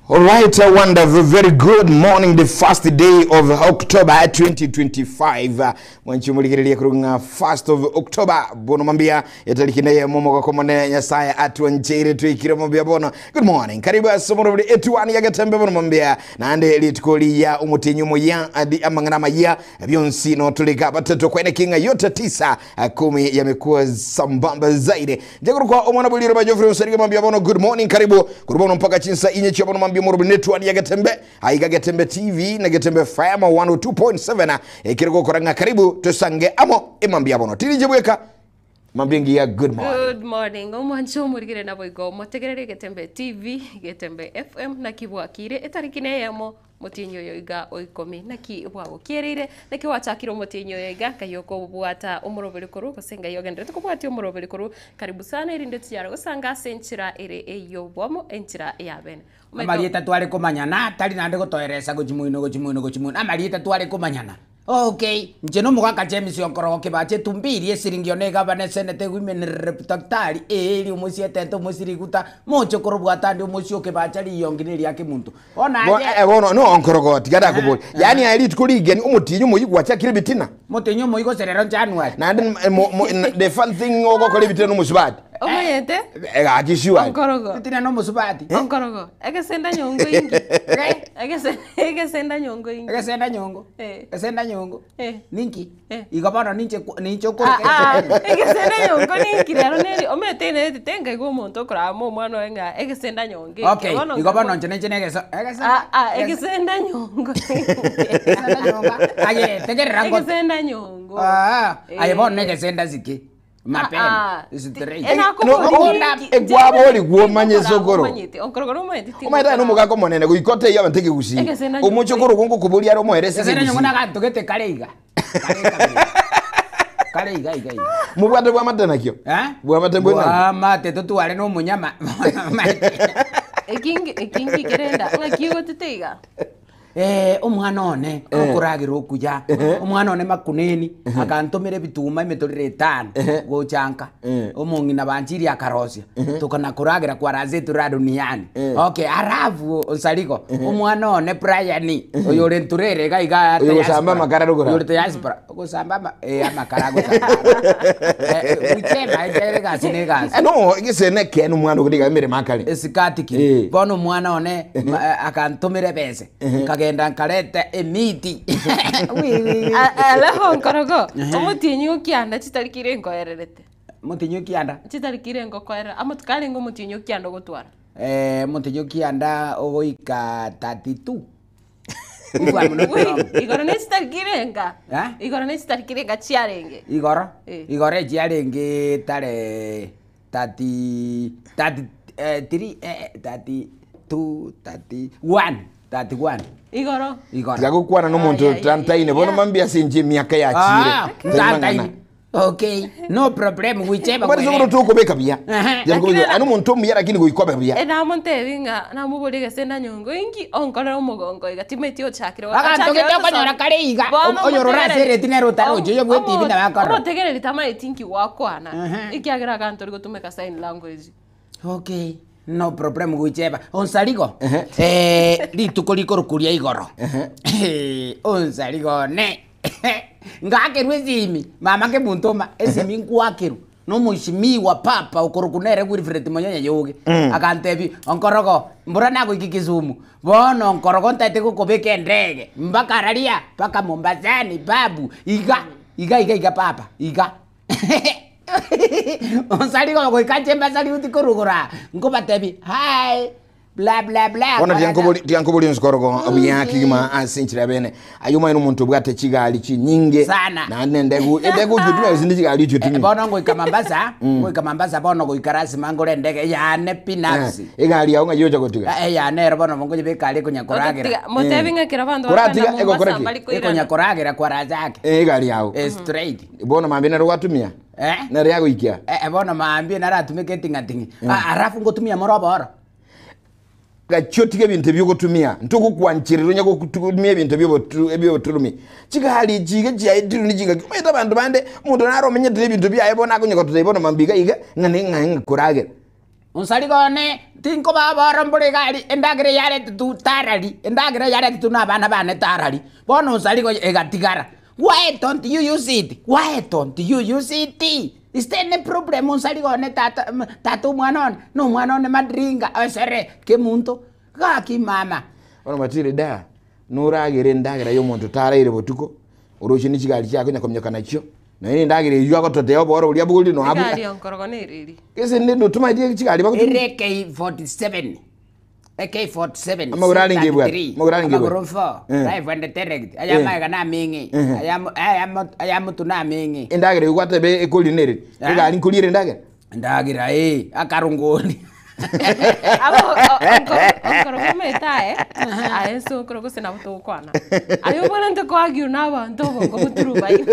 Alright, a wonderful, very good morning, the first day of October 2025. Mwanchi murigereria kurunga first of October bono mambia etariki neye momogoko mone Nyasaye atwancheire twikire mambia bono. Good morning. Karibu ase omorobori etuani ya Getembe bono mambia nande rituko riya omotinyi omoya adi amang'ana amaya byonsi notulika batato kwene kinga yote tisa kumi yamekuwa sambamba zaidi njagurukwa omwana bw'eliroba ba Geoffrey Onsarige mambia bono good morning karibu kuri bono mpaka chinsa inye chia bono mambia omorobori netwani ya Getembe aiga Getembe TV na Getembe FM 102.7 ekere gokora ng'a karibu tosange amo emambia bono tirije bweka mambia ngiya good morning. Good morning omwancho omorigere naboigo motegerere Getembe TV, Getembe FM naki bwakire etariki na eyemo motienyi oyo iga oikomi naki bwagokiereire naki gwachakire omotienyi oyo iga nkai okobwata omoroberi korwa gose ngai ogenderete kobwatia omoroberi korwa karibu sana erinde tunyare gosanga ase enchera ere ey'obomo enchera ya bene. Omanyete Amarieta tware komanyana, tari naende gotoeresa gochia moino gochia moino gochia moino, amarieta tware komanyana. Okay, inche na omogaka James Onkorogo Kibacha etumbiri esiringi one egavana eseneta ewomen rep daktari eeri omosie etente omosie riguta moche korobwata ande omosie o Kibacha riyongi na eria kemunto. Bono Bo, aye eh, bono no onkorogo tiga ndakobori Aha, yaani aye rituko rigeni omotienyi omoyio gwachakire ebitina motenyi omoyio gose rero January. naende eh, mo- mo- na- the fun thing ogokora ebitina na omosubati Omanyete gaki sure Onkorogo Ebitina na omosubati. Onkorogo egesenda nyongo inki Egese egesenda nyongo inki Egesenda nyongo. Eh. Egesenda nyongo. Eh. Ninki? Eh. Igo bono ninche kwa- ninche Ah, okoroka ah, egesenda. egesenda nyongo ninki rero neri omanyete nerete nkaigwa omonto okorama omwana oye ng'a egesenda nyongo eke. Okay, Bono igo bono nkaigwa- inche ninche na egeso egesenda. Ah, ah, egese- egesenda nyongo Egesenda nyongo. Aye, tegerera ngo. egesenda nyongo Ah, aye bono Eh. egesenda siki. Mapema. Ah, ah. Straight. Eh, nakobori No, no, ninki? egwabori gwomanye sokoro. Omanyete, onkorogo nomanyete Omanyete aye nomogaka omonene goika otebie abanto ekegusii. Egesena nyongo. Omochokoro ogo ngokoboria are omoerese Egesena nyongo ekegusii. naganto gete kare iga. Kare kabere. Kare iga iga iga. Mobwate bwamate nakio? Eh? Bwamate mbwe nakio? Bwamate totware na omonyama. Ekingi ekingi kerenda ng'aki ogotete iga? Eh, omwana one okoragera okuya, omwana one makuneni, akantomera ebituma emetorero etano gocha nka, omong'ina banchiri akarosia, tokana koragera kwarasetwe ra duniani. Okay, alafu onsarigo, omwana one Brian, oyo ore nturere iga iga Oyo ogosamba amakara rogoro. Oyo ore diaspora, ogosamba ama eh amakara agosamba. Eh, wichema ekiagera egasi na egasi. Eh, no, egesene ekeene omwana ogo nigo emeremo akare. Esikati ki Eh. bono omwana one ma- eh, akantomera ebese nkagenda nkareta emiti Wi, wi, wi. Alafu nkorogo omotienyi okianda chitariki ire nkoererete Motienyi okianda chitariki ire ngokoerera amatuko arenge omotienyi okianda ogotwara Eh, omotienyi okianda ogoika 32 If I'm not Wi, wrong. igoro ne chitariki irenga Eh? igoro ne chitariki irenga chiarenge Igoro Eh. igoro echiarenge tare 30 33 eh, 32 31 31 Igoro. Igoro. Tiga gokwana nomonto Ay, ay, ay, otantaine bono yeah. mambia ase inche emiaka yachire Ah, Tari mang'ana. ntantaine. Okay, no problem, whichever Obare way. sokoro tokobeka buya. Ehe. Yari kobeka- Ano omonto omuya lakini goika obe buya. E namontebi ng'a namoborie gese nanyongo inki onkorere omogongo iga timeti ochakire Aganto gete okonyora kare iga, oyorora ase ereti nere otaroche, oyo bwe TV nabo akorora. Omotegereri tamaeti inki gwakwana Ehe. ekiagera aganto ori gotumeka sign language. Okay, no problem goicheba. Onsarigo, Ehe. eh, rituko rikoroku ria igoro. Onsarigo one. Ngakerwa esimi, mama kemuntoma, esimi nkwakerwa na omoishimiwa papa okorokwa nere Wilfred Monyenye Yoge, akantebia, onkorogo, mbora nagoika Kisumu, bono onkorogo ntaete gokobeka endege, mpaka araria, mpaka Mombasani babu, iga, iga iga iga papa, iga. Onsarigo goika nche mbasariuti korwa igoro aa, nkobatebia, hi. Bla bla bla. Bono tiga nkobori- tiga nkoborie nsukorogo buya kegima ase enchera ya bene. Aye omanye nomonto obwate chigari chinyinge. Sana. Naende endegu, endegu ochitumia gose ne chigari Eh, ochitumia. bono ngoika Mombasa, ngoika Mombasa bono goika lasima ngore endege yane binafsi. Eh, egari yao ng'ai ocha gotiga? Eh, eyane ero bono ngoyebeka aria ekonya koragera. Ototiga- motebi ng'a kera abanto Koratiga bakogenda egokora Mombasa ki? mbari koirana. Ekonya koragera kwa Razaki. Eh, egari yao. Eh, straight. Bono mambia nero gwatumia? Eh? Nero yagoikia? Eh, bono mambia naratumeke eting'ating'i. Ah, alafu ngotumia more oboro. Gachia otige ebinto ebi ogotumia, ntogokwancherera onye gotumia ebinto ebi'oboturumi. Chigari echi iga chiaetirwe ne chingaki, omanyete abanto bande, omonto nare omenyete na ebinto biaye bono akonya gototebia bono mambia iga iga, ng'a ne ng'a ng'a koragera. Onsarigo one, tinkobabora mbore egari, endagera yaretetwe tarari, endagera yaretetwe na abana bane tarari. Bono onsarigo egatigara. Why don't you use it? Why don't you use it? Is there any problem onsarigo one tata tata omwana one, na omwana one madringa, osere kemonto, gaki mama. Bono matire da, noragere endagera ya omonto taraire botuko, oroche ne chigari chiaye akonya kominyoka nachio, nonya na endagera eywo agototeba oboro boria abogorire nonya abwo. Egari onkorogo nere eri. Gese nde ndotomaeti chigari bagotumia. Ere AK47 AK47 Amagoro arenge ebwate, 33, amagoro arenge ebwate. amagoro 4 Eh. live and direct Eh. ayamaiga naming'e Eh. ayamotu naming'e Endagera eywo gwateba ekori nere, Eh. egari nkoriere endagera? Endagera eh, akarongori. Abo onkoro omanyete aye, aye ase okoro gose nabo togokwana. Aye obwenerete koagiwa na abanto obongo boturubaine.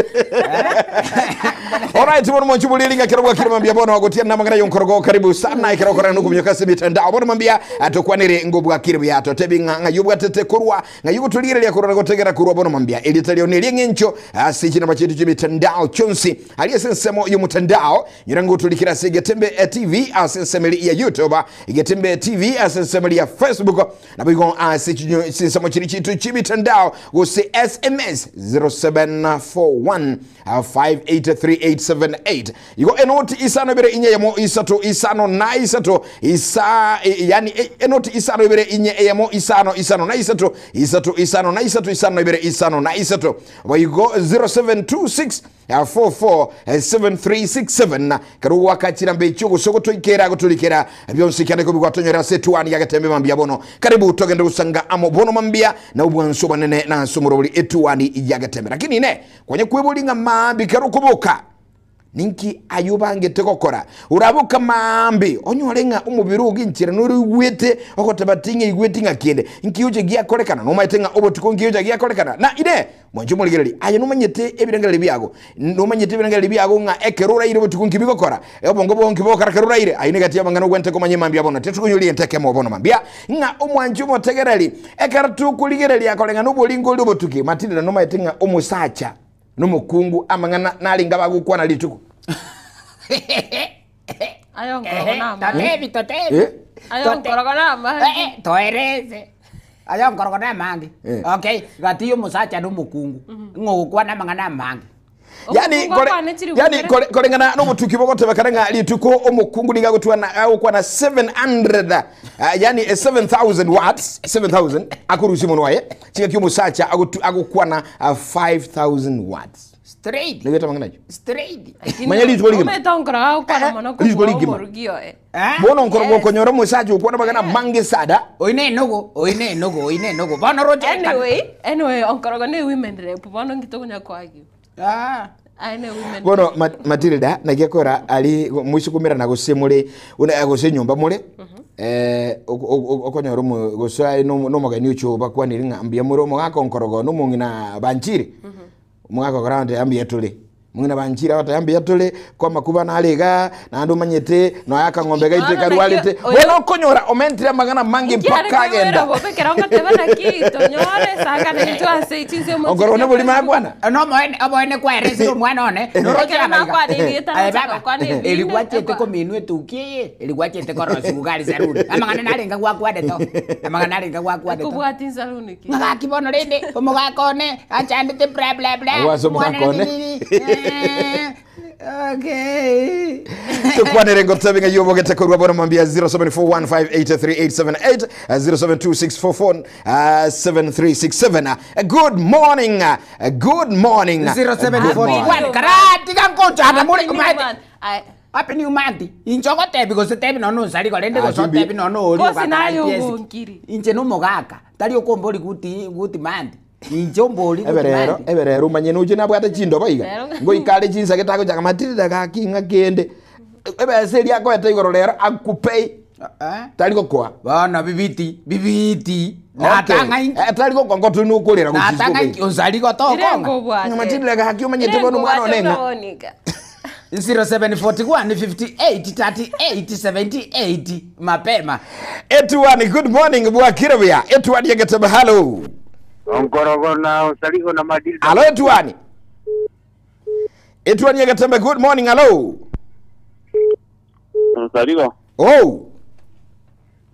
Alright, bono mwanchi bulili ngakero bwakire mambia bono agotia namangana yonkorogo karibu sana ekero korana nokominyoka ase mitandao bono mambia atokwanere ngo bwakire buya totebi ng'a ng'a yobwatete korwa ng'a yogotoligereria korora gotegera korwa bono mambia erieta rio nerie ng'encho ase chinamba chietu chimitandao chionsi aria ase ensemo yomotandao nyora ngotolikera ase Getembe TV ase ensemo eri ya YouTube Getembe TV ase ensemo eri ya Facebook naboigo ase chinsemo chiri chitu chimitandao gose SMS 0741 583878 igo enoti isano ibere inye eyemo isato isano na isato isa yani enoti isano ibere inye eyemo isano isano na isato isato isano na isato isano ibere isano na isato boigo 0726 447367 kero gwakachira mbechi gose gotoikera gotorikera bionsi kiane ko bigwatonyora ase etuani ya getembe mambia bono karibu togende gosanga amo bono mambia na obwanso banene na ase omorobori etuani ya getembe lakini ine kwanya kwebori ng'a maambi kero okoboka ninki aye obangete gokora oraboka maambi onyore ng'a omobere ogenchera nore oigwete ogoteba ting'a igweti ng'a kende nki oche giakorekana nomaete ng'a obotuko nki ocha giakorekana na ine Mwanche omorigereria, aye nomanyete ebirengererio biago, nomanyete ebirengererio biago ng'a ekero oraire botuko nki bigokora, obongo bwao nki bogokora ekero oraire. Ayio negati y'amang'ana ogwenerete komanya emambia bono. Titokonyoria egento ekemo bono mambia, ng'a omwanche omotegereri, ekero tokorigereria koreng'ana oboringo oria obotuki, Matilda nomanyete ng'a omosacha na omokungu amang'ana narenge abagokwana rituko. Aye onkorogo namange. Totebi, totebi. Eh? Aye Tote- onkorogo namange. Eh, eh, toerese. Aye onkorogo namange. Eh. Okay, gati ya omosacha na omokungu. Ng'o ogokwana amang'ana amange. Yani Omokungu kore, akwane chiri yani bwekere. kore, koreng'ana nobotuki bogoteba kare ng'a rituko omokungu nigo agotwana agokwana 700 yani 7000 words 7000 akorusia omonwa oye chingaki omosacha agotu- agokwana 5000 words Straight. Nigo etamang'ana ayio. Straight. Manya rituko rigima. Omanyete onkorogo agokwana mono Rituko kobua rigima. omorugi oye. Eh? Bono nkoro Yes. gokonyora omosacha okwana amang'ana amange sada. Oyi ne enogo, oyi ne enogo, oyi ne enogo. Bono roche. Anyway, anyway, onkorogo ne women rep bono nki tokonya koagiwa. Ah. Aye ne women Bono Matilda naki akora ari moise komerana gose more buna gose enyomba more okonyora omo gose aye nomogeni oche obakwanire ng'a mbuya more omogaka onkorogo na omong'ina banchire. Omogaka okora goteba mbuya tore, omong'ina banchire agoteba mbuya tore, ko amakuba nare igaa, naende omanyete nonya akang'ombe gaito Bono naki karwarete, oyo bono okonyora omentire amang'ana amange Inki are mpaka koigwera agenda. bobe ekero ngoteba naki tonyore sakana intwe ase chinsemo Onkorogo chiria noborimo Facebook. akwana. Nomoene oboene kwaeresire omwana one noroche Ekero abaiga. nakwana erieta Aye nachaka baba, gokwana ebinde, eri gwachete ekwa- kominwa etuki eye eri gwachete korosia gari saruni amang'ana narenge gwakwanete oo amang'ana narenge gwakwanete oo. Ekobwati nsaruni ki? Ng'aki bono rende omogaka one achandete bla bla bla Agwo ase omogaka Omwana one. nini, eh, okay. Tokwanere ngotabe ng'a yobogete korwa bono mambia 0741583878 072644 7367. Good morning. Good morning. 0741 karatiga nkochana more Happy new omanyete month. Aye. Happy new month. Inche ogotebi gose tebi nonya onsari korende gose Achimbi. otebi nonya oria Gose ogaka naye IPS. ogonkiri. Inche nomogaka tari okombori guti guti month. Inche ombori guti Eberero, month. eberero omanye noche nabwate chindobo iga. Rero. Ngoika are chinsake tagochaka matirira gaki ng'a kende. Ebesa eria akoete igoro rero akupei. Eh? Tari gokoa. Bono bibiti bibiti. Okay. Natang'a inki. Tari gokoa ngotu nokorera gochia Natang'a inki onsari gotokonga. Irengo obwate. Matirira gaki omanyete Irengo bono omwana obwate one ng'a. buna bonika. 0741 58 38 78 mapema. Etuani, good morning bwakire buya. Etuani egetebe hello. Onkorogo na Osarigo na Madilda. Hello Etuani. Etuani egetembe good morning hello. Osarigo. Oh.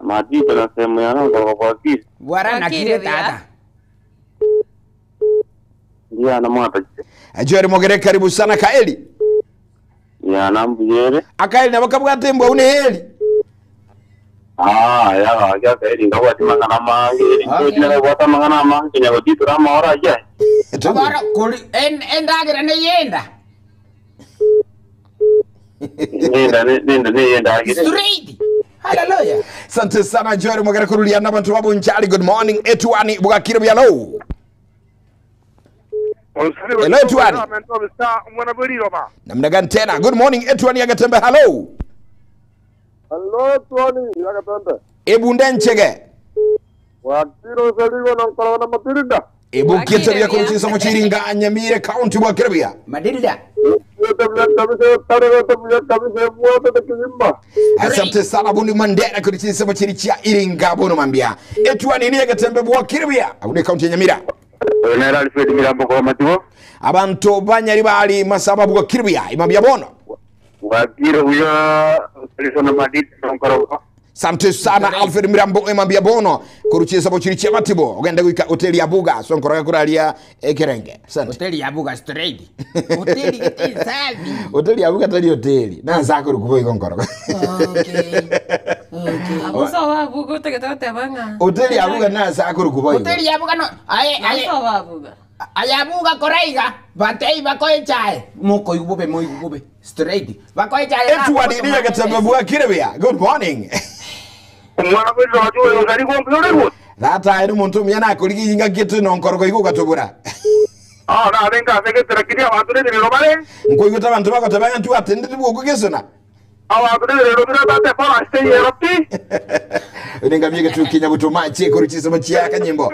Matito na sehemu ya nongo kwa kiri. Bwara Bwakire nakire buya. tata. Ndiyo ana mwata. Joel Mogere karibu sana Kaeli. Ya nambuyere. Akaeli nabo kabwate embwa une heli. Ah, ya ga kaeli ngabwati mangana mange. Okay. Ndio ngabwati mangana mange nyagotito rama ora ya. Oboro kuri en endagira ne yenda. Nenda nenda nenda agire. Straight. Hallelujah. Asante sana Joel Mogere kurulia na bantu babo njali good morning etuani bwakire byalo. Hello, Tuani. Namna gani tena? Good morning etuani agatembe hello. Hello, Tuani, yakatembe. Ebunde nchege. Wakiro saligo na nkolo na matirinda. Ebukite Bwakire bya buya. kuruchisa muchiringa Nyamire county bwakire bya. Madilda. Yote bya kabisa, tare yote bya kabisa, wote tekizimba. Asante sana Bundi Mandela kuruchisa muchiri cha Iringa bono mambia. Etuani ni agatembe bwakire bya. Abunde county ya Nyamira. Nera Alfred Mirambo kwa matiwo. Abantu banyari bali masaba bwakire bya. Imambia bono. Wakiro huyo saligo na matito nkoro. Asante sana Alfred Mirambo emambia bono kuruchisa muchiri cha Matibo. Ogenda gwika hoteli ya Buga so nkoroga kuralia ekerenge. Asante. Hoteli ya Buga straight. Hoteli gete safi. Hoteli ya Buga tali hoteli. Na nzakuru kuboigo nkoroga. Okay. Okay. Abuso wabuga utegete goteba ng'a. Hoteli ya Buga na nzakuru kuboigo. Hoteli ya Buga no aye aye Abuso wabuga. ayabuga koraiga batei bakoe chae moko igube mo igube straight bakoe chae Edward niye gatembe bwakire bya. Good morning. Omwana bw'ejo wacho saligo mpyo Tata eri muntu mya nakurigi inga kitu nonkorogo igo gatubura. Ah, na renga segetera kiri abantu rero bare. Nkoiguta abantu bagoteba ntu atende bwoku gesona. Abantu rero bira tate para stay eropi. Nenga myege tukinya butumache kuruchisa machia kanyimbo.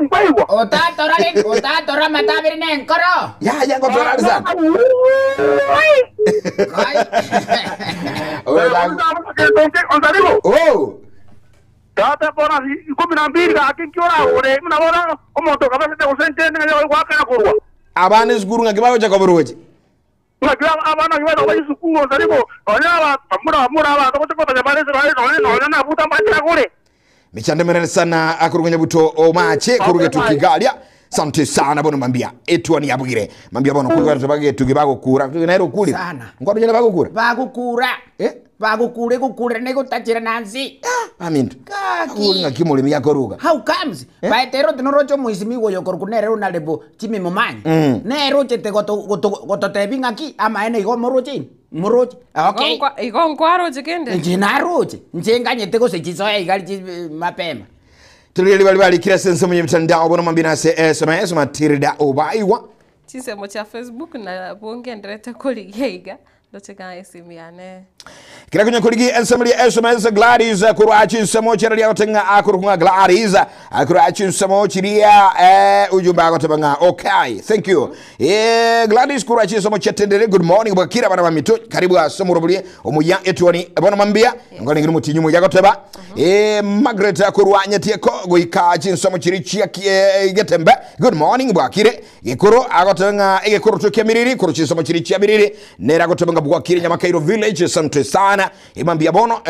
Ngaiwa. otatora re otatora matabiri ne nkoro Ya ya ngotora sana. Kai. Ola. Oh. Tata pora 12 gakinkiora ore mnabona omonto kabasete gosente ne gwakana kurwa. Abana sukuru ngakibago chakoburuje. Ngakira abana ngibana bayisukuru ndariko onya aba mura mura abantu gotekota jabalese bare none none na buta mbachira kure. Michande merene sana akurugunya buto omache kuruge tukigalia. Sante sana bono mambia etwani yabugire mambia bono kuruga tubage tugibago kura tunairo kuli Sana. ngwaro jana bago kura bagukura Eh? bagukure gukura ne gutachira nansi amintu Kaki. kuri ngakimulimi yakoruga how comes eh? baetero tinorocho muisimiwo yokor kunere unalebo chimimo manyi Mm. nero chete goto goto gototebi ng'aki amaene igo moroche moroche okay Igo nkwaroche kende. nje naroche nje nganyete gose chisoya igali chi mapema tulili bali bali kila sense mwenye mtandao bono mambia nase SMS matirida obaiwa Chisemo cha Facebook na bungenderete kurigia iga ndocheka esimu yane. kila kunya kuligi ensemble ya SMS Gladys kurwachi semo chiria otenga akurukunga Gladys kurwachi semo chiria ujumbe akotebanga okay thank you Gladys kurwachi semo chetendere good morning bwakira bana bamito karibu asomo robulie omuya etuoni bono mambia ngone ngiri mutinyu yakoteba Margaret kurwanya tieko goika chinsomo chiri chia getembe good morning bwakire gikuru agotenga igikuru tukemiriri kuru chinsomo chiri chia miriri nera gotebenga bwakire nyamakairo village asante sana imambia bono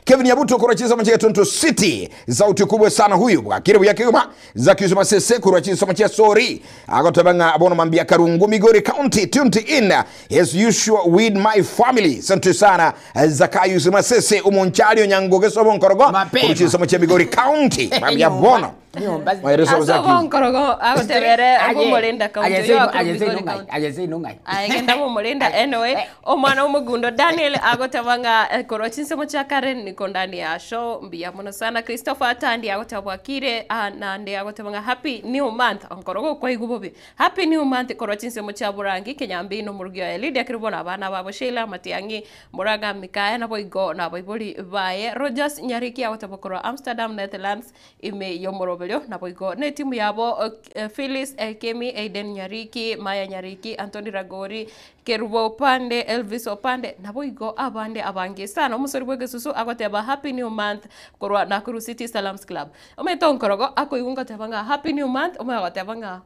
Kevin Yabuto kuru chinsomo chia Tonto City sauti kubwa sana huyu bwakire buyakiguma za kisoma sese kuru chinsomo chia sori agotebenga bono mambia Karungu Migori County tuned in as usual with my family asante sana Zakayo Masese umunchali onyango gesobo nkorogo Mapema. kuru chinsomo chia Migori County mambia bono Nyumba. Maelezo Aso zaki. bonkorogo agotebere bomorinda kaunti yo akurugigori kaunti. Ayese inungai. agenda bomorinda anyway omwana omogundo Daniel agotebanga korwa chinsemo chia Karen niko ndani ya show mbiya mono sana Christopher Atandi agoteba bwakire ah, nande agotebanga happy new month onkorogo kwaigu bobe happy new month korwa chinsemo chia Burangi Kenyambi no murugi wa Lydia kiribona abana babo Sheila Matiangi Muraga Mikaya na boigo na boibori baye Rogers Nyariki agoteba korwa Amsterdam Netherlands ime yomoroberio na boigo ne timu yabo Phyllis Kemi Aiden Nyariki Maya Nyariki Anthony Ragori Kerubo Opande Elvis Opande nabo igo abande abange sana omusori bwegesusu agoteba happy new month korwa Nakuru City Salams Club ometo nkorogo akoigu ngoteba ng'a happy new month omoyo goteba ng'a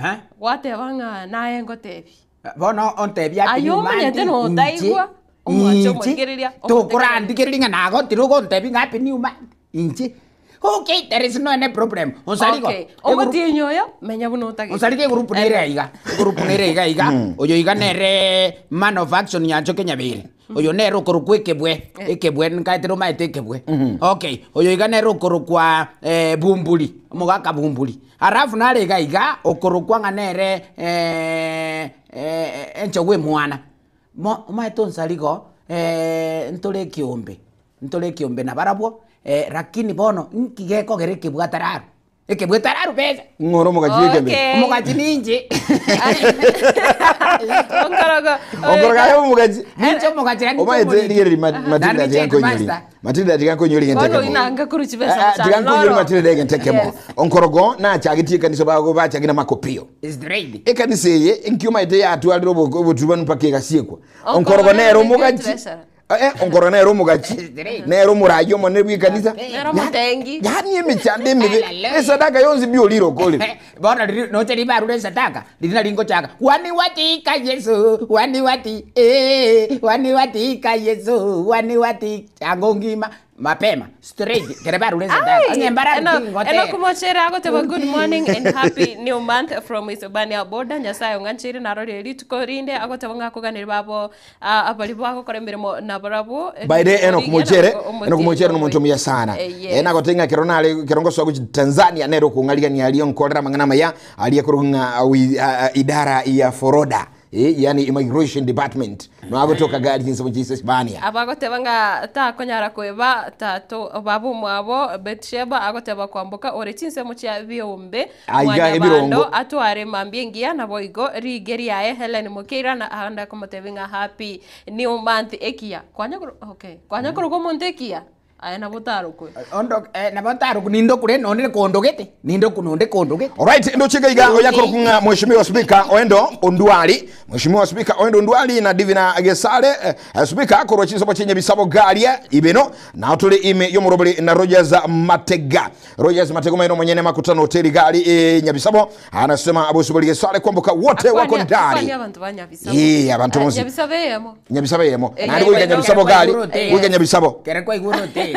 Eh? gwateba ng'a naye ngotebi Bono ontebi happy ayo new month. omanyete notaigwa Inche. Omwanche Inche, omorigereria, omotegerere. tokorandigereria ng'a nagotire ogontebi ng'a happy new month, inche. Okay, there is no any problem. Onsarigo, Okay, eguru- omotienyi oyo, menya buna otagete. Onsarigo egurupu nere iga, egurupu nere iga iga, oyo iga nere man of action Nyanchoke Nyabere. Oyo nere okorokwa ekebwe, ekebwe nkaetire omaete ekebwe. Okay, oyo iga nere okorokwa Bumburi, omogaka Bumburi. Alafu nare iga iga, okorokwa ng'a nere enchogu emwana. Mo omaete onsarigo ntore ekiombe, ntore ekiombe nabarabwo, lakini bono nki gekogera ekebwe atararwa? Ekebwe tararwa besa. Ng'ore omogachi bw'ekembe. Okay. Omogachi ninche. Onkorogo. Onkorogo aye omogachi. Ninche omogachi naende ninche Omaete omoriki. rigereri Naende Matilda ninche tiga nkonyori. headmaster. Matilda tiga nkonyori gento Bono ekemo. inanga korwa chibesa Eh, eh, mchana tiga nkonyori noro. Matilda egento ekemo. Yes. Onkorogo nachagetie ekanisa bago bachagire amakopio. Straight. Ekanisa eye enkio omaete yatwarire obotubanu mpaka egasiekwa. Onkorogo Onkorogo nere nere omogachi. treasurer. Eh, onkorogo nere omogachi. Nere omorayi omonene bw'ekanisa. Nere omotengi. Yaani emechando emibe. Hallelujah. Esadaka yonsi biorire okorire. Bono riri noche ribarure esadaka riri nari ngochaka wani watika Yesu wani wati eh wani watika Yesu wani wati chango ngima mapema straight kere barure esadaka onye mbara Eno kumochera agoteba good morning and happy new month from Isebania border Nyasaye ong'ancheire narorire rituko rinde agoteba ng'akoganeri babo abari bagokora emirimo nabarabwo. By the way, Enock Mochere, Omotienyi Enock Mochere nomonto omuya sana. Yes. Nagotenga kero nare kero ngosoa gochi Tanzania nere okong'arigania aria nkorera amang'ana amaya aria korwa ng'a idara ya foroda. Yani immigration department. Nagotoka gari chinse chinse Hispania. Abagoteba ng'a takonyara kweba tato baba omwabo Betsheba agoteba kwamboka ore chinsemo chia biombe Aiga Mwanyabando ebirongo. atware mambia engiya nabo igo rige riaye Helen Mokeira na ande akomotebia ng'a happy new month ekiya kwanya okay kwanya koroka omonto ekiya aye nabo otarokwe. Ondo nabo ntarokwe nindokure nonde kondogete nindoku nonde kondogete. Alright, ndo chika iga oyakoro kunga Mheshimiwa Speaker Oendo Ondwali. Mheshimiwa Speaker Oendo Ondwali na Divina Gesare Speaker korwa chisomo chenye bisabo garia ibeno na tuli ime yomurobori na Rogers Matega. Rogers Matega maino mwenyene makutano hoteli gari Nyabisabo anasema abosiboli Gesare kwambuka wote wako ndani. Akwani abantu ba Nyabisabo. Abantu bonsi. Nyabisabo eyemo. Nyabisabo eyemo. Nandi goika Nyabisabo gari. Goika Nyabisabo. Kere kwa iguru hoteli.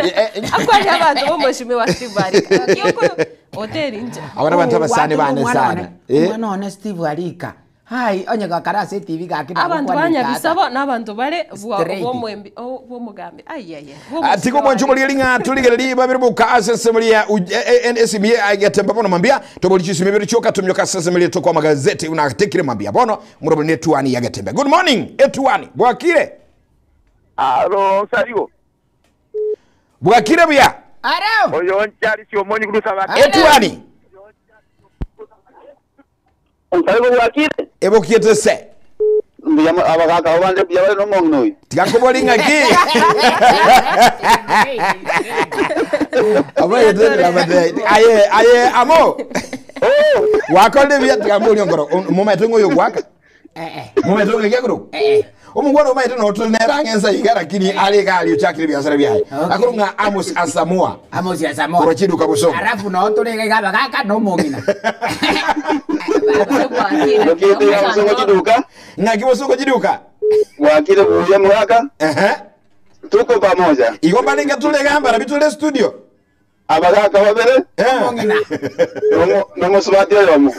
Akwani abantu bo Mheshimiwa Steve Arika. Kioko hoteli nje. Abana bantu abasani bane sana. Omwana one Steve Arika. Hai, onye gakara ase TV gaki na Abantu gokwana ba tata. Nyabisabo n'abantu bare Straight. bw'omwembi bw'omugambi. Ai ai ai. Atigo mwancho muri ringa tuligereri babiri buka asese muri SME agetemba bono mambia toboli chisime biri choka tumyoka sese muri to kwa magazeti unatekire mambia bono muroboli netuani yagetembe. Good morning etuani bwakire. Alo, Sarigo. Bwakire buya. Aro. Oyo nchari sio monyi kurusa ba. Etuani. Sarigo bwakire. Ebokiete se. Mbiyama abagaka obanje biyabale no mong'no. Tikakoboli ngaki. Abaye tete aye aye amo. Wakonde bia tikamboli ngoro mumaete ngoyo gwaka. Mumaete ngoyo gyakuru. Omungwana omaete no tonera ngensa iga lakini ali gali uchakire biasara byaye. Akuru nga Amos Asamoah. Amos Asamoah. Korochiduka busongo. Alafu no tuli gaba gaka no mong'ina. Bwakire busongo chiduka. Ngaki busongo chiduka. Bwakire buya mwaka. Tuko pamoja. Iko balenga tule gamba na bitule studio. Abagaka babere. Mong'ina. Nomo subati yomo.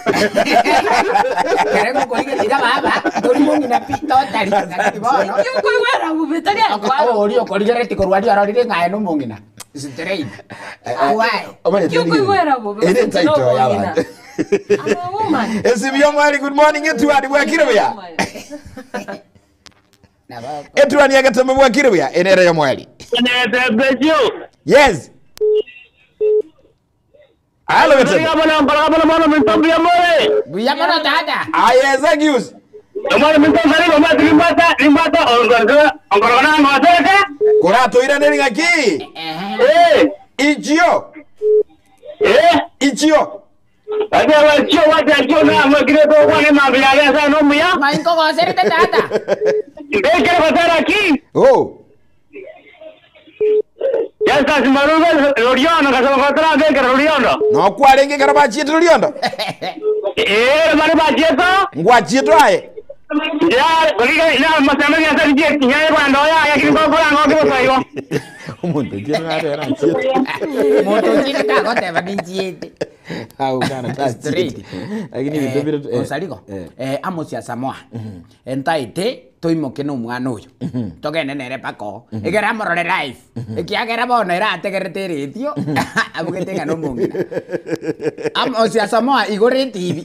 Kere kukorige iga baba, tori mong'ina pi totally. Ngaki bono. Yuko iwera mubetari akwaro. Ori okorigere tikorwari arorire ng'aye no mong'ina. Straight. Why? Yuko iwera mube. Ere title ya abantu. I'm a woman. Esibi mwali good morning etuani bwakire buya. Etuani agatembe bwakire buya enere yo mwali. Yes. Halo betembe. Buya mono tata. Aye Zagius. Korato ira neri ngaki. Ichio. Ichio. Mainko goserete tata. Oh. No kwarenge kara bachieto liondo. Ngwachieto aye. bosa igo. Omonto ochiete nabera achiete. Monto ochiete tagoteba ninchiete. Agokana tachiete. Straight. Lakini ebinto bire eh, Osarigo eh. Amos ya Samoa entaete toimoke na omwana oyo togende nere mpaka oo egere amorore live ekiagera bono ere ategerete eretio abugete ng'a nomong'ina Amos ya Samoa igoro etibi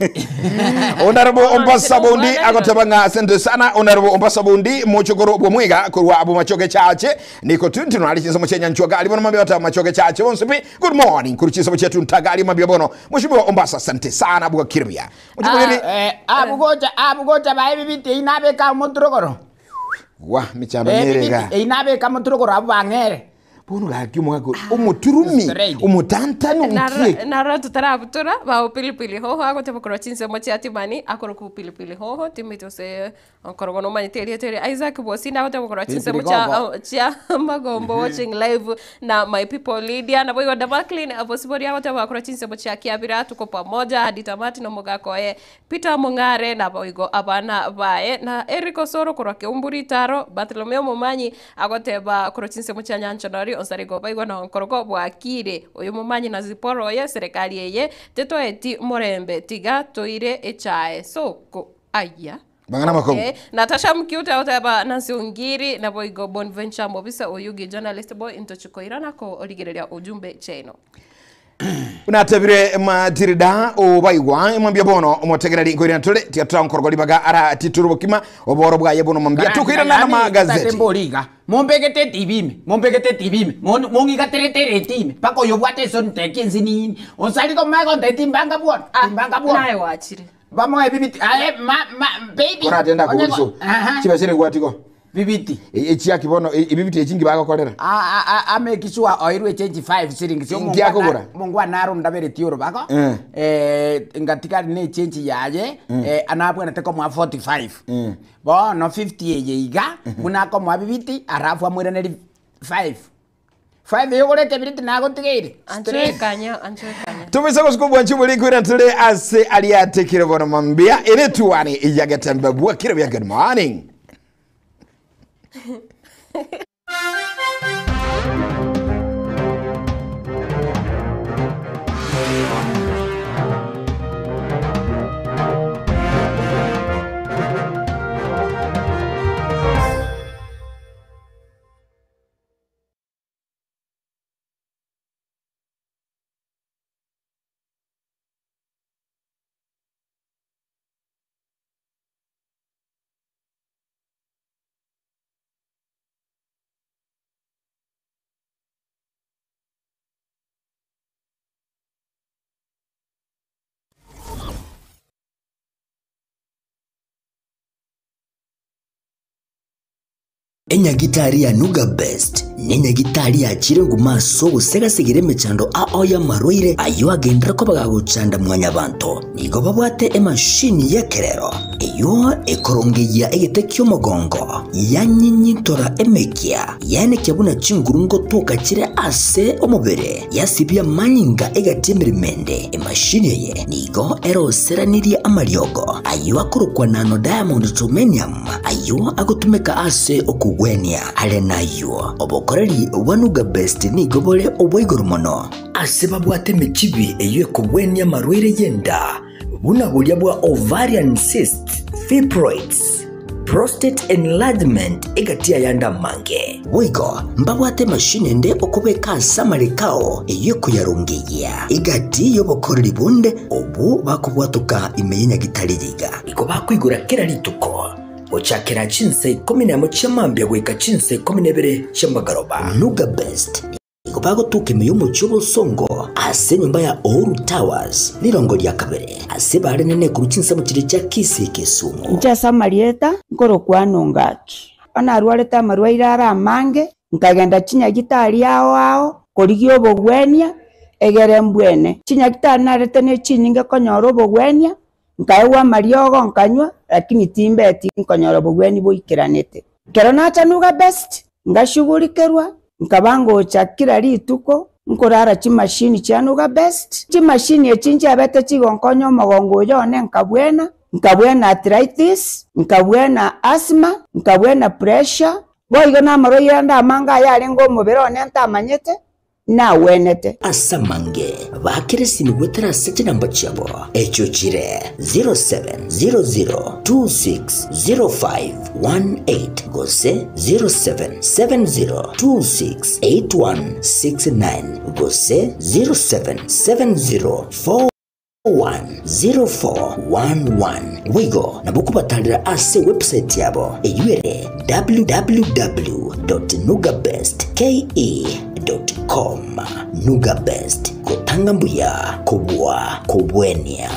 Honorable Ombasa Bondi agoteba ng'a asante sana Honorable Ombasa Bondi mochokoro bwomwiga korwa abo machoke chache niko tuntu ali chinsemo chia nyanchwa gali bono mambia ota machoke chache bonse pi good morning kuri chinsemo chetu ntagali mambia bono mheshimiwa Ombasa asante sana bwa kirbia mheshimiwa abugocha abugocha bae bibiti ei nabeka omoturogoro wa michando Eh, nyerega bibiti ei nabeka omoturogoro abwo bang'ere bono gaki omwako omoturumi Straight. omotantani omukieke Naro tutarabutura bao pilipili hoho agoteba korwa chinsemo chia timani akoroku pilipili hoho timiti ose okorogo nomanyete erieta eri Isaac Bosina agoteba korwa chinsemo Pilipili chia gogo. chia magombo watching live na my people Lydia na boigo Damaklin Bosibori agoteba korwa chinsemo chia Kiabira tuko pamoja hadi tamati no mogakoe Peter Mong'are na boigo abana bae na Eric Osoro korwa Keumburi Taro Bartolomeo Momanyi agoteba korwa chinsemo chia Nyanchonori Osarigo baigwa na onkorogo bwakire oyo Momanyi na Ziporo ye serikali eye tetoeti morembe tiga toire echae soko aya Bang'ana makongo. Okay. Natasha Mkiuta oteba Nancy Ungiri na boigo Bonventure Mobisa Oyugi journalist boy intochikoira nako origereria ujumbe cheno. unatebire matirida obaigwa imwambia bono omotegereri nkoirana tore tiga nkorgo ribaga ara tituru bokima oboro bwaye bono mwambia tukoirana na magazeti mboriga mombegete TV ime mombegete TV ime mong'igaterete reti ime mpaka oyo obwate esoni teki ensinini osariko magonte timbanga bwono timbanga bwono Naye wachire. bamoe bibiti aye ma ma baby koratenda Onye kuguliso go- Aha. chibasere gwatiko bibiti echiaki bono ibibiti echingi bagokorera amake sure oirwe change 5 shillings Ngiakogora? mongwana arundabereti orobako Eh. ngatigari ne change yaye anabwenete komoa 45 Eh. bono 50 eye iga buna akomoa bibiti arafu amwiraneri 5 5 eyogorete biriti nagotigeire Anchoe kanya, anchoe kanya. tumisa gusuku bwanchi buli kwira tule ase aliatekire bono mambia ere tuwani iyagetembe bwakire bya good morning Enyagitari ya Nuga Best nenyagitari yakire ngumaso gusegasegera emechando ao y'amarwaire ayo agendera ko bagagochanda mwanyabanto nigo babwate emashini y'ekerero eyo ekorongeya egete ky'omogongo yanyinyintora emekia yanekia buna chinguru ngotoka chire ase omobere yasibia manyinga egati emirimende emashini eye nigo eroseranirie amariogo ayo akorokwa nano diamond tomenium ayo agotumeka ase okugwenia are nayo obokoreri bwa Nuga Best nigo bore obwa igoro mono ase babwate emichibi eyo ekogwenia amarwaire y'enda buna buria bwa ovarian cyst fibroids prostate enlargement egatia yanda mange boigo mbabwate mashini ende okobeka ase amarikao eyo ekoyarongeyia egati y'obokoreri bonde obu bakobwatoka ime y'enyagitari yiga igo bakoigora kera rituko gochakera chinse 11 chiamambia goika chinse 12 chiamagaroba Nuga Best igo bagotuka ime y'omochi obosongo ase enyomba ya Uhuru Towers lirongo ria kabere ase barenene koru chinsemo chire chia Kisii Kisumu Nchasa amarieta nkorokwana ongaki onarwarete amarwaire ara amange nkagenda chinyagitari ao ao korigia obogwenia egere mbwene chinyagitari narete na echinyinge konyora obogwenia nkaewa amariogo nkanywa lakini timbeti nkonyora obogweni boikeranete kero nacha Nuga Best ngashughulikerwa nkaba ngocha kila rituko nkorara chimashini chia Nuga Best chimashini echi nchabete chigonkonya omogongo oyo one nkabwena nkabwena arthritis nkabwena asthma nkabwena pressure Boigo namarwaire ande amange ayarenge omobere one ntamanyete, nagwenete. Ase amange baakere esimi goetera ase chinamba chiabo, echio chire 0700260518 gose 0770268169 gose 0770 10411. Boigo nabo okobatarera ase ewebsite yabo eyio ere www.nugabestke.com. Nugabest, gotanga mbuya kobua kobwenia.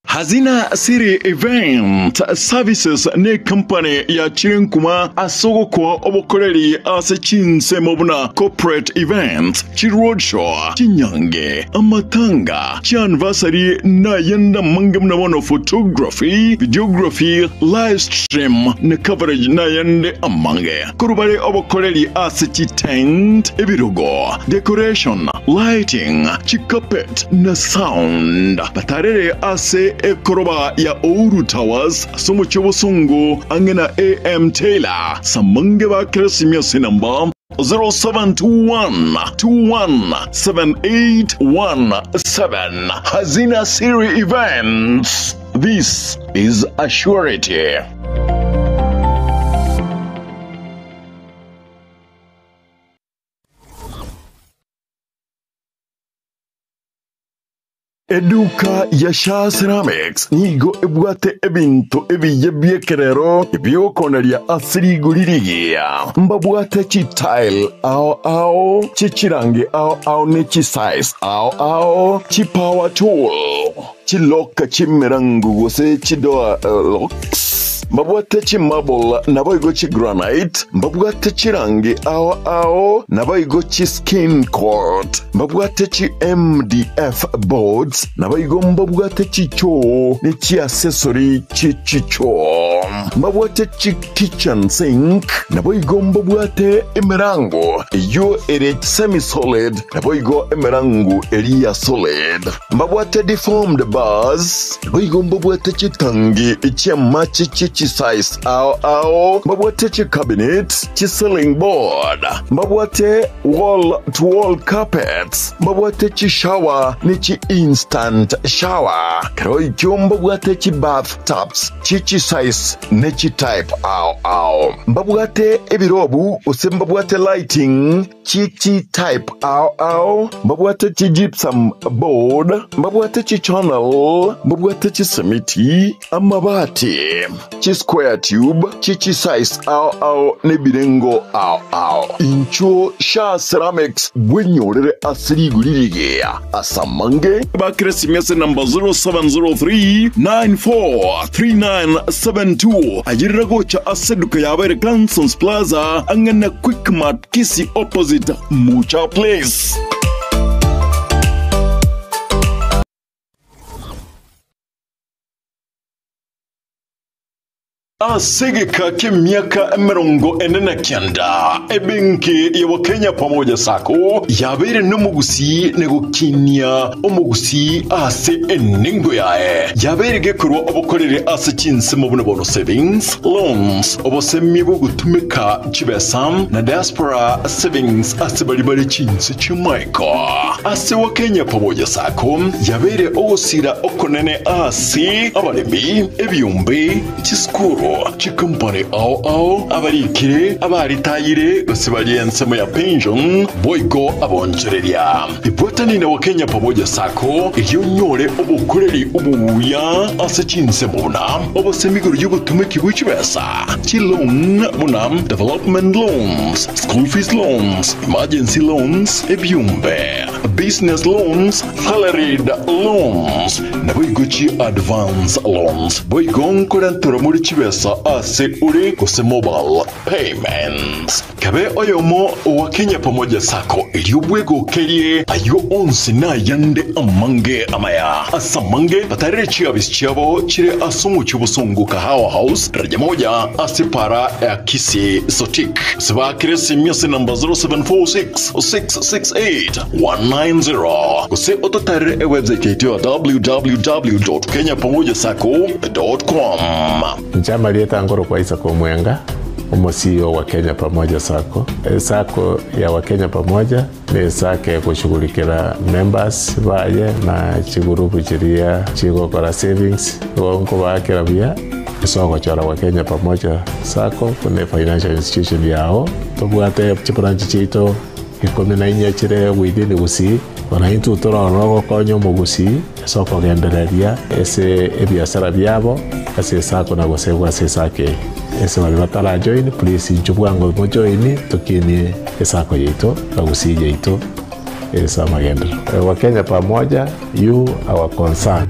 Hazina City Event Services necompany ya chirenkuma ase ogokoa obokoreri ase chinsemo buna corporate events, chiroadshow, chinyange, amatanga, chianniversary na ayande amange buna bono photography, videography, live stream na coverage na ayande amange. Korwa bare obokoreri ase chitent, ebirogo, decoration, lighting, chicarpet na sound. Batarere ase ekoroba ya Ouru Towers ase omochie obosongo ang'e na AM Taylor. Samange ba Keresimia ase enamba 0721217817. Hazina Siri Events. This is a surety. Eduka ya Shaa Ceramics nigo ebwate ebinto ebiya bi'ekerero ebi'okoneria ase rigori rigiya. Mbabwate chitile ao ao, chichirangi ao ao ne chisize ao ao, chipower tool, chilock chi'emerango gose chidoor locks, mbabwate chimarble naboigo chigranite, mbabwate chirangi ao ao naboigo chiskin coat, mbabwate chi MDF boards naboigo mbabwate chichoo ne chiaccessory chie chichoo, mbabwate chi kitchen sink naboigo mbabwate emerango eyio ere semi solid naboigo emerango eria ya solid, mbabwate deformed bars naboigo mbabwate chitangi chi'amache chie chisize ao ao, mbabwate chicabinet, chi ceiling board, mbabwate wall to wall carpets, mbabwate chishower ne chi instant shower, kero ekio mbabwate chibath tubs chie chisize ne chitype ao ao, mbabwate ebirobu gose mbabwate lighting chie chitype ao ao, mbabwate chigypsum board, mbabwate chichannel, mbabwate chisimiti, amabati, chisquare tube, chichisize ao ao nebirengo ao ao. Inchuo Shaa Ceramics bwenyorere ase rigori rigiya ase amange bakire simia ase namba 0703 943972 ayerera gocha ase eduka yabo ere Clansons Plaza ang'e na Quickmart Kisii opposite Mucha Place. Ase egeka ki'emiaka 49, ebenki ya Wakenya Pamoja Sacco yabeire nomogusii na gokinia omogusii ase enengo yaye. Yabeire gekorwa obokoreri ase chinsemo buna bono savings, loans, obosemia bw'ogotumeka chibesa na diaspora savings ase baria bare chinse chi'amaiko. Ase Wakenya Pamoja Sacco yabeire ogosira okonene ase abaremi, ebiombe, chisukuru, chikompani ao ao, abarikire, abaritayire gose baria ensemo ya pension, boigo abonchoreria. Ibwatani na Wakenya Pamoja Sacco erio onyore obokoreri obuya ase chinsemo buna obosemi igoro y'obotumeki bwe chibesa, chiloan buna development loans, school fees loans, emergency loans, ebiombe, business loans, salaried loans, naboigo chi advance loans. Boigo nkorenterwa more chibesa. M-Pesa ase ore gose mobile payments. Kabe oyomo owa Kenya Pamoja Sacco erio bwegokerie ayio onsi na ayande amange amaya. Ase amange batarere chiabisi chiabo chire ase omochie obosongo Kahawa House, daraja moja ase para ya Kisii Sotik. Gose baakere esimi ase enamba 0746 668 190 gose ototarere ewebsite yaito ya www.kenyapamojasacco.com. Inche amarieta nkorokwa Isaac Omwenga, omo-CEO wa Kenya Pamoja Sacco. Esacco ya Wakenya Pamoja ne esacco egoshughulikera members baye na chigurupu chiria chigokora savings, igo nkobaakera buya ase ogochora Wakenya Pamoja Sacco buna efinancial institution yao. Tobwate chibranch chiaito Ikomi na inye chire within Gusii, bono intwe torore ogokonya omogusii ase okogendereria ase ebiasara biabo ase esako na gosegwa ase esako eye. Ase baria batara join please inchuo bwango mo join tokinie esako yaito na Gusii yaito ase amagenderero. Wakenya pamoja, you our concern.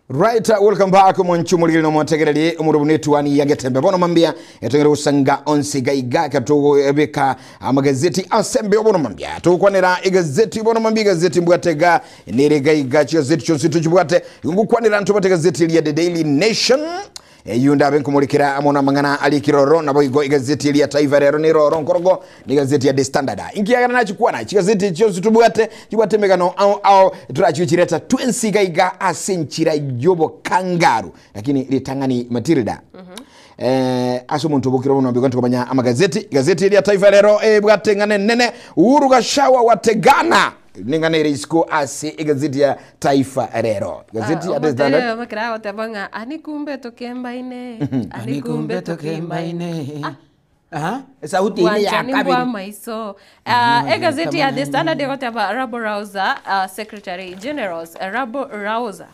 Right, welcome back mwanchu muligili no mwategereri omurubuni tuani ya getembe bono mambia etengere usanga onsi gaiga katugo ebeka amagazeti asembe bono mambia tukwanira igazeti bono mambia igazeti mbwatega nere gaiga chigazeti chonsi tuchibwate ngukwanira ntubate gazeti ya The Daily Nation eyunda abe nkumurikira amona mang'ana ari kiroro nabo igo igazeti ria Taifa Lero ni roro nkorogo ni gazeti ya The Standard inkiagana nachikwana chigazeti chionsi tubwate chibwate megano au au turachichireta twensi gaiga ase nchira yobo kangaru lakini ritang'ani Matilda ase omonto obokire bono mbiko ntukomanya amagazeti igazeti ria Taifa Lero ebwate ng'ane nene Uhuru Gachagua wategana ning'ane ere isiko ase igazeti ya Taifa Lero gazeti ya The Standard Makira goteba ng'a anikumbe tokembaine Anikumbe tokembaine. Aha, sauti ile ya Bwanchani bwa kabiri. maiso. Egazeti ya The Standard egoteba Rabo Rouser, Secretary Generals Rabo Rouser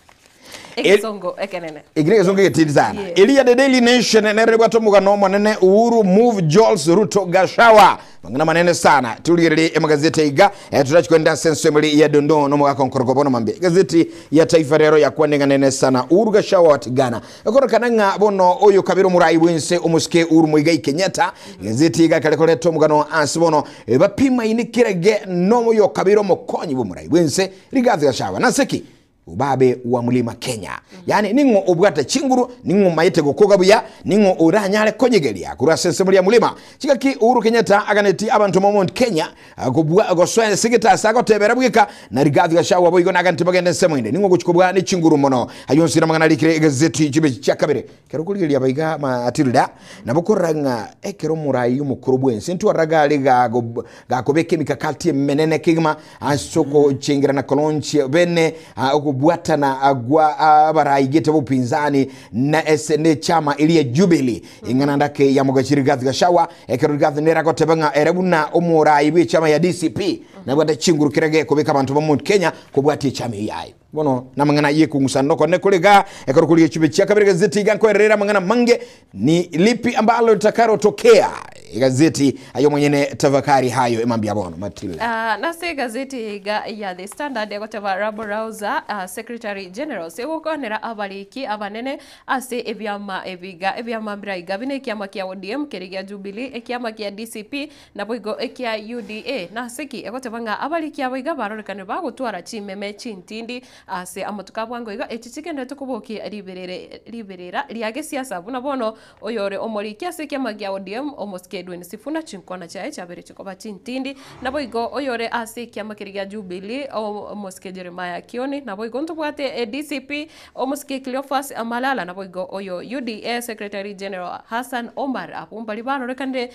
egisongo ekenene ikire gĩcungi gĩtindi sana Yeah. iria the daily nation nere bwatwo mugano manene uhuru move jols ruto gashawa mang'ana manene sana tuligiriri emagazeti aiga turachikwenda senso emeri ya dondo no mugako nkoroko bono mambe gazeti ya taifa rero yakwanenga nene sana uhuru gashawa watigana ekorokana ng'a bono oyo kabiro murai wense omusike uhuru muigai kenyatta gazeti iga karekoretwo mugano ase bono bapima ini kirege no oyo kabiro mokonyi bo murai wense rigathi gashawa naseki ubabe wa mlima Kenya. Yani ning'o obwate chinguru ning'o maite gokoga buya ning'o oranyare konyegeria kurwa sensemo ya mlima chigaki Uhuru Kenyatta aganeti abantu mo Mount Kenya gobwa goswa sigita sagotebera bwika na Rigathi Gachagua boigo naganti bagende nsemo inde ning'o guchikobwa ni chinguru mono ayonsira magana rikire gazeti chibe chia kabere kero kurigeria baiga matilda nabo koranga ekero murai omokoro bwense ntwaraga gago gakobeka emikakati emenene kigima asoko chingira na kolonchi bene okubwatana agwa abaraigete bupinzani na ese chama iliya Jubilee ing'ana ndake ya mugachiri Rigathi Gachagua ekero Rigathi neragoteba ng'a ere buna omorai bwe chama ya DCP nabwate chinguru kirege kobeka abantu ba Mount Kenya kobwati echama eyaye bono namang'ana yekung'usana kone kuriga ekero kuri echibe chia kabere gazeti iga nkwerera mang'ana mange ni lipi ambalo litakalotokea. Egazeti aye omonyene tafakari hayo emambia bono Matilda. Nase egazeti iga ya The Standard egoteba Rabble Rouser Secretary General segokwanera abariki abanene ase ebiama ebiga ebiama mbira iga buna ekiama kia ODM keria gia Jubilee ekiama kia DCP naboigo ekia UDA nase ki egoteba ng'a abariki abo iga barorekanire bagotwara chimeme chintindi ase amatuko abwango iga echi chigenderete kobokia riberere riberera ria gesiasa buna bono Oyore omoriki ase ekiama gia ODM, omosike Edwin Sifuna, chinkwana chiaye chiabeire chikoba chintindi. Naboigo oyore ase ekiama keria gia Jubilee, omosike Jeremiah Kioni, naboigo ntobwate DCP, omosike Cleophas Malala, naboigo oyo UDA Secretary General Hassan Omar. Abwo mbaria barorekanire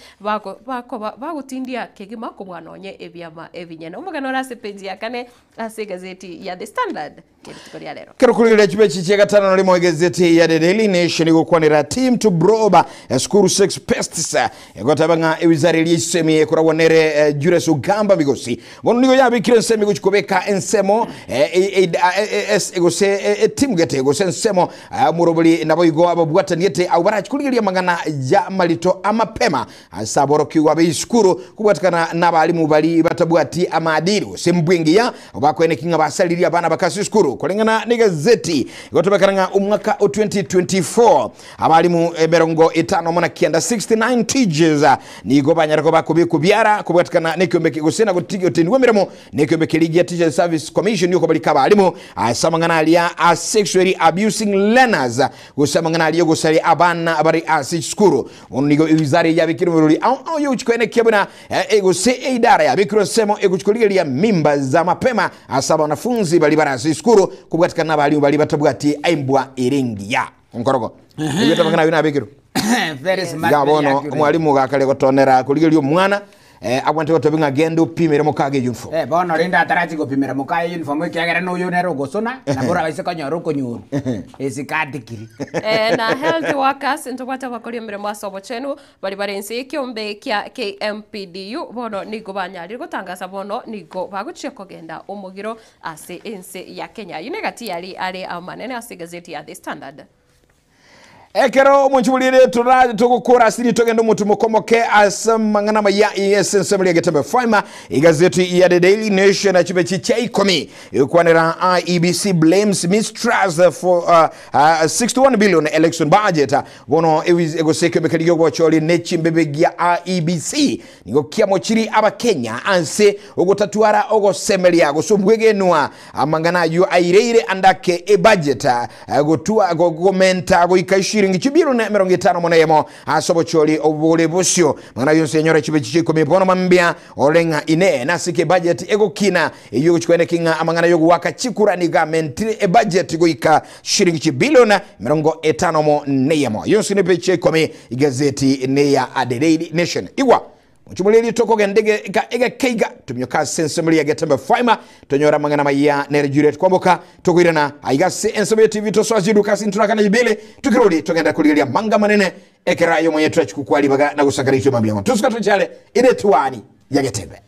bakoba bagotindia kegima kobua nonye ebiama ebinyene. Omogano ore ase page ya kane ase egazeti ya The Standard. Rituko ria rero. Kero kurigereria chibechi chia gatano na rimo egazeti ya The Daily Nation igokwanera team to probe school sex pests egoteba ng'a ewizara eria isemi ekoragwa nere Julius Ogamba Migosi bono nigo yabekire ensemo egochi kobeka ensemo gose etimu gete gose ensemo omorobori naboigo ababwataniete abwo barachi korigereria amang'ana ya marito amapema Ase aborokigwa b'esukuru kobwatikana nabalimu baria batabwati amaadili gose embwa engiya, bakoeneki ng'a basaririe abana bake ase esukuru. Koreng'ana negazeti egotebekana ng'a omwaka o 2024 abalimu emerongo etano amo na kianda, 69 teachers, nigo banyare koba kobekwa biara kobwatikana nekiombe gose na gotenigwa emeremo nekiombe keria gia Teachers Service Commission yokobarika abalimu ase amang'ana aria a sexually abusing learners gose amang'ana aria ogosaria abana bare ase chisukuru. Bono nigo ewizara eye yabekire oborori ao ao yogochia koenekia buna gose eidara yabekirwe ensemo egochia korigereria mimba za mapema ase abanafunzi baria bare ase esukuru kobwatikana nabarimu baria batabwati embwa ere engiya. Onkorogo. Ebio amang'ana ayio nabekirwe. Very smart, Iga very bono accurate. omwalimu gakare gotonera korigereria omwana abwenerete gotebia ng'a genda opimere mokage uniform. Bono rende atarachi gopimera mokaye uniform ekiagera noyo nere ogosona, nabo orabaise konyora okonyorwa esikati kiri. Na health workers ntobwate abakori emeremo ase obochenu baria bare inse y'ekiombe kia KMPDU bono nigo banyarire gotangasa bono nigo bagochia kogenda omogiro ase ense ya Kenya. Ayio negati yaria are amanene ase egazeti ya The Standard. Ekero omonche boriere torache togokora ase ritogenda omotu mokomoke ase amang'ana amaya ase ensemo ria Getembe Faima igazeti ya The Daily Nation chibe chicha ikomi ekwanera IEBC blames mistrust for 61 billion election budget bono gose ekiombe giogochori ne chimbebe gia IEBC nigo kiamochiri abakenya ase ogotatwara ogosemeria gose obwegenwa amang'ana ayio aireire andake ebudget gotua gomenta goika ishiringi chibilioni 50 mono eyemo ase obochori obore bosio mang'ana yonsi enyora chibe chiche ikomi bono mambia oreng'a ine nasike ebudget egokina eyio gochikweneki ng'a amang'ana yogoaka chikura niga amentire ebudget goika shiringi chibilioni 50 mono eyemo yonsi ne pechi ikomi igazeti neya The Daily Nation igwa Mochumoreri tokogenda egekeiga tominyoka ase ensemo eria Getembe Faima tonyore amang'ana maya nere Juliet Kwamboka tokoirana aiga ase ensemo ya TV tosoa chiduka ase inturakana jibele tukirori togenda korigereria manga manene ekero aye omonye turachi kokwa ribaga na gosakara itwe mambia mono tosuka tochare ere tuani ya Getembe.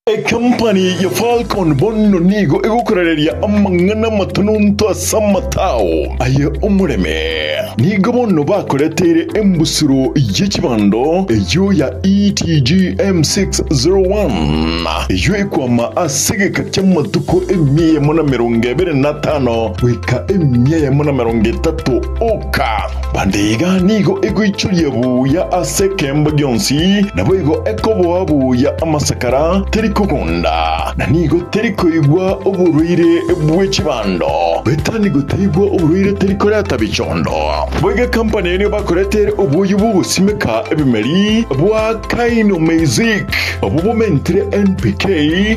Ekampani ya Falcon bono nigo egokorareria amang'ana amatononto ase amatao aye omoreme. Nigo bono bakoreteire embusuro ye chibando eyio ya ETGM 601 eyio ekwama ase egeka ki'amatuko emia eyemo na emerongo ebere na atano goika emia eyemo na emerongo etato oka. Bande iga nigo egoichoria buya ase ekeemba gionsi, naboigo ekoboa buya amasakara, teri kogunda, na nigo teri koigwa oborwaire bwe chibando. Goetania gotaigwa oborwaire teri koreta bichondo. Boigo ekampani eye nigo bakoretere oboyio bw'ogosimeka ebimeri bwa Kainomeizic, obwo bomentire NPK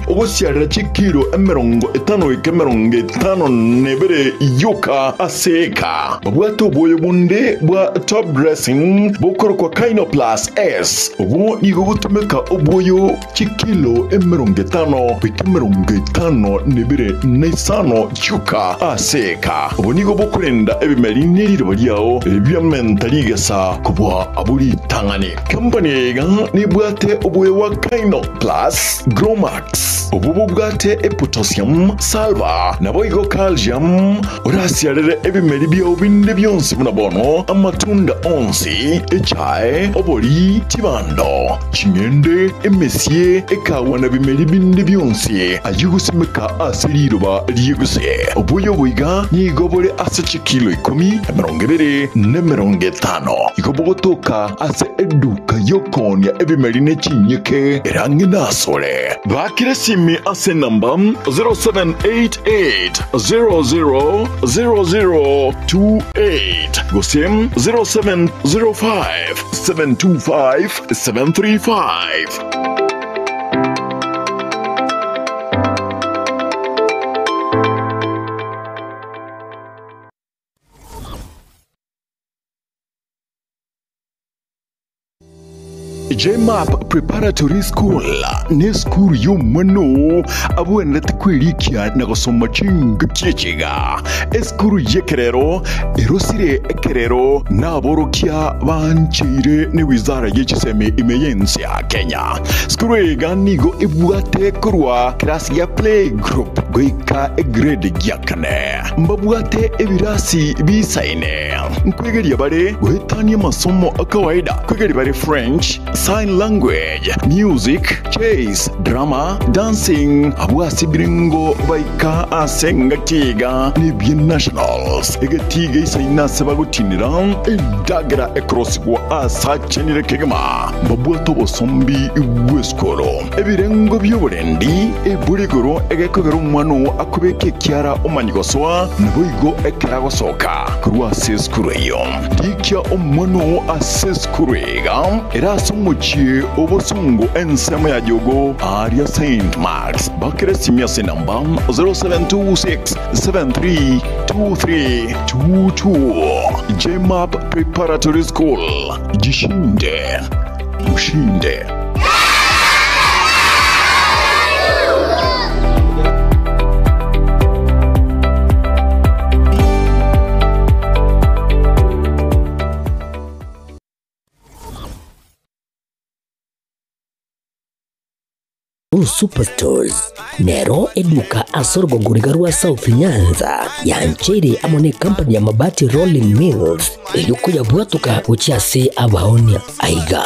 ogosiarera chikiro 50 goika 52 yoka ase eka. Babwate obwoyo bonde bwa top dressing bokorokwa Kainoplus S, obwo nigo gotumeka obwoyo chikilo 50 goika 55 chioka ase eka. Obo nigo bokorenda ebimeri ne riroba riao biamenta rigesa kobua abwo ritang'ani. Company eye iga nebwate oboyo bwa Kaino Plus, Gromax, obwo bobwate epotassium, sulphur, naboigo calcium, orasiarere ebimeri biao binde bionsi buna bono amatunda onsi, echae, obori, chibando, ching'ende, emesie, ekawa na bimeri binde bionsi ayio gosimeka ase riroba ri'eguse. Obuya obo iga nigo bore ase chikilo ikomi, 20, na 50. Igo bogotoka ase eduka y'okoonia ebimeri ne chinyeke ere ang'e nasore. Bakire esimi ase enamba 0788 00 00 28 gose 0705 725 735. JMAP Preparatory School nesukuru y'omwana oo abwenerete kwerikia na gosoma chingaki echi iga. Esukuru y'ekerero erosire ekerero naborokia bancheire ne wizara ye chisemi ime y'ense ya Kenya. Sukuru eye iga nigo ebwate korwa kerasi gia play group goika egrade gia kane. Mbabwate ebirasi bisaine. Nkwegeria bare goetania amasomo a kawaida, nkwegeria bare French, Sign language, music, chess, drama, dancing, abwo ase ebirengo baika ase engaki iga nebie nationals, egetii geisaine ase bagotinera endagera ekorosigwa ase achenire kegima, mbabwate obosombi bw'esukuru, ebirengo bi'oborendi, eburi igoro egekogera omwana oo akobeka ekiara omanye gosoa, naboigo ekero agosoka korwa ase esukuru eyio. Rikia omwana oo ase esukuru iga ere ase omochie o bosongo ensemo ya Jogoo aaria Saint Marks. Bakera esimi ase enamba 0726732322. JMAP Preparatory School, jishinde ushinde. Superstores nero eduka ase orogongo riga rwa South Nyanza yancheire amo ne company ya Mabati Rolling Mills erio koyabwatoka gochia ase abaonia. Aiga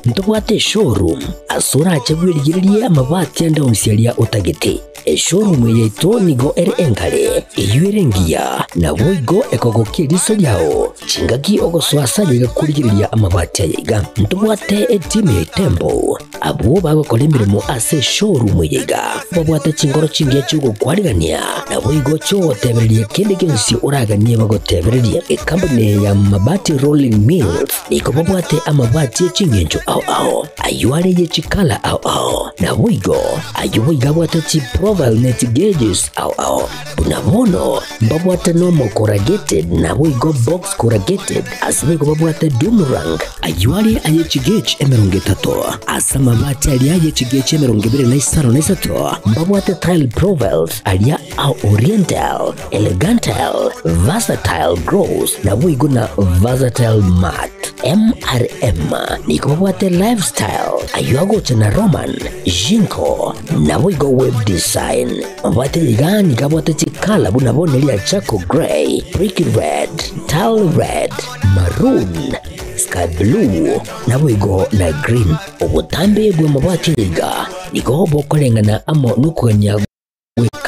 ntobwate eshowroom ase orache bwerigererie amabati ande onsi aria otagete. Eshowroom eye yaito nigo ere enkare, eyio ere engiya, naboigo ekogokia eriso riao chingaki ogosoa ase aye iga korigereria amabati aya iga. Ntobwate etimu ya Itembo, abwo bagokora emeremo ase eshowroom eye iga, babwate chingoro chingiya chi'ogokwarigania, naboigo chi'ogotebereria kende gionsi oraganie bagotebererie. Ekampuni eye ya Mabati Rolling Mills nigo babwate amabati e ching'encho ao ao, ayio are ye chikala ao ao, naboigo ayio boigo abwate chiprofile ne chigeges ao ao. Buna bono mbabwate normal corrugated naboigo box corrugated, ase boigo babwate doom rank, ayio are aye chigauge 30, ase amabati aria aye chigauge 25 mbabwate tile profiles aria a oriental, elegantal, versatile gross, naboigo na versatile matte. MRM nigo babwate lifestyle, ayio agocha na Roman, Jinko, naboigo web design. Mabwate iga nigo abwate chikala buna bono eria charcoal grey, brick red, tile red, maroon, sky blue, naboigo na green. Obotambe bw'amabwate iga nigo bokoreng'ana amo nokogania gwe.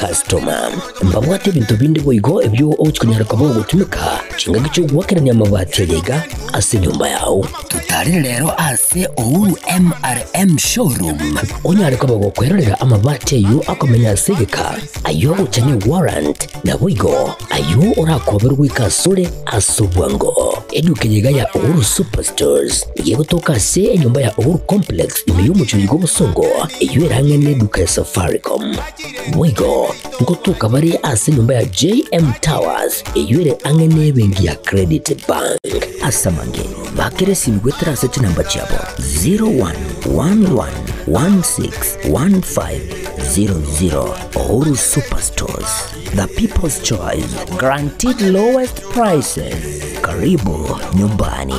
amakastoma. Mbabwate ebinto binde boigo ebio ogochi konyara koba ogotumeka chingaki chi'ogoakerania amabati aya iga ase enyomba yao. Totarire rero ase Uhuru MRM Showroom onyare koba gokwerorera amabati ayio akomenya ase egeka, ayio agocha ne warrant, naboigo ayio orakoberwe goika asore ase obwango. Eduka eye iga ya Uhuru Superstores nigo egotoka ase enyomba ya Uhuru Complex ime y'omochie oyo bw'obosongo eyio erang'e neduka ya Safaricom. Boigo ngotoka bare ase enyomba ya JM Towers eyio ere ang'e nebenki ya Credit Bank. Ase amange, bakera esimi goetera ase chinamba chiabo 0111161500. Uhuru Superstores, the people's choice, guaranteed lowest prices. Karibu nyumbani.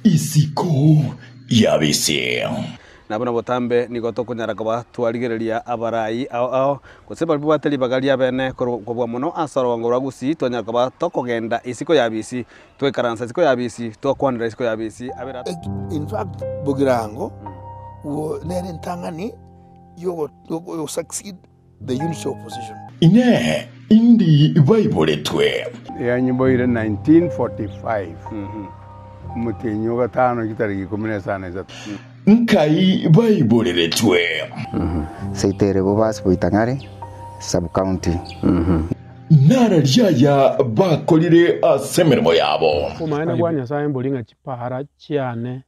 Isiko y'abisi. Na buna botambe nigo tokonyara koba twarigereria abarai ao ao, gose baria babwate ribaga riabene korwa kobua mono ase orogongo rwa Gusii, twanyara koba tokogenda isiko y'abisi, twaikaransa isiko y'abisi, twakwanera isiko y'abisi, abere. In fact, Bogirango nere entang'ani yogo succeed the unity opposition. Inee! Indi baiboretwe? Yanyiboire 1945, omotienyi o gatano chitariki ikomi na isano na isato. Nkai baiboreretwe? Seito ere Bobasi Boitang'are Sub-county. Nara riaya bakorire ase emeremo yabo. Obomaene bwa Nyasae mbori ng'a chipaara chiane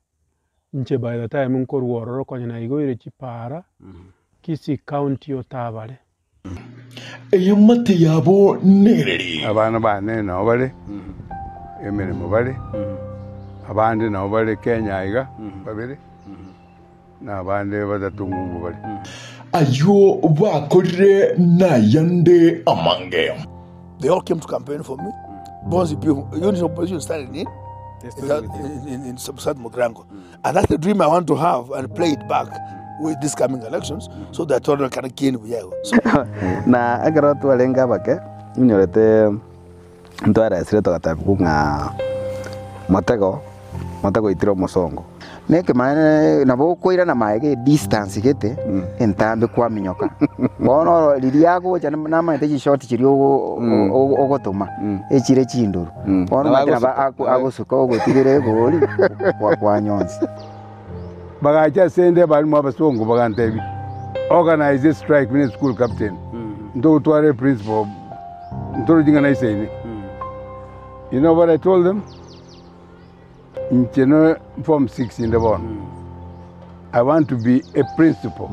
inche by the time nkorwa ororo konya naigoire chipaara Kisii County otabare. Eamate yabo nereri. Abana bane nao bare emeremo bare, abande nao bare Kenya iga babere, na abande batato ng'umbu bare. Ayio bakorire nayande amange. They all came to campaign for me. Bonzi unity opposition started in, in, in, in South Mugirango. And that's the dream I want to have and play it back with these coming elections so that all can gain Buyago. So, Na ekero twarenge abake, inyorete ntwaresire togatebigwa ng'a motego, motego oitire omosongo. Nekemanene nabo okoirana maega edistance gete entambe kwaminyoka. Bono oro riria agocha namanyete chishoti chiria ogo ogotoma echire chindoro. Bono omanyete nabo agosuka ogotigera egori kwanyonsi. Bagacha ase 'nde abalimu abasongo bagantebia, Organise a strike buna eschool captain, ntogotwara eprincipal, ntorochi ng'a naisaine. You know what I told them? Inche no form six inde bono, I want to be a principal.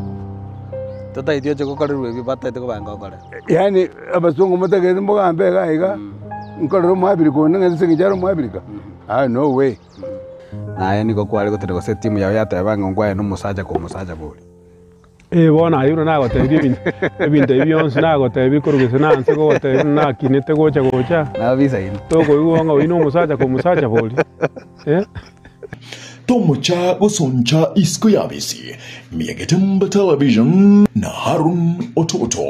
Totaeti oche gokorerwa ebio bataete kobanga okore. Yaani abasongo motagete mbogambe iga iga, nkorere omoabirika onde ng'a ase eng'encho are omoabirika? Ah no way. Naye nigo kware gotera gose etimu yao yateba ng'a nkwaye nomosacha komosacha bori. Ee bono aye buna nagotebirie ebinto ebinto ebi bionsi nagotebirie korwa gese na nse gogotebia buna nakinete gocha gocha, Nabisaine. tokoigwa ng'a oyio na omosacha komosacha bori eh. Tomocha gosoncha isiko y'abisi, Miagetemba Television na Harun Ototo.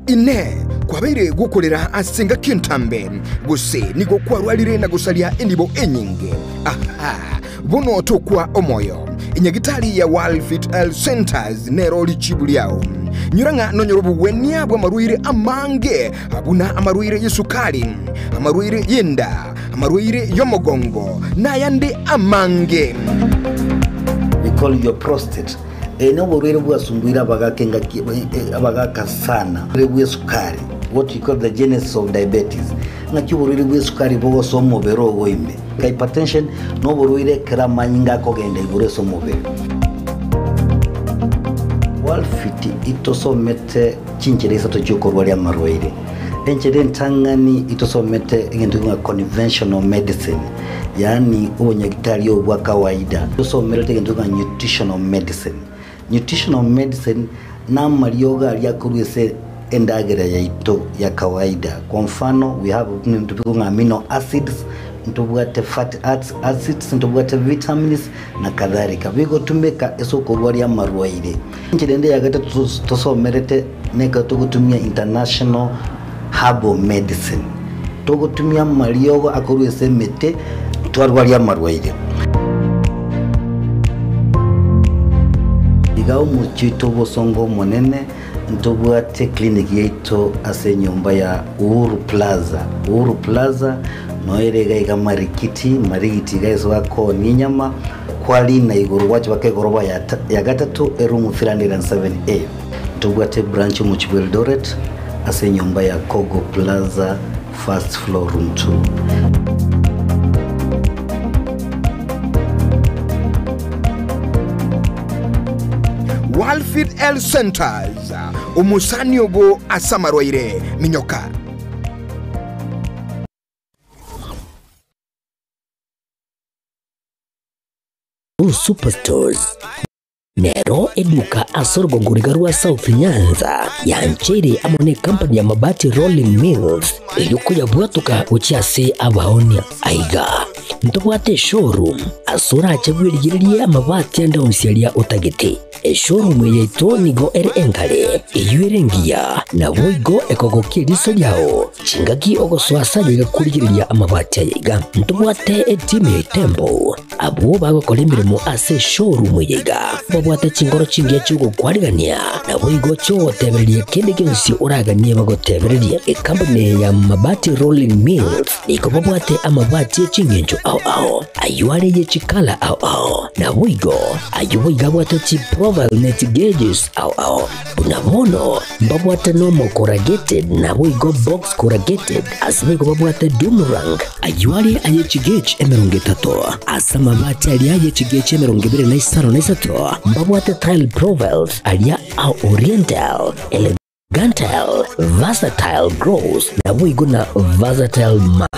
Inee! Kwabeire gokorera ase engaki entambe, gose nigo kwarwarire na gosaria enibo enyinge? Aha! Bono tokwa omoyo. Enyagitari ya World Health Centers nero richibu riao. Nyora ng'a nonyore obogwenia bw'amarwaire amange, buna amarwaire y'esukari, amarwaire y'enda, amarwaire y'omogongo, nayande amange. We call your prostate. Eye noborwaire bwasumbuire abagaka engaki abagaka sana. Oborwaire bw'esukari, what we call the genesis of diabetes. Ng'aki oborwaire bw'esukari bogosoa omobere ogo ime. Hypertension noborwaire ekero amanyinga akogenda igoro ase omobere. Walfit itosomete chinchera isato chi'okorwaria amarwaire. Enchera entang'ani itosomete egento ng'a conventional medicine, yaani obonyagitari obo bwa kawaida. Tosomerete egento ng'a nutritional medicine. Nutritional medicine namariogo aria akorwa ase Endagera yaito ya kawaida. Kwa mfano, we have ebinto bikong'a amino acids, ntobwate fat acids, ntobwate vitamins na kadhalika. Bigotumeka ase okorwaria amarwaire. Enchera ende ya gatato tosomerete nekero togotumia international herbal medicine. Togotumia amariogo akorwa ase emete twarwaria amarwaire. Iga omochie oito obosongo omonene. Ntobwate clinic yaito ase enyomba ya Uhuru Plaza. Uhuru Plaza noyo ere iga iga Marikiti, Marigiti iga ase bakoonia enyama, kwarina igoro gwacha baka egoroba ya ya gatato eroom 307A. Ntobwate ebranch omochie bwa Eldoret ase enyomba ya Kogo Plaza first floor room 2. Walfit Health Centers, omosani obo ase amarwaire, minyoka. Superstores nero eduka ase orogongo riga rwa South Nyanza yancheire amo ne company ya Mabati Rolling Mills eyio koyabwatoka gochia ase abaonia. Aiga ntobwate eshowroom ase orache bwerigererie amabati ande onsi aria otagete. Eshowroom eye yaito nigo ere engare, eyio ere engiya, naboigo ekogokia eriso riao chingaki ogosoa ase aye iga korigereria amabati aya iga. Ntobwate etimu ya Itembo Abwo bagokora emeremo ase eshowroom eye iga babwate chinkoro chingiya chi'ogokwarigania, naboigo chi'ogotebereria kende gionsi oraganie bagotebererie. Ekampuni eye ya Mabati Rolling Mills nigo babwate amabati e ching'encho ao ao, ayio are ye chikala ao ao, naboigo ayio boigo abwate chiprofile ne chigauges ao ao. Buna bono mbabwate normal corrugated naboigo box corrugated, ase boigo babwate doomerang, ayio are aye chigauge 30, ase amabati aria aye chigauge 25, mbabwate tile profiles aria a oriental, elegantile, versatile gross naboigo na versatile matte.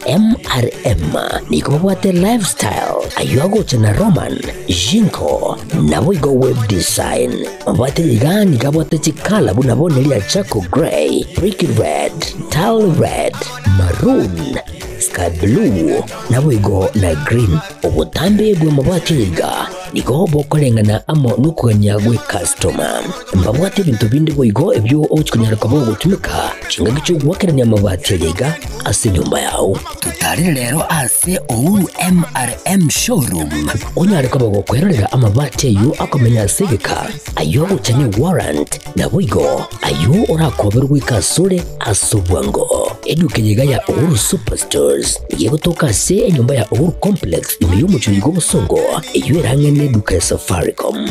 MRM nigo babwate lifestyle, ayio agocha na Roman, Jinko, naboigo web design. Mabwate iga nigo abwate chikala buna bono eria charcoal grey, brick red, tile red, maroon, sky blue, naboigo na green. Obotambe bw'amabwate iga nigo bokoreng'ana amo nokogania gw'ecustoma. Mbabwate ebinto binde boigo ebio ogochia konyara koba ogotumeka chingaki chi'ogoakerania amabati aya iga ase enyomba yao. Totarere rero ase Uhuru MRM Showroom onyare koba gokwerorera amabati ayio akomenya ase egeka, ayio agocha ne warrant, naboigo ayio orakoberwe goika asore ase obwango. Eduka eye iga ya Uhuru Superstores nigo egotoka ase enyomba ya Uhuru Complex ime y'omochie oiga obosongo, eyio ere ang'e neduka ya Safaricom.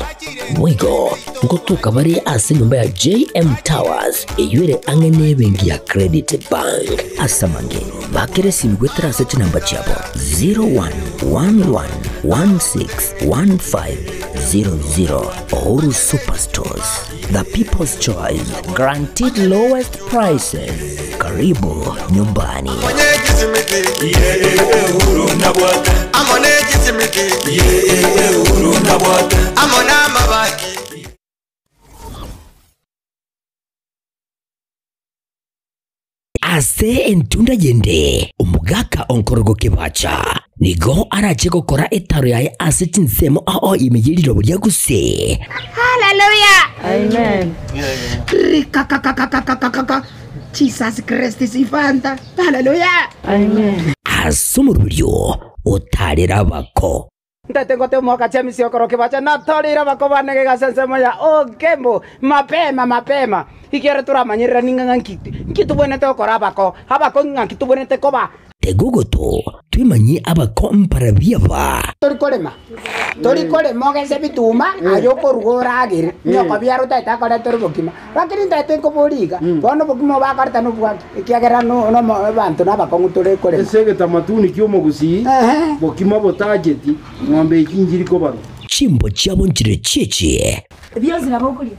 Boigo ngotoka bare ase enyomba ya JM Towers eyio ere ang'e nebenki ya Credit Bank. Ase amange, bakera esimi goetera ase chinamba chiabo 0111161500. Uhuru Superstores, the people's choice, guaranteed lowest prices. Karibu nyumbani. Ase entunda yende, omogaka onkorogo kebacha nigo arache gokora etaro yaye ase chinsemo ao ime ye rirobo ria gusii. Hallelujah. Amen. Rikakakakakakakaka. Jesus Christ is Ifanta. Hallelujah. Amen. Ase omoroberio otarere abako. Ntete ngote omoaka chiamisi okorokia bacha natoreire abako bane gega ase ensemo ya Okembu mapema mapema ekiagera toramanyereranie ng'a ng'aki nki tobwenerete gokora abako abako ng'aki tobwenerete koba. Tega ogoto twemanyie abako mbarabwo aba. Tori korema tori korema ogese ebituma aye okoruga oragere nyoko biara otaete akoretera obokima lakini ntaete nkoboria iga bono obokima obo akoreta nobwaki ekiagera no nomo abanto nabakong'u tore korema. Ase egetamatuni ki'omogusii, bokima botacheti, ng'ombe echi nchiri kobarwa. Chimbo chiabo nchire chiechie. Bionsi nabo okoria.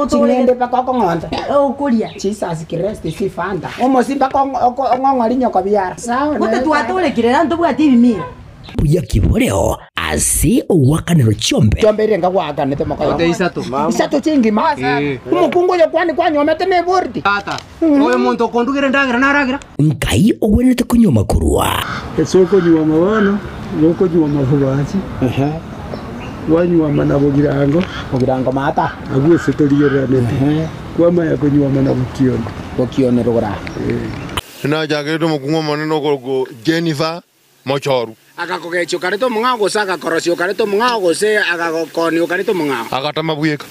Ching'ende mpaka okong'onta. Okoria. Jesus Christ si fanta. Omosi mpaka ong'ong'ori nyoko biara. Gote twatorekire na ntobwati ebimira. Buya ki boreo Ase ogwakanero chiombe. Chiombe ere ngagwakanete mokoyo. Ote isato. Isato chingima. Eh. Omokungu oyo kwani kwanyomete ne bordi. Tata, oyo monto okondugera endagera naragera? Nkai ogwenerete konyuoma korwa. Ase okonyuoma bono, gokonyuoma bobachi, kwanyuoma na bogirango, Bogirango maata. Abwo ase torigereranete, kwamanya konyuoma na bokione. Bokione rogora. Nachakerete omokungu omonene okorokwa Jennifer Mochoru. Agakogechia okareta omong'ao, gose agakorosia okareta omong'ao, gose agagokoonia okareta omong'ao. Agatama bweka.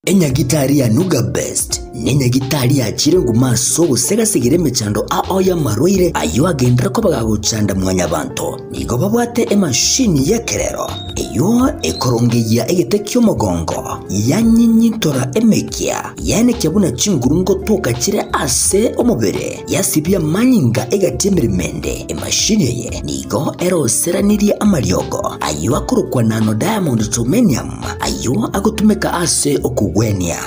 Enyagitari ya Nuga Best nenyagitari yachire nguma ase ogosegasegera emechando ao y'amarwaire ayio agenderere koba gagochanda mwanyabanto. Nigo babwate emashini y'ekerero eyio ekorongeyia egete ki'omogongo, yanyinyintora emekia, yaenekia buna chinguru ngotoka chire ase omobere, yasibia amanyinga egati y'emeremo ende. Emashini eye nigo eroseranirie amariogo ayio akorokwa nano diamond germanium, Ayio agotumeka ase okogwenia.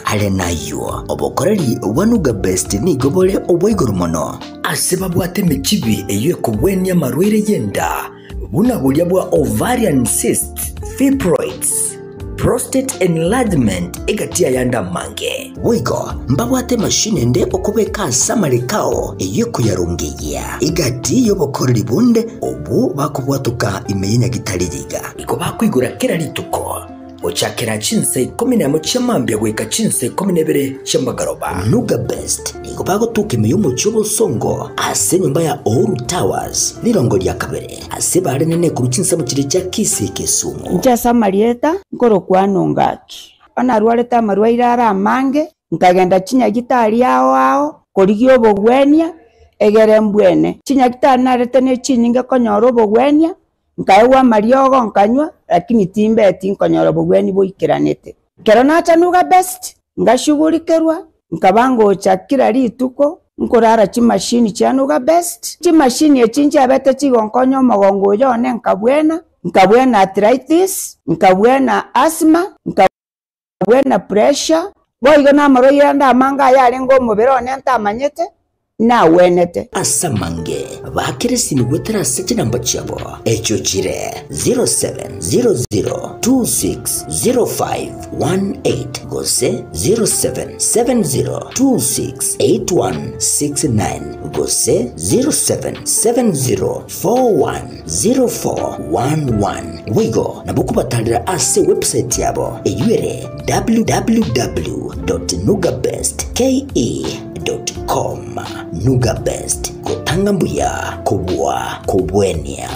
Are nayio, obokoreri bwa Nuga Best nigo bore obwa igoro mono. Ase babwate emechibi eyio ekogwenia amarwaire y'enda, buna boria bwa ovarian cysts, fibroids, prostate enlargement egati y'ayande amange. Boigo mbabwate emashini ende okobeka ase amareko ao eyio ekoyarongeyia egati y'obokoreri bonde obwo bakobwatoka ime y'enyagitari yiga. Nigo bakoigora kera rituko, gochakera chinsa ikomi nemo chia mambia goika chinsa ikomi na ibere chi'amagoroba. Nuga Best nigo bagotoka ime y'omochie obosongo ase enyomba ya Uhuru Towers, rirongo ria kabere, ase barenene korwa chinsemo chiria chia Kisii Kisumu. Inche ase amarieta nkorokwa Nongaki. Onye narwarete amarwaire are amange, nkagenda chinyagitari ao ao korigia obogwenia, egere mbwene. Chinyagitari narete ne chinyinge konyora obogwenia, Nkaegwa amariogo nkanywa, lakini timbeti nkonyora obogwenia boikeranete. Ekero nacha Nuga Best, ngashugurikerwa, nkaba ngocha kera rituko nkorara chimashini chia Nuga Best. Chimashini echi nchiabete chigonkonya omogongo oyo one nkabwena, nkabwena arthritis, nkabwena asthma, nkabwena pressure, boigo namarwaire ande amange ayarenge omobere one ntamanyete, nagwenete. Ase amange baakere esimi goetera ase chinamba chiabo, echio chire 0700260518 gose 0770268169 gose 0770410411. Boigo nabo okobatarera ase ewebsite yabo eyio ere www.nugabestke. Com. Nuga Best, gotanga mbuya kobua kobwenia.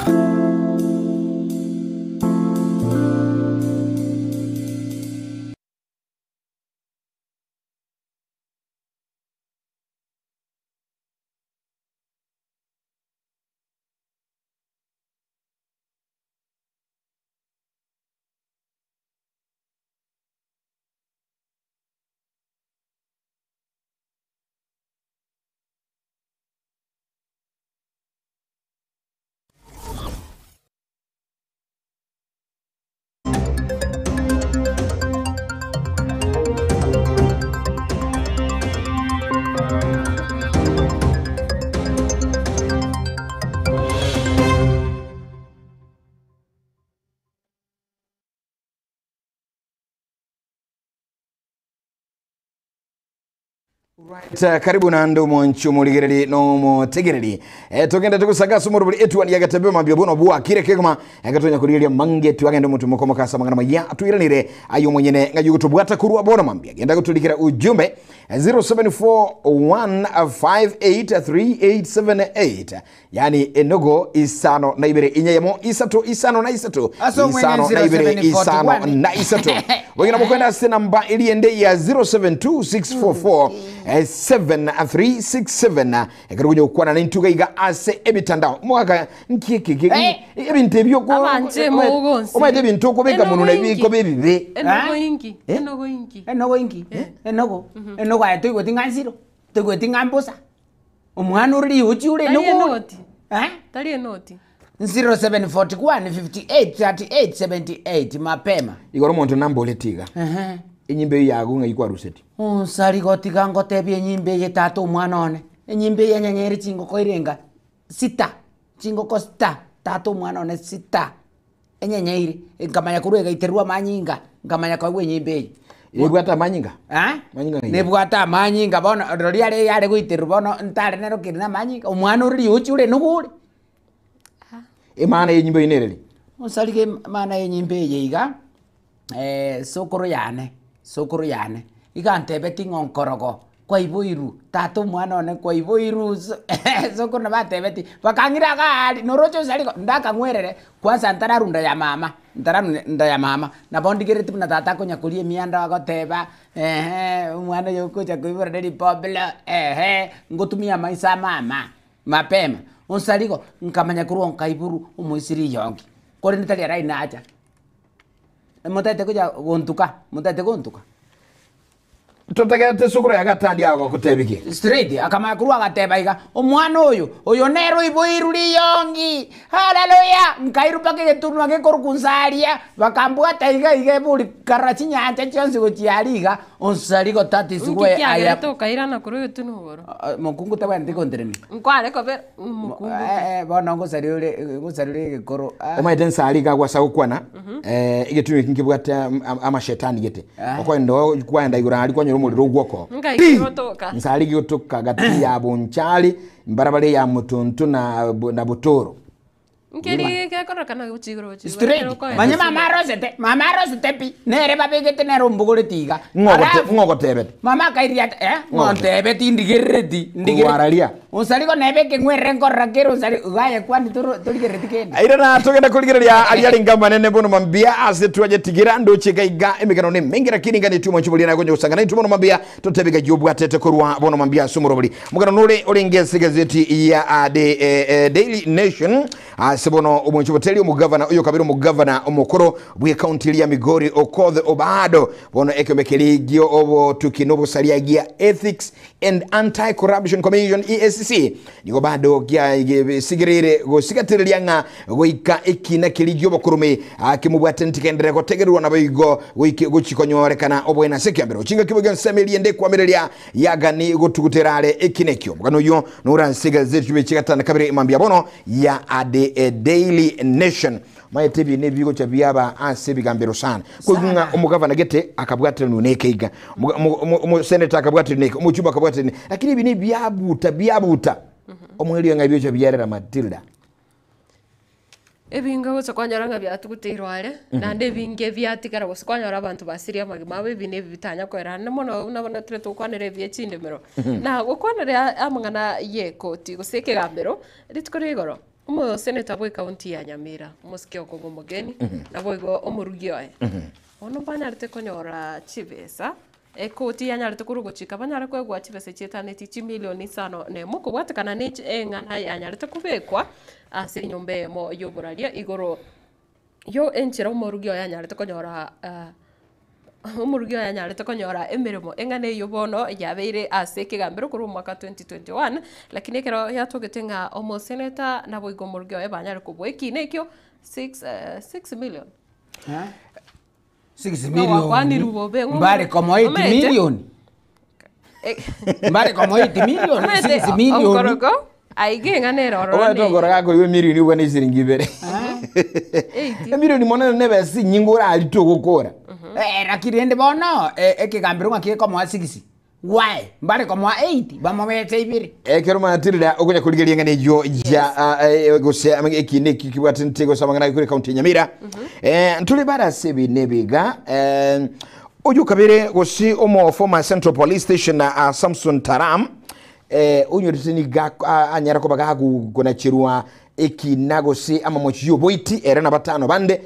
Right, karibu nande omonchi omorigereri na omotegereri eh, togende togosaga ase omorobori etuani yagetebe mambia bono bwakire kegima egetonya korigereria mange twagende omonto mokomoka ase amang'ana maya atuiranire aye omonyene ng'ai ogotobwata korwa bono mambia genda gotorikera ujumbe 0741583878 yani enogo isano na ibere inyeyemo isato isano na isato Ase omwene isano na ibere isano 0741. na isato wengine mukwenda ase namba iliende ya 072644 7367 ekero kunya gokwana na intuga iga ase emitandao mwaka nkiekeke ebinto ebio Abanje mogonsi. omaete ebinto okobeka Enogo mono na inki. ebiko bibibe Enogo inki. Enogo inki. Enogo inki. Enogo. Enogo aye toigweti ng'a nsiro. Toigweti ng'a mbosa. Omwana ore riuchi ore Tari enogo. enoti. Tari enoti. 0741 58 38 78 mapema. Igoro omonto namboreti iga. Ehe. Enyimba eyio yago ng'ai kwaruseti? Onsari gotiga ngotebie enyimba eye tata omwana one, enyimba eye enyenyere chingoko irenga sita, chingoko sita, tata omwana one sita, enyenyeire, nkamanya korwa egaiterwa amanyinga, nkamanya koegwa enyimba eye. Ebwate amanyinga? Eh? Amanyinga ng'ai? Nebwate amanyinga bono, rirorio are yare goiterwa bono ntare nero keri na amanyinga, omwana ore riochi ore nigo ore. Emana y'enyimba eyio nereri? Onsarige emana y'enyimba eye iga. Sokoro yane, sokoro yane, iga antebetie ng'a onkorogo kwaiboirwe, tata omwana one kwaiboirwe sokoro nabo antebetie, bakang'ira iga aria, noroche osari igo, ndakang'werere, kwanza ntararunda ya mama, ntararunda nda ya mama, nabo ndigeretie buna tata akonya koria emianda agoteba, ehe, omwana oyo ogocha koibora ne ripoblo, ehe, ngotumia amaiso a mama, mapema, onsari igo, nkamanya korwa nkaiborwa omoisia riyongi, korende tari arai nacha. Motaete gocha gontuka, motaete gontuka. Totegerete sokoro ya gatandi agogotebia ki? Straight akamanya korwa agateba iga, omwana oyo, oyo nere oiboirwe riyongi, haleluya! Nkairwa mpaka egetunwa gekorokwa nsaria, bakambwata iga iga ebori nkarora chinyancha chionsi gochia aria iga, onsaria igo that is Inki where I am. kiagerete okairana korwa egetunwa igoro? Mokungu tabwenereti gonteremia. Nkware kobera omokungu ki? Bono ngosaria ore ngosaria ore egekoro. Omanyete nsari iga gwasa gokwana egetunwa eki nkebwate amashetani gete okoenda kwaenda igoro aria kwanyora omorero ogwoko Ngai kigotoka. nsari gigotoka gati ya bonchari mbarabara ya motonto na na botoro Nkeri gekorokana gochia igoro gochia igoro, Straight. ekero okoenda Manye ase mama arosete, mama arosete pi, nere babegete nere ombogoreti iga. Ng'o ogote- Alafu, ng'o ogotebete? Mama akairia ati, eh, Ng'o ogote- ngontebeti ndigerereti, ndigerereti. Kogwararia. Onsari ko nebe ekeng'werere nkorora kere onsari, iga aye kwani toro torigerereti kende. Airana togenda korigereria aria arenge amanene bono mambia ase twanyetigira ndoche iga iga emegano ne emenge lakini ngani tuma nchiboria naye konya gosanga naintwe bono mambia totebe iga obwatete korwa bono mambia ase omorobori omogano nore orenge ase egazeti ya ah, the, eh, eh, Daily Nation Ase bono omwanchi boteri omogavana oyo kabere omogavana omokoro bw'ekaunti eria ya Migori Okoth Obado bono ekiombe keria gio obotuki na obosaria gia Ethics and Anti-Corruption Commission EACC nigo bado giasigereire gosigatereria ng'a goika ekina keria giobokorome kemobwate ntigenderere gotegererwa naboigo goike gochi konyorekana oboene ase ekiambero chingaki boigo ensemo eria ende ekwamireria yagani gotugutera are ekina ekio omogano oyio nore ase egazeti chibere chia gatano na kabere mambia bono ya The Daily Nation. Maete ebi nebigocha biaba ase ebigambero sana. Koigwa ng'a omogavana gete akabwateranwa na ekeiga, omoseneta akabwateranwa na eke, omochumba akabwateranwa na eke. Lakini ebi nebiabuta biabuta. Omoerio ng'a ebiocha biarera Matilda. Ebinge gocha kwanyora ng'a biatuguteirwe are, naende ebinge biatigara gose kwanyora abanto basirie amagima abo, ebi na ebi bitanya koera naende mono buna bono tore tokwanera ebi bie chindemero. Na gokwanera amang'ana ya ekoti gose ekegambero, rituko ria igoro, omoseneta bwa ekaunti ya Nyamira, omosike okong'u omogeni, naboigo omorugi oye, bono mbanyarete konyora chibesa, Ekoti yanyarete korwa gochika banyare koegwa chibesa chietanetie chimilioni isano na emo kobwatekana ne eng'ana yanyarete kobekwa ase enyomba eyemo y'oboraria igoro yo enchera omorugi oye anyarete konyora omorugi oye anyarete konyora emeremo eng'ana eyio bono yabeire ase ekegambero korwa omwaka 2021 lakini ekero yatogete ng'a omoseneta naboigo omorugi oye banyare kobua ekina ekio 6 million. 6 Gwakwanirwe million bobe, ng'o- mbare komoa 8 Omanyete? million mbare komoa 8 million Omanyete, 6 million okoroko aiga eng'ana ere ororo Omanyete ne- okoro gakoigwa emilioni obwane esiringi ibere. Emilioni mono nebe ase enyinga orarite ogokora. Eh, lakini rende bono eh, ekegambero ng'aki gekomoa 6 Why? Mbare komoa 8, bamobete ibere. Ekero Matilda okonya korigeria eng'ana eyio ya ah, eh, gose ekiina eki kibwatanete gose amang'ana agekore ekaunti ya Nyamira. Eh, ntore bare ase ebi na ebiga eh, oyo kabere gose omo former Central Police Station ah, Samson Taram eh, onyorete niga ah, anyara koba gagonacherwa ekina gose amamochi y'oboiti ere na batano bande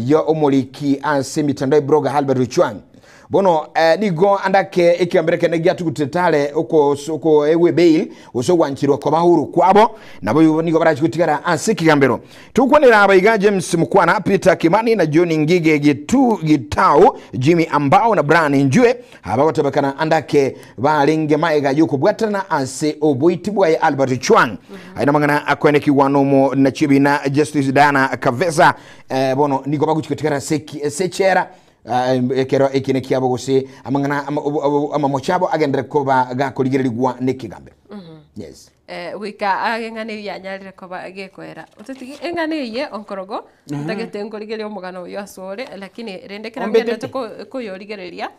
yo omoriki ase emitandao ebroga Albert Ojwang. Bono eh, nigo andake ekiambere kene giatugutire tare okoegwa ebail gose ogwanchirwa koba huru kwabo nabo nigo barachi gotigara ase ekegambero. Tokwanera aba iga James Mukwana, Peter Kimani na John Ngige Gitu, Gitau, Jimmy Ambao na Brian Njue abagotebekana andake barenge maega yokobwatana ase oboiti bwaye Albert Ojwang. Aya namang'ana akoenekigwa nomo na chibina Justice Diana Kavesa eh, bono nigo bagochi gotigara ase eki- ase echera. Ekero ekina kiabo gose amang'ana amamocho abo agenderere koba gakorigererigwa nekegambero. Yes. Goika age eng'ana eyio yanyarire koba gekoera. Ototige eng'ana eye onkorogo, ntagete nkorigereria omogano oyio asore, lakini rende ekero Ombetete. ngenderete ko- koyorigereria,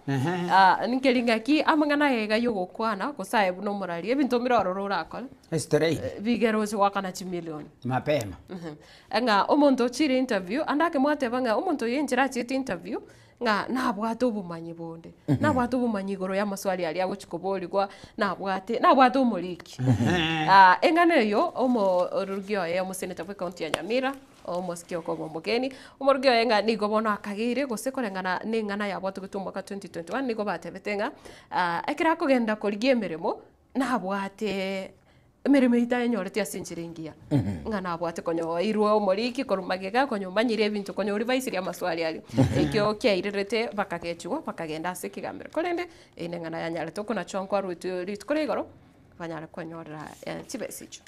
nkeri ng'aki amang'ana aya iga ya ogokwana, gose aye buna omorari, ebinto mbire ororo orakore, Straight. bigere oche goakana chimilioni. Mapema. Ng'a omonto ochire interview, ande ake mwateba ng'a omonto oyo enchera achiete interview, ng'a nabwate obomanyi bonde, nabwate obomanyi igoro y'amaswali aria agochi koborigwa, nabwate nabwate omoriki. Eng'ana eyio omorugi oye omosenator bwa ecounty ya Nyamira, omosike okoba omogeni, omorugi oye ng'a nigo bono akageire gose koreng'ana na eng'ana yabwatogete omwaka 2021 nigo batebete ng'a ekero akogenda korigia emeremo, nabwate emeremo eyio tayenyoreti ase enchera engiya, ng'a nabwate konya oirwe omoriki korwa magega konya omanyire ebinto konya orivaisirie amaswali aria. Ekio kiairerete bakagechigwa bakagenda ase ekegambero. Korende eye neng'ana yanyarete okonachwa nkwarwetwe rituko ria igoro, banyare kwenyorera chibesa echio.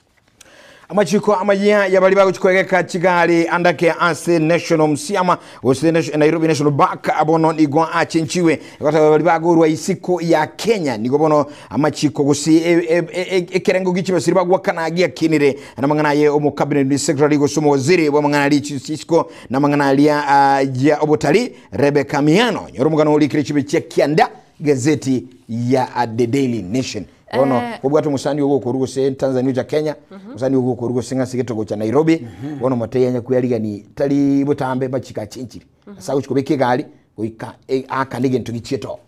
Amachiko amayia y'abaria bagochia koegeka chigari andake ase National Museum gose Nairobi National Park bono nigo achenchiwe. Egoteba baria bagorwa isiko ya Kenya nigo bono amachiko gose ekerengo gie chibesa chiria bagwakana giakinire. Namang'ana aye omo cabinet secretary gose omowaziri bw'amang'ana aria chisiko namang'ana aria ya obotari Rebecca Miano. Nyora omogano orikire chibe chia kianda gazeti ya The Daily Nation. Bono kobwate omosani ogo okorwa gose Tanzania ocha Kenya, omosani ogo okorwa gose ng'a ase gete gocha Nairobi, bono omotebia onye kwerigani tari botambe machiko achenchire. Ase agochi kobeka egari goika aakane egento gichiete oo.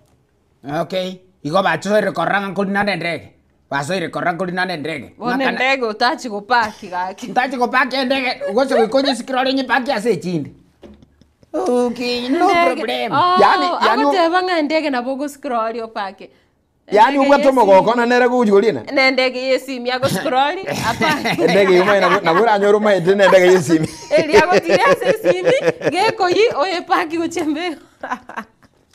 Okay, igo bachoire korora ng'a nkorina nde endege, basoire korora nkorina nde endege. Bono endege otachi gopaki gaki. Ntachi gopaki endege, gose goika onyesikire ore nyepaki ase echinde. Okay, no problem. Oh, Yani- agoteba ng'a endege nabo ogoscroll opake. Yaani obwate omogoko na nere gochi korina. Na endege y'esimi agoscroll apake. Endege eyio omanye nabo oranyore omaete na endege y'esimi. Eria agotira ase esimi, gekoyi oyepaki gochia mbeo.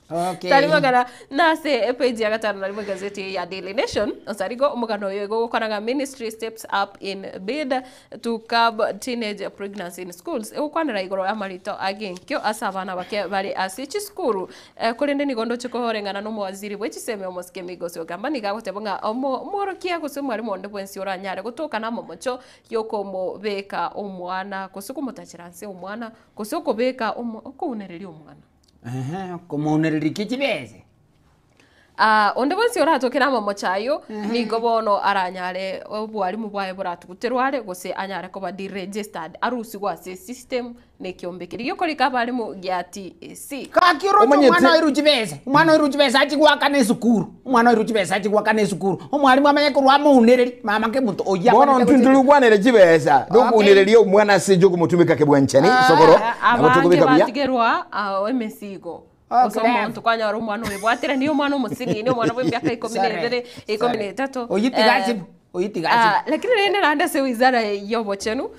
Okay. Tari magana nase epage ya gatano na rimo egazeti eye ya Daily Nation osarigo omogano oyo igo ogokwana ng'a ministry steps up in bid to curb teenage pregnancy in schools egokwanera igoro y'amarito agenkio ase abana bake bare ase chisukuru Korende nigo ndoche koreng'ana nomowaziri bwe chisemi omosike Migos Ogamba nigo agoteba ng'a omworokia gose omwalimu onde bwensi oranyare gotoka namomocho yokomobeka omwana gose komotachera nse omwana gose okobeka okounereria omwana. Ehe, komounereria ki chibesa? Onde bwensi oratoke namomocho ayio nigo bono aranyare obwalimu bwaye boratuguterwe are gose anyare koba deregistered arusigwe ase esystem na ekiombe keria gi'okorika abalimu gia TSC. Gaki oroche omwana oirwe chibesa, omwana oirwe chibesa achie goakana esukuru, omwana oirwe chibesa achie goakana esukuru, omwalimu amanye korwa amounereri, mama kemonto oyio Bono akwanete intwe gochia nturi gokwanera chibesa, nokounereria omwana ase enchera okomotumeka kebwanchani, sokoro, nabo Abange tokobeka buya. batigerwa emesigo. Gose omonto kwanyora omwana oyo bwaterania omwana omosinini, omwana bwa emiaka ikomi na ebere, ikomi na etato. Oyio tiga asibu, oyio tiga asibu. Lakini rende naende ase wizara ya obochenu,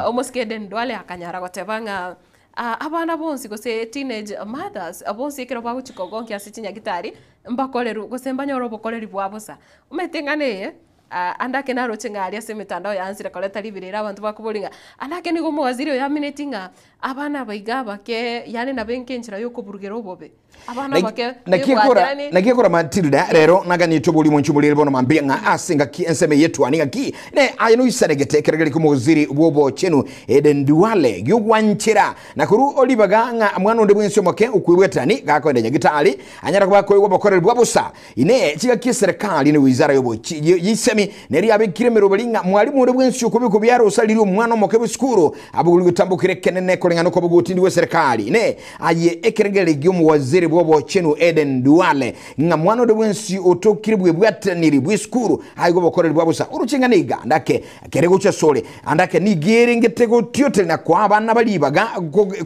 omosike Aden Duale akanyara goteba ng'a abana bonsi gose teenage mothers bonsi ekero bagochia kogonkia ase chinyagitari, mbakorerwe gose mbanyore obokoreri bwa bosa. Omanyete eng'ana eye. Ande ake naroche ng'a aria ase emetandao yaansire koreta riberera abanto bakoboria ng'a ande ake nigo omowaziri oyo amineti ng'a abana aba iga abake yaani nabo enka enchera yokoburugera obobe. Abana abake Naki ekora bebwaterani naki ekora Matilda rero naganete oboria omonche omorere bono mambia ng'a ase engaki ensemo eye etwani ng'aki ne aye noisanegete ekero kere ki'omowaziri bw'obochenu Eden Duale gi'ogwanchera na korwa oribaga ng'a mwana onde bwensi omoke okwebwatani gakoenda nyagitari anyare koba akoegwa obokoreri bwa bosa Inee! Chigaki eserekari na wizara y'isemi neri yabekire emeroberi ng'a mwalimu onde bwensi okobekwa biara osaririe omwana omoke bw'esukuru abogorigwe getambokero ekenene koreng'ana okoba gw'otindi gw'eserekari? Inee! Aye ekerengererio gi'omowaziri bw'obochenu Eden Duale ng'a mwana onde bwensi otokire bwebwataniri bw'esukuru aigwe obokoreri bwa bosa oroche ng'a niga andake kere gochia asore andake nigo erengete gotioteria na koa abana ba ribaga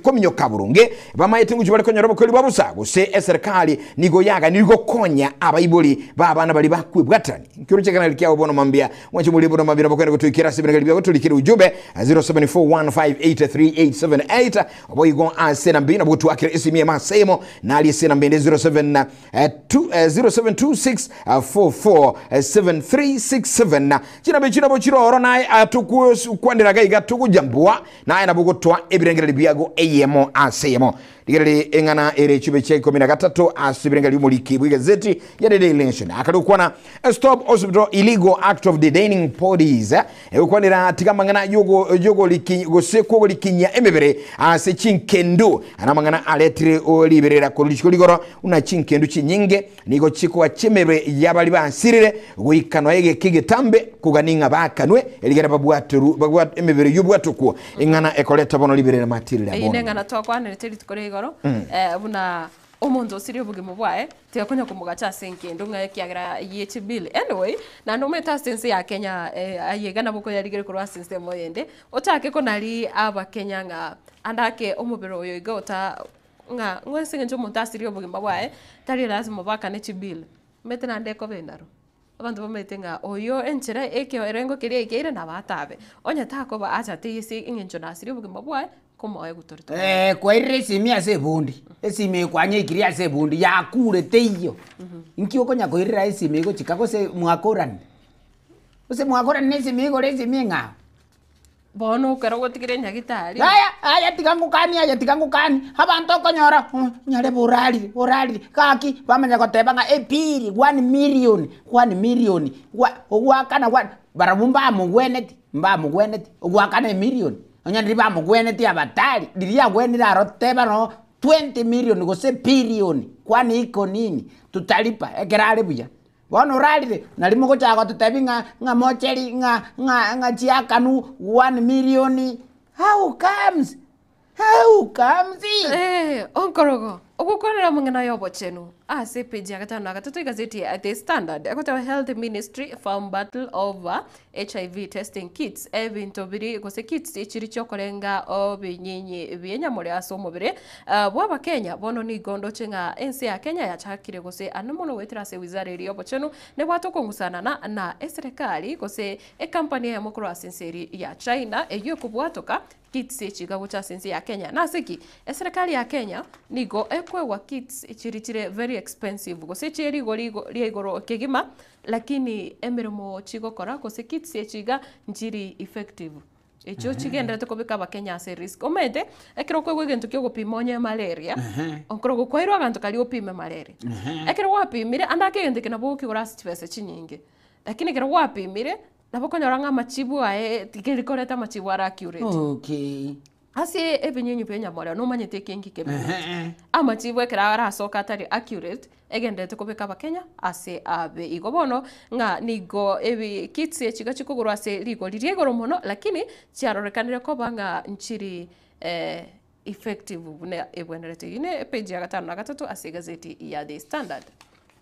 kominyoka boronge bamaete ngochia bare konyora obokoreri bwa bosa gose eserekari Nigo yaganiri gokonya abaibori b'abana baria bakwebwaterania. Nkero chi'ekanari kiabo bono mambia, mwanche morie bono mambia nabo kwenda gotoikera ase ebirangeri biabo torikere ujumbe 0741583878 oboigo ase namba eyio nabo gotwakera esimi emo ase emo nari ase namba ende 07 0726447367 chinamba echio nabo chiroro naye atokwanera iga iga togojambua naye nabo gotoa ebirengererio biago eyemo ase eyemo. Rigereri eng'ana ere chibe chia ikomi na gatato ase ebirengererio bi'omoriki bw'egazeti ya The Daily Nation. Akare gokwana Stop Hospital Illegal Act of Detaining Bodies. Egokwanera tiga amang'ana yogo yogoriki gose kwogorikinyia emebere ase chinkendu. Aya namang'ana aretire riberera korwa rituko rigoro buna chinkendu chinyinge nigo chikoa chi'emebere y'abaria basirire goika nonya egeka egetambe kogania ng'a baakanwe erigere babwaterwe babwat emebere y'obwatokwo eng'ana ekoreta bono riberera matirire Eyio bono. neng'ana twakwanerete rituko ria igoro, buna omonto osirie obogima bwaye, tigakonya komogacha ase enkendo ng'a ekiagera ye chibill. Anyway, naende omanyete ase ense ya Kenya aye iga nabo okoyarigereria korwa ase ensemo eyende, ochake konaria abakenya ng'a ande ake omobere oyo iga ota ng'a ng'a ase eng'encho omonto asirie obogima bwaye, tari lasima obakane chibill, omanyete naende ekoba endaro. Abanto bamaete ng'a oyo enchera ekerengo keria aikeire nabo atabe, onye takoba acha ateiyo ase eng'encho nasirie obogima bwaye, komoe gotoria tomoe. Eh, kwairire esimi ase ebundi, esimi eye kwanyeikirie ase ebundi yakure teiyo, inki okonya koirera esimi egochika gose mwakorani? Gose mwakorani na esimi igoro esimi eng'ao? Bono ekero ogotigire nyagitari. Yaya, aya tiga ngokanie aye tiga ngokanie, abanto okonyora nyarebe orarire orarire, gaki bamanya goteba ng'a ebiri one million, one million, gwa ogwakana one barabwo mbamogweneti mbamogweneti, ogwakana emillion, onye riria bamogweneti abatari, riria agwenire aro teba noo 20 million gose billion, kwani iko nini, tutalipa ekero are buya. Bono orarire, nari mogochaka gototebia ng'a ng'a mocheri ng'a ng'a ng'a chiakanwu one million, how comes? How comes? Eh, onkorogo, ogokwanera amang'ana y'obochenu ase epeji ya gatano na gatato egazeti ya The Standard egoteba Health Ministry firm battle over HIV testing kits ebinto biri gose kits chiri chiokorenga obinyinyi bienyamore ase omobere bw'abakenya bono nigo ndoche ng'a ense ya Kenya yachakire gose ane mono goetera ase wizara eria y'obochenu nebwate okong'usanana na eserekari gose ekampani eyemo korwa ase ense eria ya China eyio ekobwatoka kits echi iga gocha ase ense ya Kenya. Nase ki? Eserekari ya Kenya nigo ekoegwa kits chiri chire very expensive gose chie rigori ria igoro kegima Lakini emeremo chigokora gose kits echi iga nchiri effective. Echio chigenderete kobeka abakenya ase risk. Omanyete, ekero okoegwa egento kia ogopima onye malaria, okorogo kwairwe aganto karia opime malaria. Ekero gwapimire, ande ake egento eke nabo okigora ase chibesa chinyinge, lakini ekero gwapimire, nabo okonyora ng'a amachibu aye tikeri koreta amachibu are accurate. Okay. Ase ebinyinyi bia enyamorero nomanyete ekenki kebe amachibu ekero arasoke atari accurate egenderete kobeka abakenya ase abe igo bono ng'a nigo ebi kits echi iga chikogorwa ase rigori ria igoro mono lakini chiarorekanire koba ng'a nchiri effective buna ebwenerete. Eyio ne epage ya gatano na gatato ase egazeti ya The Standard.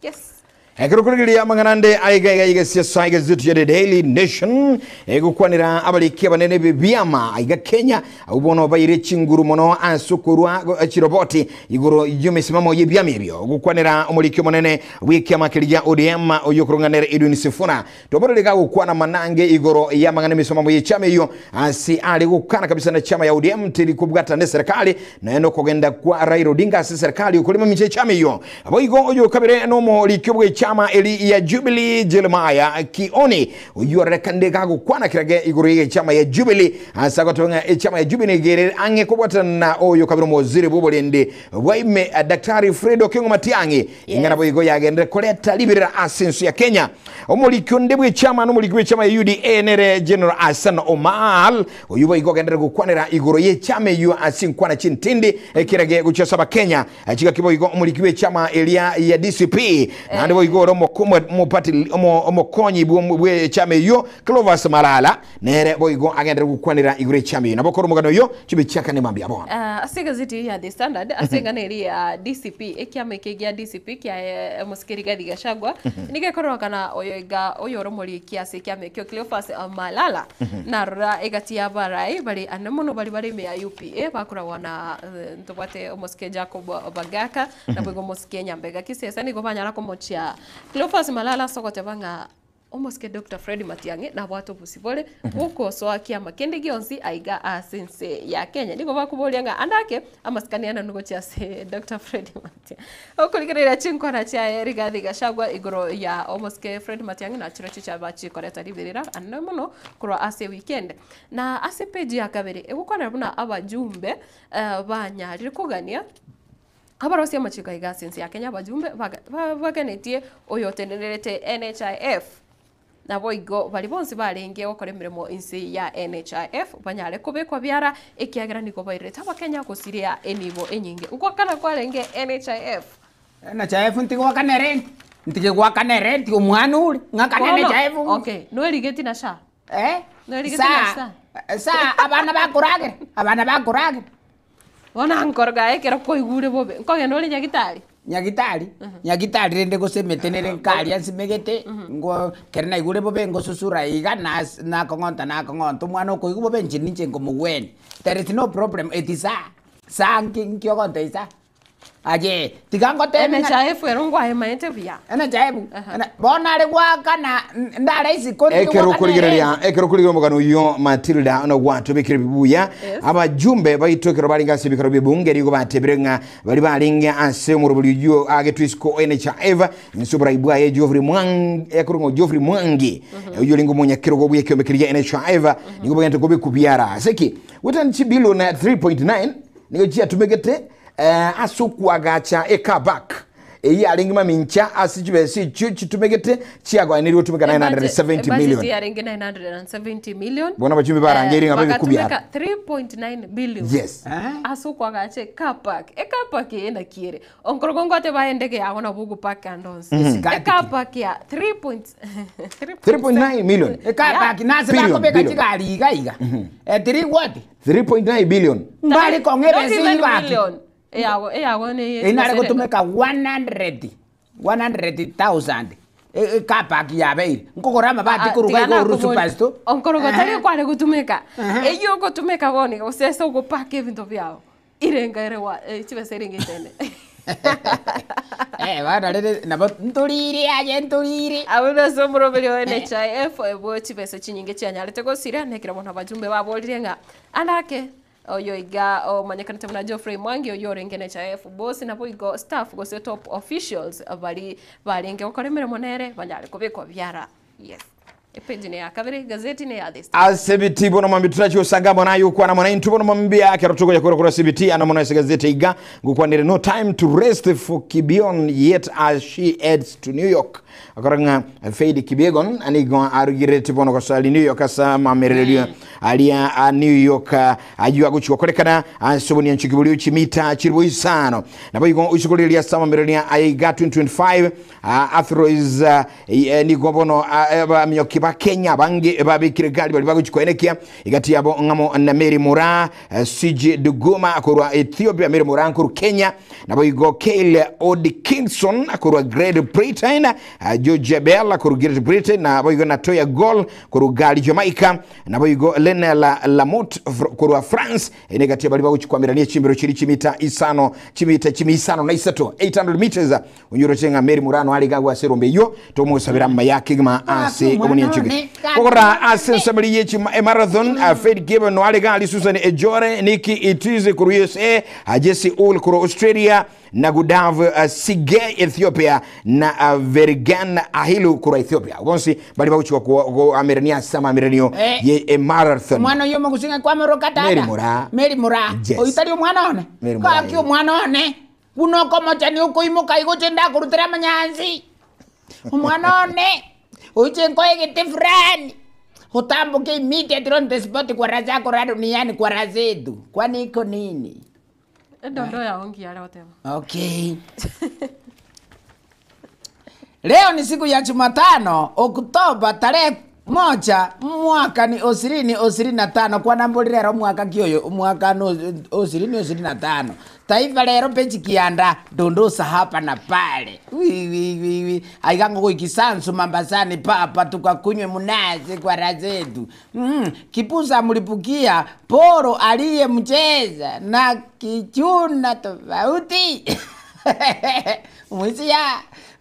Yes. Ekero okorigereria amang'ana ande aiga iga igesiasa egazeti ya The Daily Nation egokwanera abariki abanene b'ebiama aiga Kenya abwo bono baire chinguru mono ase okorwa chiroboti igoro y'emesimamo y'ebiama ebio. Ogokwanera omoriki omonene bw'ekiama keria gia ODM oyio okorong'anera Edwin Sifuna toborere gagokwana manange igoro y'amang'ana emesimamo y'echiama eyio ase are gokana kabisa na chiama ya ODM teri kobwatana neserikali naende okogenda kwa Raila Odinga ase eserikali okorema mincha echiama eyio. Boigo oyo kabere nomorikio bw'echama eri ya Jubilee Jeremiah Kioni, oyio ororekanire gagokwana kerage igoro y'echama ya Jubilee ase agoteba ng'a echama ya Jubilee nigo ere ang'e kobwatana na oyo kabere omowaziri bw'oborendi bwa ime Daktari Fred Okengo Matiang'i ing'ana boigo yagenderere koreta riberera ase ense ya Kenya. Omoriki onde bw'echama nomoriki bw'echama ya UDA nere General Hassan Omar oyio boigo ogenderere gokwanera igoro y'echama eyio ase chinkwana chintindi ekerage gochia ase abakenya. Chigaki boigo omoriki bw'echama eria ya DCP, naende boigo ore omopati omokonyi bw'echama eyio Clovas Malala, nere boigo agenderere gokwanera igoro y'echama eyio. Nabo okore omogano oyio chibe chiakane mambia bono. Ase egazeti eye ya The Standard, ase eng'ana eria ya DCP, ekiama eke gia DCP kia omosike Rigathi Gachagua, nigo ekororokana oyo iga oyore omoriki ase ekiama ekio Cleophas Malala, Narora egati y'abarai bare ane mono baria bare ime ya UPA bakoragwa na ntobwate omosike Jacob Bagaka naboigo omosike Nyambega Kisesa nigo banyara komochia Cleophas Malala ase ogoteba ng'a. Omosike Doctor Fred Matiang'i nabwate obosibore bw'ogosoa kiama kende gionsi aiga ase ense ya Kenya. Nigo bakoboria ng'a ande ake amasikani ane nogochia ase Doctor Fred Matiang'i. Okorigereria chinkwana chiaye Rigathi Gachagua igoro ya omosike Fred Matiang'i na chirochio chiaba chikoreta riberera anene mono korwa ase weekend. Na ase page ya kabere egokwanera buna abajumbe banyarire kogania Abarosia amachiko aiga ase ense ya Kenya abajumbe baganetie oyotenenerete NHIF. Naboigo baria bonsi barenge gokora emeremo inse ya NHIF banyare kobekwa biara ekiagera nigo bairerete abakenya gosiria enibo enyinge. Ngwakana kwarenge NHIF. NHIF ntigoakana rent, ntige goakana rent omwana ore, ng'akane Bono, NHIF. okay, nwerigeti na SHA? Eh? Nwerigeti na Sa, SHA? sa abana bakoragera, abana bakoragera. Bono ankoroka aye ekero kwaigure bobe, nkogenda ore nyagitari? Nyagitari, nyagitari rende gose emete nere nkaria nsimegete, ngo ekero naigure bobe ngosusura iga nas nakong'onta nakong'onta omwana okoigwa bobe inche ninche nkomogwenia. There is no problem eti saa, saa nki nki ogontebia saa? Aye, tiga ngotebi ng'a NHIF ero ngwaemaete buya. NHIF, bono are goakana ndare isiko ntige Ekero goakana okorigereria erent. ekero okorigereria omogano oyio Matilda ono gwatobekire buya abajumbe baito ekero barenge ase ebikaro bia ebunge nigo batebire ng'a baria barenge ase omorobori oyio agetwe isiko NHIF inse oborai bwaye Geoffrey Mwangi ekorwa ng'a Geoffrey Mwangi oyio orenge omonyakerogo bwa ekiombe keria NHIF nigo bagente kobekwa biara ase ki goetania chibilion 3.9 nigo chiatumegete Ase okoagacha car park eyio yarenge mamincha ase chibesa echio chitumegete chiagoanirwe gotumeka 970 Ebudget million. yarenge 970 million. Bono abachumbi barangeire ng'a babe kubiara. Bagatumeka 3.9 billion. Yes. Ase okoagacha car park. Ecar park eye naki ere? Onkorogo ngote bae endege yago nabo ogopark ande onsi. Ecar park ya 3.9 million. Ecar park nase Billion, bakobeka billion. chigari iga iga. Etiri what? 3.9 billion. Mbare kong'a Not ebesa even eyio gaki. million. Eyago eyago ne Eyio nare gotumeka 100 100,000 car park yabeire. Nkogora amabati korwa iga iga orure superstore. Onkorogo tari kware gotumeka. Eyio ogotumeka bono iga gose ase ogopaka ebinto biago. Irenga ere wa chibesa erenge etaine. Eh, bono rende nabo ntorire aye ntorire. Abwo nase omoroberi o NHIF bwe chibesa chinyinge chianyarete gosira nekero bono abajumbe baborire ng'a ande ake oyo iga omanyekanete buna Geoffrey Mwangi oyio orenge NHIF boss naboigo staff gose top officials bari barenge gokora emeremo nere banyare kobekwa biara. Yes. Epage ne ya kabere, gazeti ne ya The Star. Ase biti bono mwambi turachi gosanga amo naye okwana mono intwe bono mwambia ekero togocha korwa korwa ase biti ano mono ase gazeti iga ngokwanere no time to rest for Kibion yet as she heads to New York akora ng'a Faith Kipyegon nigo arugirete bono gosoa aria New York ase amamerererio aria a New York ayio agochi gokorekana ase obonianchoki boria chimita chiribo isano nabo igo oisokoreria ase amamerererio aya iga 2025 Athrois nigo bono abaminyoki ba Kenya abange babekire gari baria bagochi koenekia egati yabo ng'amo na Mary Moraa, Siji Duguma korwa Ethiopia, Mary Moraa korwa Kenya, naboigo Kyle Odkinson korwa Great Britain, Georgia Bell korwa Great Britain, naboigo Natoya Gol korwa gari Jamaica, naboigo Lenel Lamot korwa France. Eye negati ya baria bagochi kwamerania chimbero chiria chimita isano chimita chimi isano na isato 800 meters Onyoroche ng'a Mary Murano arenge agwo ase erombe eyio, tomosabera amaya kegima ase obonianchoki. Kogora ase ensamari ye chima emarathon, Faith Gibbon arenge aria Susan Ejore, Nikki Itize korwa USA, Jesse Ull korwa Australia, na Gudav Sige Ethiopia, na Verigan Ahilu korwa Ethiopia. Bonsi bari bagochika koamerania ase amameranio ye emarathon. Omwana oyio omogusinga kwamoroka tata. Mary Moraa. Mary Moraa. Yes. Oyio tari omwana one. Mary Moraa, Gaki eh. omwana one. Buna okomochani okoimoka igo oche ndakorutere amanyansi, omwana one, oiche nkoe egete fulani, otamboke immediately on the spot kwa raha zako raha duniani kwa raha zetu, kwani iko nini? Endondo yao ngiya are goteba. Okay. Leo ni siku ya Jumatano, Oktoba tarehe moja mwaka ni osirini osirini na tano kwana mbori rero mwaka ki oyo mwaka no osirini osirini na tano Taifa Lero peji kianda dondosa hapa na pale wi wi wi wi aigango kuikisansu mambasani papa tukakunywe munazi kwa raha zetu kipusa mlipukia poro aliyemcheza na kichuna tofauti mwisia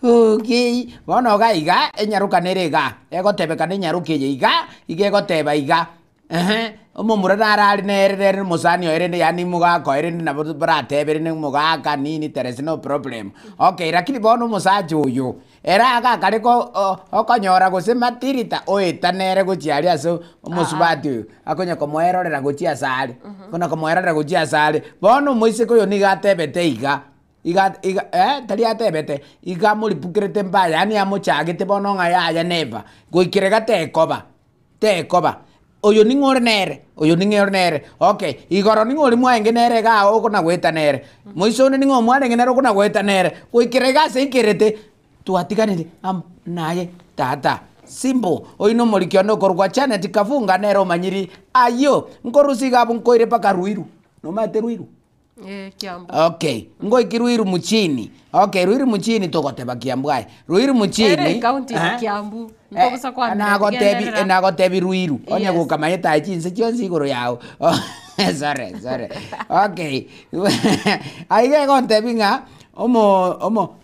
Okay, bono iga iga, enyaroka nere igaa, egotebekana enyaroka eye iga, iga egoteba iga, ehe, omomura naro are nere nere omosani oye rende yaani mogaka oye rende nabo baratebe rende omogaka nini there is no problem. Okay, lakini bono omosacha oyo, ere agakare ko okonyora gose matirita oeta nere gochia aria ase omosubati oyo, akonya komoerorera gochia ase are, kona komoerorera gochia ase are. Bono omoiseke oyo nigo atebete iga, iga iga eh tari atebete, iga amoripukerete mbaya yaani amochagete bono ng'a yaya never, goikera iga tekoba. Tekoba, oyo ning'o ore nere, oyo ning'o ore nere, okay, igoro ning'o oria mwarenge nere igaa okona goeta nere, moiso onde ning'o mwarenge nere okona goeta nere, goikera iga ase aikerete, twatiganire amo naye tata. Simple, oyio na omoriki one okorokwa Janet Kafunga nere omanyiri ayio, nkorusia iga abwo nkoire mpaka Ruiru, nomanyete Ruiru? Eh, Kiambu. Okay, ngoiki Ruiru mchini, okay Ruiru mchini togoteba Kiambu aye, Ruiru mchini Ere ekaunti ya eh, Kiambu. Nkobosa kwamera nagotebi tigenderera. nagotebi Ruiru onye Yes. gokamanyete aye chinse chionsi igoro yao sorry sorry okay aiga egontebi ng'a omo omo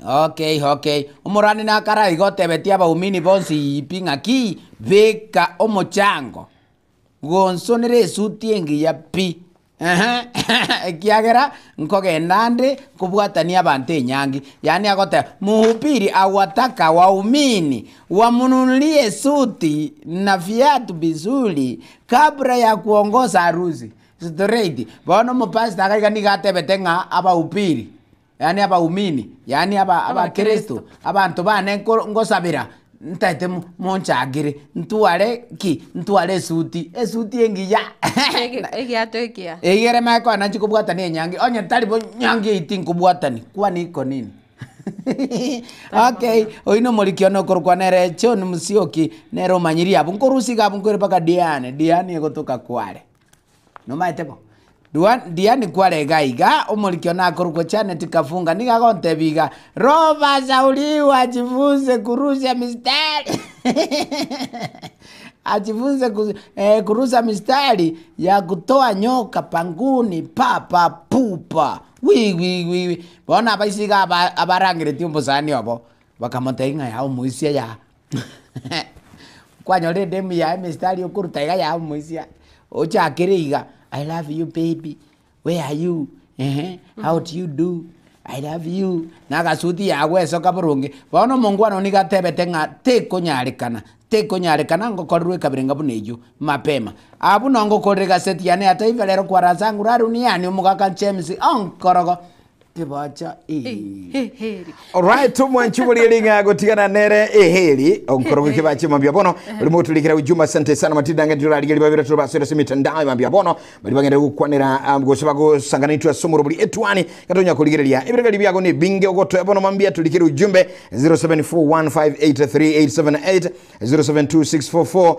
okay okay omorani nakare iga otebetie abaumini bonsi pi ng'aki beka omochango gonsonera esuti engiya pi Ehe, ekiagera nkogenda nde nkobwatania abanto enyangi. Yaani agoteba, mhubiri awataka waumini wamununulie suti na viatu vizuri kabla ya kuongoza harusi. Straight. Bono omopastor iga iga nigo atebete ng'a abahubiri, yaani abaumini, yaani aba abakristo, abanto bane nko ngosabera, ntaete mo monchagere, ntware ki? Ntware esuti, esuti engiya Egiato ekiya. Eyio ere koa nachi kobwatania enyangi, onye tari bo nyangi eyio tinkobwatani, kwani iko nini? Okay, oyio na omoriki one okorokwa nere John Musyoki, nere omanyiri abwo, nkorusia iga abwo nkoire mpaka Diani, Diani egotoka kware. Nomaete bo? Dua Diani kware iga iga, omoriki one akorokwa Janet Kafunga nigo agontebia iga, Roba Sauli ajifunze kurusha mistari ajifunze ku, eh, kurusha mistari ya kutoa nyoka panguni papa pupa wi wi wi wi. Bono abaisia iga aba abarangeretie omosani obo, bakamotebia ng'a yaye omoisia yaa. Kwanyora edemu yaye emistari okoruta iga yaye omoisia, ochakere iga, I love you baby, where are you, ehe, how do you do, I love you, na agasuti yagwesoka boronge. Bono omongwana one nigo atebete ng'a tekonyarekana, tekonyarekana ngokorerwe ekabira enga buna eywo mapema. Abwo noo ngokorera egaseti yane ya Taifa Leo kwara ase ang'u raru niyani omogaka James onkorogo. Tibacha Eheri. Alright, omwanchi bori ringa gotigana nere eheri onkorogo kibache mambia bono uri moturikira ujumbe asante sana matinda ngati turarigeri babira turabasera se mitandao mambia bono bari bagenda gukwanira um, gose bagosangana itwa somoro buri etwani katonya kurigereria ebiragari byago ni binge ogotoya bono mambia turikira ujumbe 0741583878 072644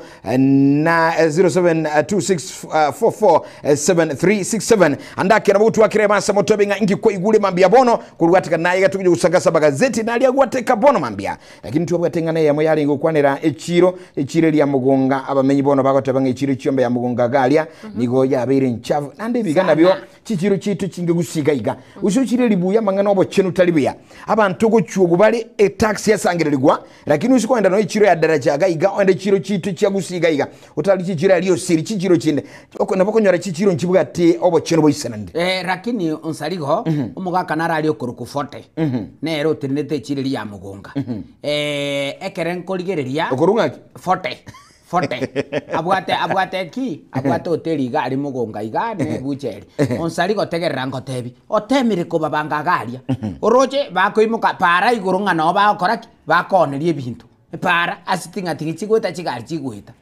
na 0726447367 andake nabo twakire masa motobe ng'a inki kwaigure mambia bono kurwatika naye gatukije gusagasa bagazeti naria gwateka bono mambia lakini twabwate ng'ana eyemo yarenge gokwanera echiro echiro eria mugunga abamenyi bono bagoteba ng'a echiro chiombe ya mugunga garia nigo yabeire nchafu naende ebiga nabio chichiro chiaito chinge gusiga iga gose ochire ribuya amang'ana obochenu tari buya abanto gochuogu bare etaxi yasangererigwa Lakini usi koenda noe chiro ya daraja iga iga oende chiro chiito chia gusii iga iga otari chichiro aria osiri chichiro chinde oko nabo okonyora chichiro nchibwati obochenu boisananire. Eh, lakini onsarigo omogaka naro aria okorokwa Forte nere otenenete echiro eria ya Mogonga. Eh, ekere nkorigereria Okorwa ng'aki? Forte Forte abwate abwate ki? Abwate hoteli iga aria Mogonga iga na ebucheri. Onsarigo tegerera ngotebi, otemire kobabanga iga aria, oroche bakoimoka para igoro ng'a noo bagokora ki? Bakooneria ebinto, para ase ting'ating'i chigoeta chigari chigoeta.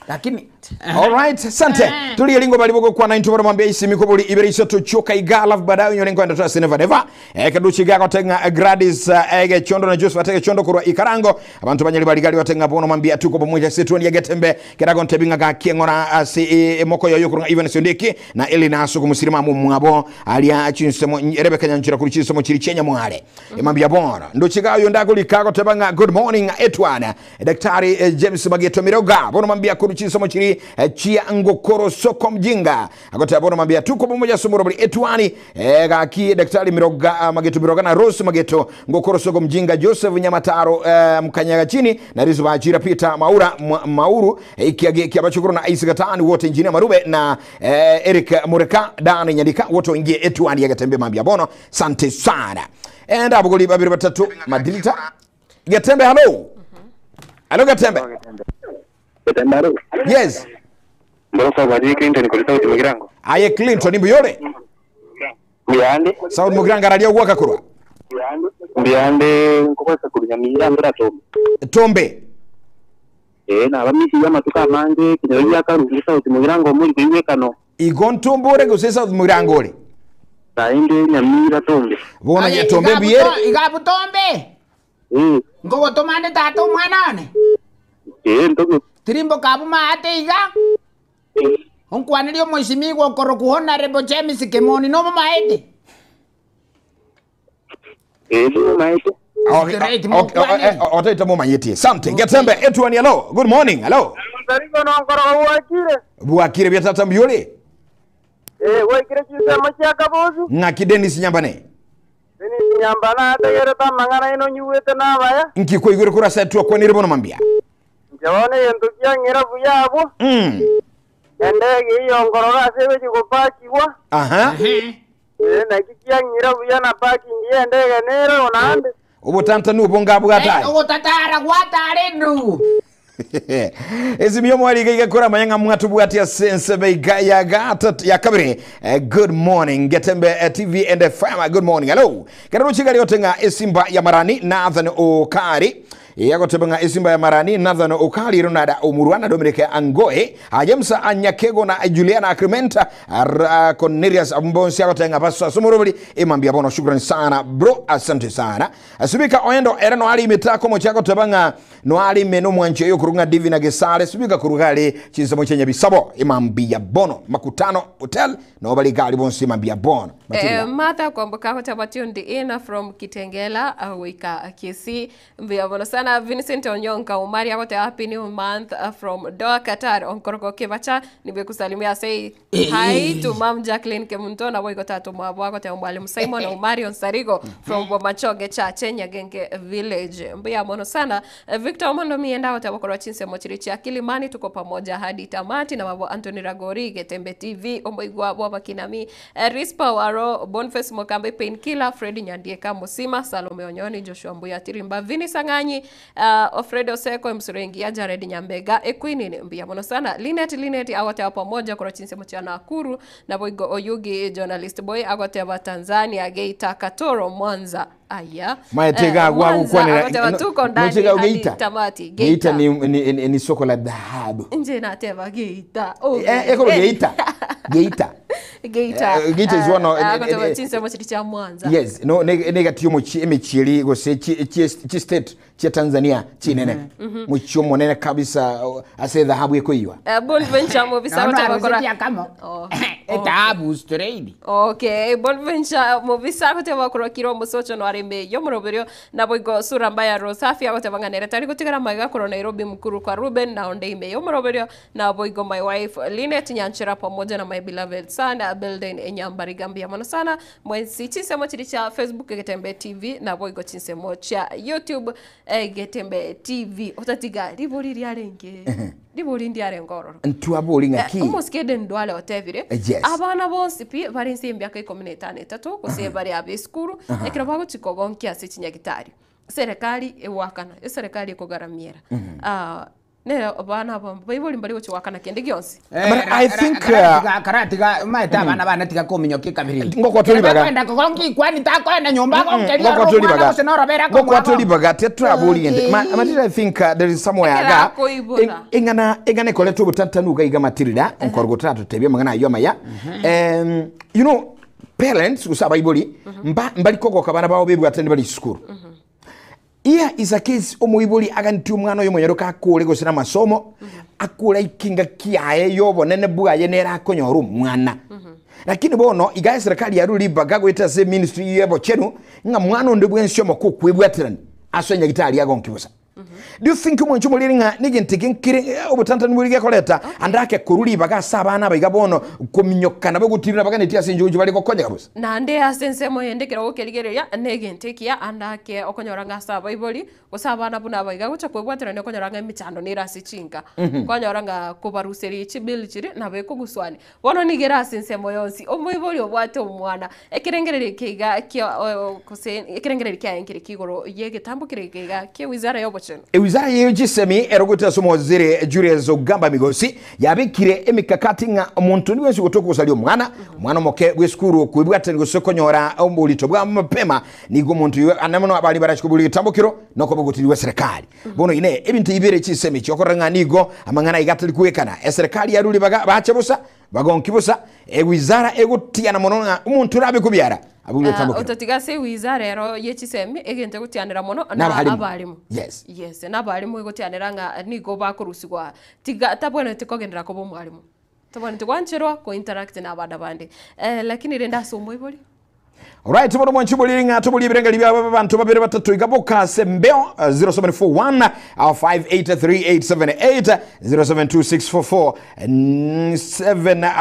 Lakini Alright, sante. Turi ringo bari bogokwana intwe bari mambia isimi kobori ibere isato choka iga alafu baadaye onyore nkoenda twase never never. Ekaduchi iga gotenga Gladys ege chondo na Joseph atege chondo korwa ikarango. Abantu banyari bari gari gotenga bono mambia tuko pamoja setu ndi getembe kerago ntebinga ga kieng'ora ase emoko yoyo korwa Ivan Sondeki na Elina Asuku musirima mu mwabo aria chinsemo Rebecca Nyanchira kuri chinsemo chiri chenya mware. Emambia bono ndochiga oyo ndagorika goteba ng'a good morning etwana daktari James Mageto Miroga bono mambia koru chisomo chiri eh, chia ngokoro soko mjinga agoteba bono mambia tuko pamoja somoro buli etuani eh, gaki daktari miroga ah, mageto miroga na Rose mageto ngokoro soko mjinga Joseph Nyamataro eh, mkanyaga chini na Rizu Bajira Peter Maura Ma, Mauru eh, ikiage kiabachukuru na Isaac Gatani wote injinia Marube na eh, Eric Mureka Dan Nyandika wote waingie etuani yagatembe mambia bono sante sana enda abugoli babiri batatu madilita Getembe hello hello Getembe yes Mbosa baji Clinton kuri sauti mugirango. aye Clinton imbuyore Mbiyande. Saul Mugiranga araria gwaka kurwa Mbiyande nkokwesa kurunyamira mbira tombe. Tombe. Eh na abamisi y'amatuka amange kinyoro byakarugi sauti mugirango muri kuiwekano. Igontumbure guse South Mugirango ore Sainde nyamira tombe. Bono Aye, nyatombe igabu mbiyere to- igabu tombe ngogotomande tata omwana one Eh ntogo. tirimbo kabu maate iga onkwanirie omoisimigwa okoroku honorable James Kimoni nomo maete Eh no maete. Straight, mokwanire. otaita mumanyitie sante Getembe etuani hello good morning hello Ntariko nonkorogo gwakire bwakire bya tata mbuyore eh gwekire chisemo chia kabuzi ng'aki Dennis Nyambane Dennis Nyambana ategerete amang'ana ino nyuwete nabaya nkikwaigwire kurasa twakwanire bono mambia nchebone egento kiang'ira buya abwo mm. endege iyo nkorogo ase egochi gopakiwa aha eh naki kiang'ira buya na parking ya endege nere onande obotanta nubo ngabwataye ogotatara gwatare ndugu ezimio mwariga igakora manyanga mwatubwatia sensebe iga ya gatatu ya kabiri Eh, good morning getembe eh, tv and fm good morning hello kerero chigari otenga esimba ya marani nathan okari yagotebenga esimba ya marani nathan okari ronada omurwana dominic angoe ajemsa anyakego na juliana acrementa Ar- cornelius mbonsi agotenga paswa somorobili imambia bono shukrani sana bro asante sana asubika oendo era no ali mitako mochako tebanga no ali meno mwanche yo kurunga divi na gesale subika kurugale chinsemo chenye bisabo imambia bono makutano hotel no bali gali bonsi imambia bono Matilda. Eh, Martha Kwamboka hoteba tuned in from Kitengela uh, wika Kisii. Mbia bono sana Vincent Onyonka Umari akote happy new month from Doha Qatar onkoroko kibacha nimekusalimia say hi to mom Jacqueline Kemunto na boy tatu mwabo akote mwalimu Simon Umari Onsarigo from Bomachoge Chache Nyagenge Village. Mbia bono sana Victor Omondo mienda hote wakorwa chinse mochiri cha Kilimani tuko pamoja hadi tamati na mabo Anthony Ragori Getembe TV Omboigwa Bwaba Kinami Rispa Waro Boniface Mokambe Painkiller Fred Nyandieka Musima Salome Onyoni Joshua Mbuya Tirimba Vini Sanganyi Ofredo Oseko Msurengi ya Jared Nyambega Equinin mbia mono sana Linet Linet awote wa pamoja korwa chinse mochia Nakuru na Boigo Oyugi journalist boy agote wa Tanzania Geita Katoro Mwanza aya Maetega gwa Mwanza, gukwanira agote wa tuko ndani Nochega hadi Geita. tamati Geita ni, ni, ni, ni soko la dhahabu nje nateva Geita Eh, ekolo Geita Geita Geita Eh, Geita is one of- agote wa eh, chinse mochiri cha Mwanza yes no negatiyo emichieri gose chi state chia Tanzania chinene muchio munene kabisa ase dhahabu ekoiwa Bonventure Mobisa Naona agote wakora arusitia kamo Oh. etabu straight Okay, Bonventure Mobisa agote wakorokirwo musocho no arime yo muroberio na boigo sura mbaya Rosafi agote banganere tari gutigara maiga koro Nairobi mkuru kwa Ruben na onde ime yo muroberio na boigo my wife Linet Nyanchera pamoja na my beloved son Belden Enyambari Gambia mono sana mwensi chinsemo chiri cha Facebook Getembe TV na boigo chinsemo cha YouTube Getembe TV otatiga ribori riarenge ribori ndiarenge ororo ntwabori ng'aki omosikede ndwale otebire Yes. abana bonsi pi bari nsi emyaka ikumi na etano etatu gose bari aba esukuru ekero bagochika ogonkia ase chinyagitari serikali ewakana eserikali ekogaramiera Ah, nere abana aba baibori mbari gochiwakana kende gionsi But I think, uh, karatiga maete abana bana tiga kominyokia kabiri Ngokwatolibaga. kwenda kogonki kwani takwenda nyumba gonkeria ngokwatolibaga gose norobera ngokwatolibaga tetwabori ende Matilda I think there is somewhere Ekera ga akoibora. ingana ingana ekoletwo butatanuka iga Matilda nkorwo tatutebia mang'ana ayo maya you know parents gose abaibori mba mbarikogoka bana bao bebwatani bari sukuru iya is a case omoibori aganti omwana oyo monyaroka akure gose na masomo akure ikinga kiaye yobonene bwaye nera akonyora omwana lakini bono iga serikali yaruribaga gweta ase ministry yebo chenu ng'a mwana onde bwensi omoko okwebwaterani ase enyagitari agonki bosa Do you think omwancho omoriri ng'a negento eke nkere obotantani bori gekoreta ande ake korwa ribaga ase abana aba iga bono kominyoka nabo gotirira baganeti ase enchogocho bare gokonyeka bosa? Naende ase ensemo eyende ekero gokerigereria negento ekiya ande ake okonyora ng'a ase abaibori gose abana buna aba iga gocha kwebwaterania okonyora ng'a emechando nere ase chinka. Kwanyora ng'a kobaruseria chibill chiria nabo ekoguswania. Bono nigo ere ase ensemo yonsi, omoibori obwate omwana, ekerengererio eke iga kia gose ekerengererio kiaye nkere kia igoro y'egetambo kere eke iga kia ewizara y'obochenu. Ewizara ye chisemi erogote ase omowaziri Julius Ogamba Migosi yabekire emikakati ng'a omonto onde bwensi ogotoka gosaria omwana, omwana omoke bw'esukuru okwebwatania gose konyora oborito bwa mapema nigo omonto oyio ane mono abare barache koboria egetambo kero nokoba ogotirigwa eserekari. Bono inee, ebinto ebi bire chinsemo echi okorora ng'a nigo amang'ana aiga atari kwekana, eserekari yarure ribaga bache bosa, bagonki bosa, ewizara egotiana mono ng'a omonto orabe kobiara abue egetambo kero. Otatiga ase ewizara ero ye chisemi, egento egotianera mono na Nabarimu. abarimu. Yes. Yes, na abarimu egotianera ng'a nigo bakorusigwa tiga tabwenereti kogenderera koba omwarimu. Tabwenereti gwancherwa ko interact na abana bande. Lakini rende ase omoibori. Alright, bono mwanchi boriri ng'a toborie ebirengeri bia abanto babere batato iga boka ase mbeo 0741 583878 072644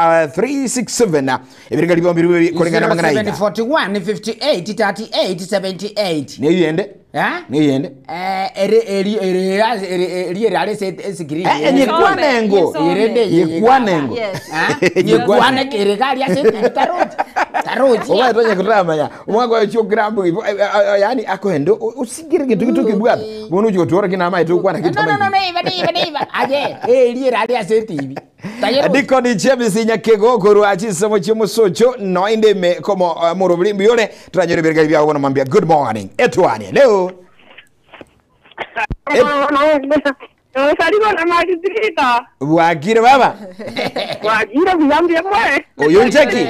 7367 ebirengeri byao mbiri koreng'ana amang'ana aiga 0741 58 38 78 neyende neyende ere eri eri eri eri eri are ase esikirini Eh, nyekwane engo. Nyekwane engo. nyekwane kere gari ase etibi tarochi tarochi Obaye tonya kuramanya omwaka oyo chio grambu yani akoende osigere gento gito kibwata bono ochi gotwora kina amaete okwana no no no no iba iba iba aye eri eri are ase etibi Dikoni James Nyakego korwa chisomo chiomosocho noinde ime komo morobiri mbuyore toranyore ebirigari biago bono mambia good morning etwane leo Osarigo na Maritrita. bwakire baba Bwakire buya mbuya mwe. oyo nchaki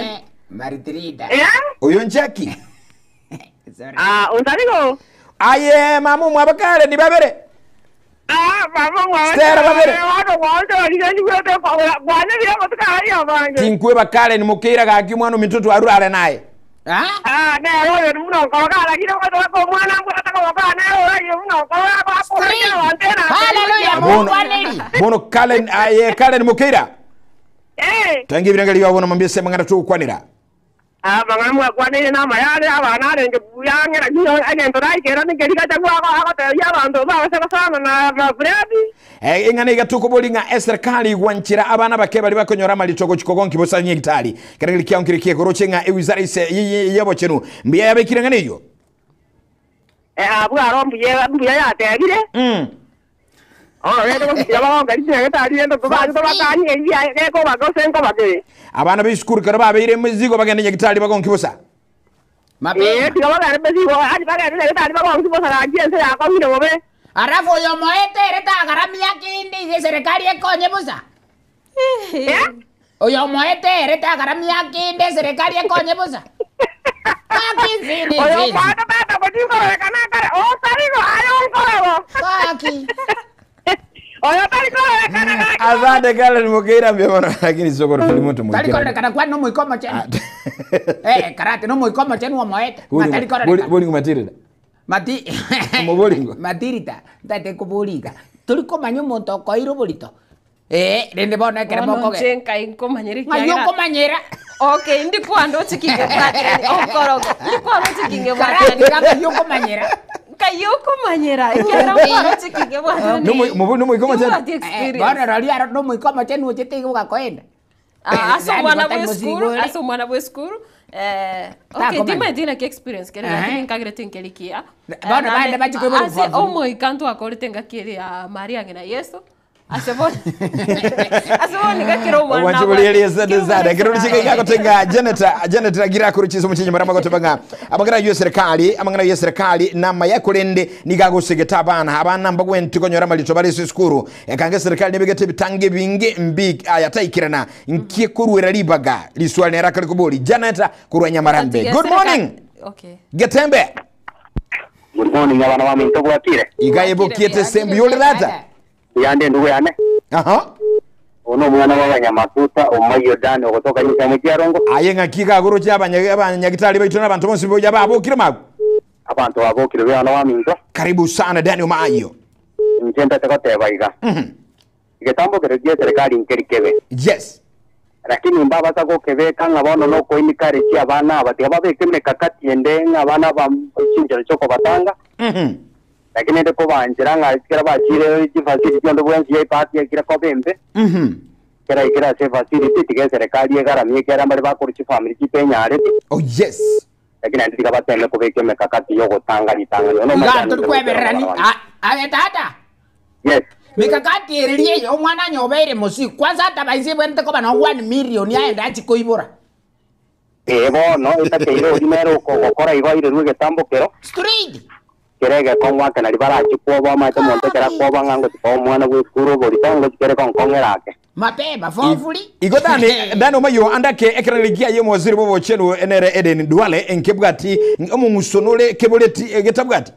Maritrita Eh? oyo nchaki Ah, osarigo. aye mama omwabakare ni babere Ah, mama mwa. Stera babere. Wano wano ni gwete kwa bwana bya matuka haya bange. tinkwe bakare nimukeira gaki omwana ominto twarurare naye Ah, ne royo muno ko kala kire ko ko mwana mbwa ta ko ka ne royo muno ko ko ko ko Hallelujah, Bono- bono Karen aye Karen Mukeira Eh. tangi ebirengeri biago bono mambia sema ng'ana togokwanera Ah, bangana mwa kwanire na mayare abana arenge buyangera niyo agento raikera nikerika gwako agotebia abanto bagose gosoma na mafuredi. Eng'ana iga tokobori ng'a eserikali gwanchera abana bake bari bakonyora amarito gochika gonki bosa nyagitari kerengeri kiao nkere kiegoroche ng'a ewizara ise y'obochenu mbuya yabekire ng'ana eywo Eh, abwo aro mbuya mbuya yatebire. Oh, rero gosikira bagonga rinye getari endo tubaje tubatanye ebi geko bagose nkobake. Abana b'esukuru kero babeire emizigo bagende nyagitari bagonki bosa. Eh, tiga bagende mezigo, ani bagende getari bagonki bosa gaki ense yakong'ire bobe. Alafu oyo moete ere tagaramia kindi ige serikali ekonye busa. Oyo moete ere tagaramia kindi serikali ekonye busa. Kaki nzini Oyo nzini. mwana tata kochikorekana kare osarigo ayo nkorego. Kaki. Oyo tari korekana gaki. Asante Karen Mukeira mbia mono lakini sokoro tuli muntu Tari mukeira korekana kwa no muikomo chenu. Eh, karate no muikomo chenu omoete. Matari korekana. boli ngumatirira Mati Omoboringo. Matirita tate kuburiga. Turi komanya omonto okoire oborito. Eh, rende bono ekere Bono mokoge. nche nkai nkomanyera Ng'ai okomanyera. Okay, ndikwanda ochikinge bwatirani okorogo. Ndikwanda ochikinge Karate bwatirani. ngai okomanyera. Nkai okomanyera. Ekiagera nkwara ochikinge bwatirani. Nomoikomo chenu. Timbwati experience. Bono rori aro no muikomo chenu ochete igo gakoenda. Ah, ase Yani omwana gotari bw'esukuru, mosigore. ase omwana bw'esukuru. Okay, Takomanya. timaeti naki experience kere lakini nkagirete nkerikia. Bono bande bachikoibora Ase obufafu. omoika ntwakorete ngaki ere ya Maria ng'ina Yesu. Ase bono ase bono ngakira omwana Wanchi buli eri esente zade kero chike gagotenga Janet Janet agira kuruchiso muchinyi marama gotebanga amangana yo serikali amangana yo serikali nama yakorende nigagosegeta abana abana mbagwenti konyora malito bari sukuru ekange serikali nibegete bitange binge mbi ayataikirana nkie kurwera ribaga liswali nera kali kubuli Janet kurwa Nyamarambe good morning. Okay. Getembe. Good morning abana ba minto bwakire. Igaye bokiete sembi yolirata. Yande ndugu yane. Aha. Ono mwana w'abanyamatuta omayo dani ogotoka nyika mu kiarongo. Aye ng'aki gagoro cha abanyagitari baitu n'abantu bonsi boja babokire magu. Abantu babokire bana ba minto. Karibu sana Daniel Mayo. Inche ntete goteba iga. Egetambo kere gie serikali nkeri kebe. Yes. Lakini mbabasa gokebeka ng'a bono nokoencourage abana aba tiga babeke emekakati ende ng'a abana aba chinchera chiokobatanga. Lakini ende kobanchera ng'a ekero bachire chifacility onde bwensi yaipati ekire koba embe. Kera ekere ase efacility tiga eserekari egaramie ekiagera mbare bakorwa chifamiri chitenyareti. Oh yes. Lakini naende tiga bateme kobeka emekakati yogotanga ritang'ani. Ono Iga omachani tori kwebererani. Aye tata. Yes. Mikakati ere eye omwana anyobeire mosi kwanza atabaise ebwenerete koba no 1 million aende achi koibora. Ee bono etakeire oria nere okogokora igo airerwe egetambo kero. Straight. Kere egekong'u ake naria barachi kwoboa omanyete omonto ekero akwoboa ng'a ngochi koa omwana bwa esukuru oborito ngochi kere konkong'era ake. Mapema fofuli. Igo Dani, Dani omayio andake ekeraneri kiaye omowaziri bw'obochenu nere Eden Duale nkebwati omong'uso nore keboreti getabwati.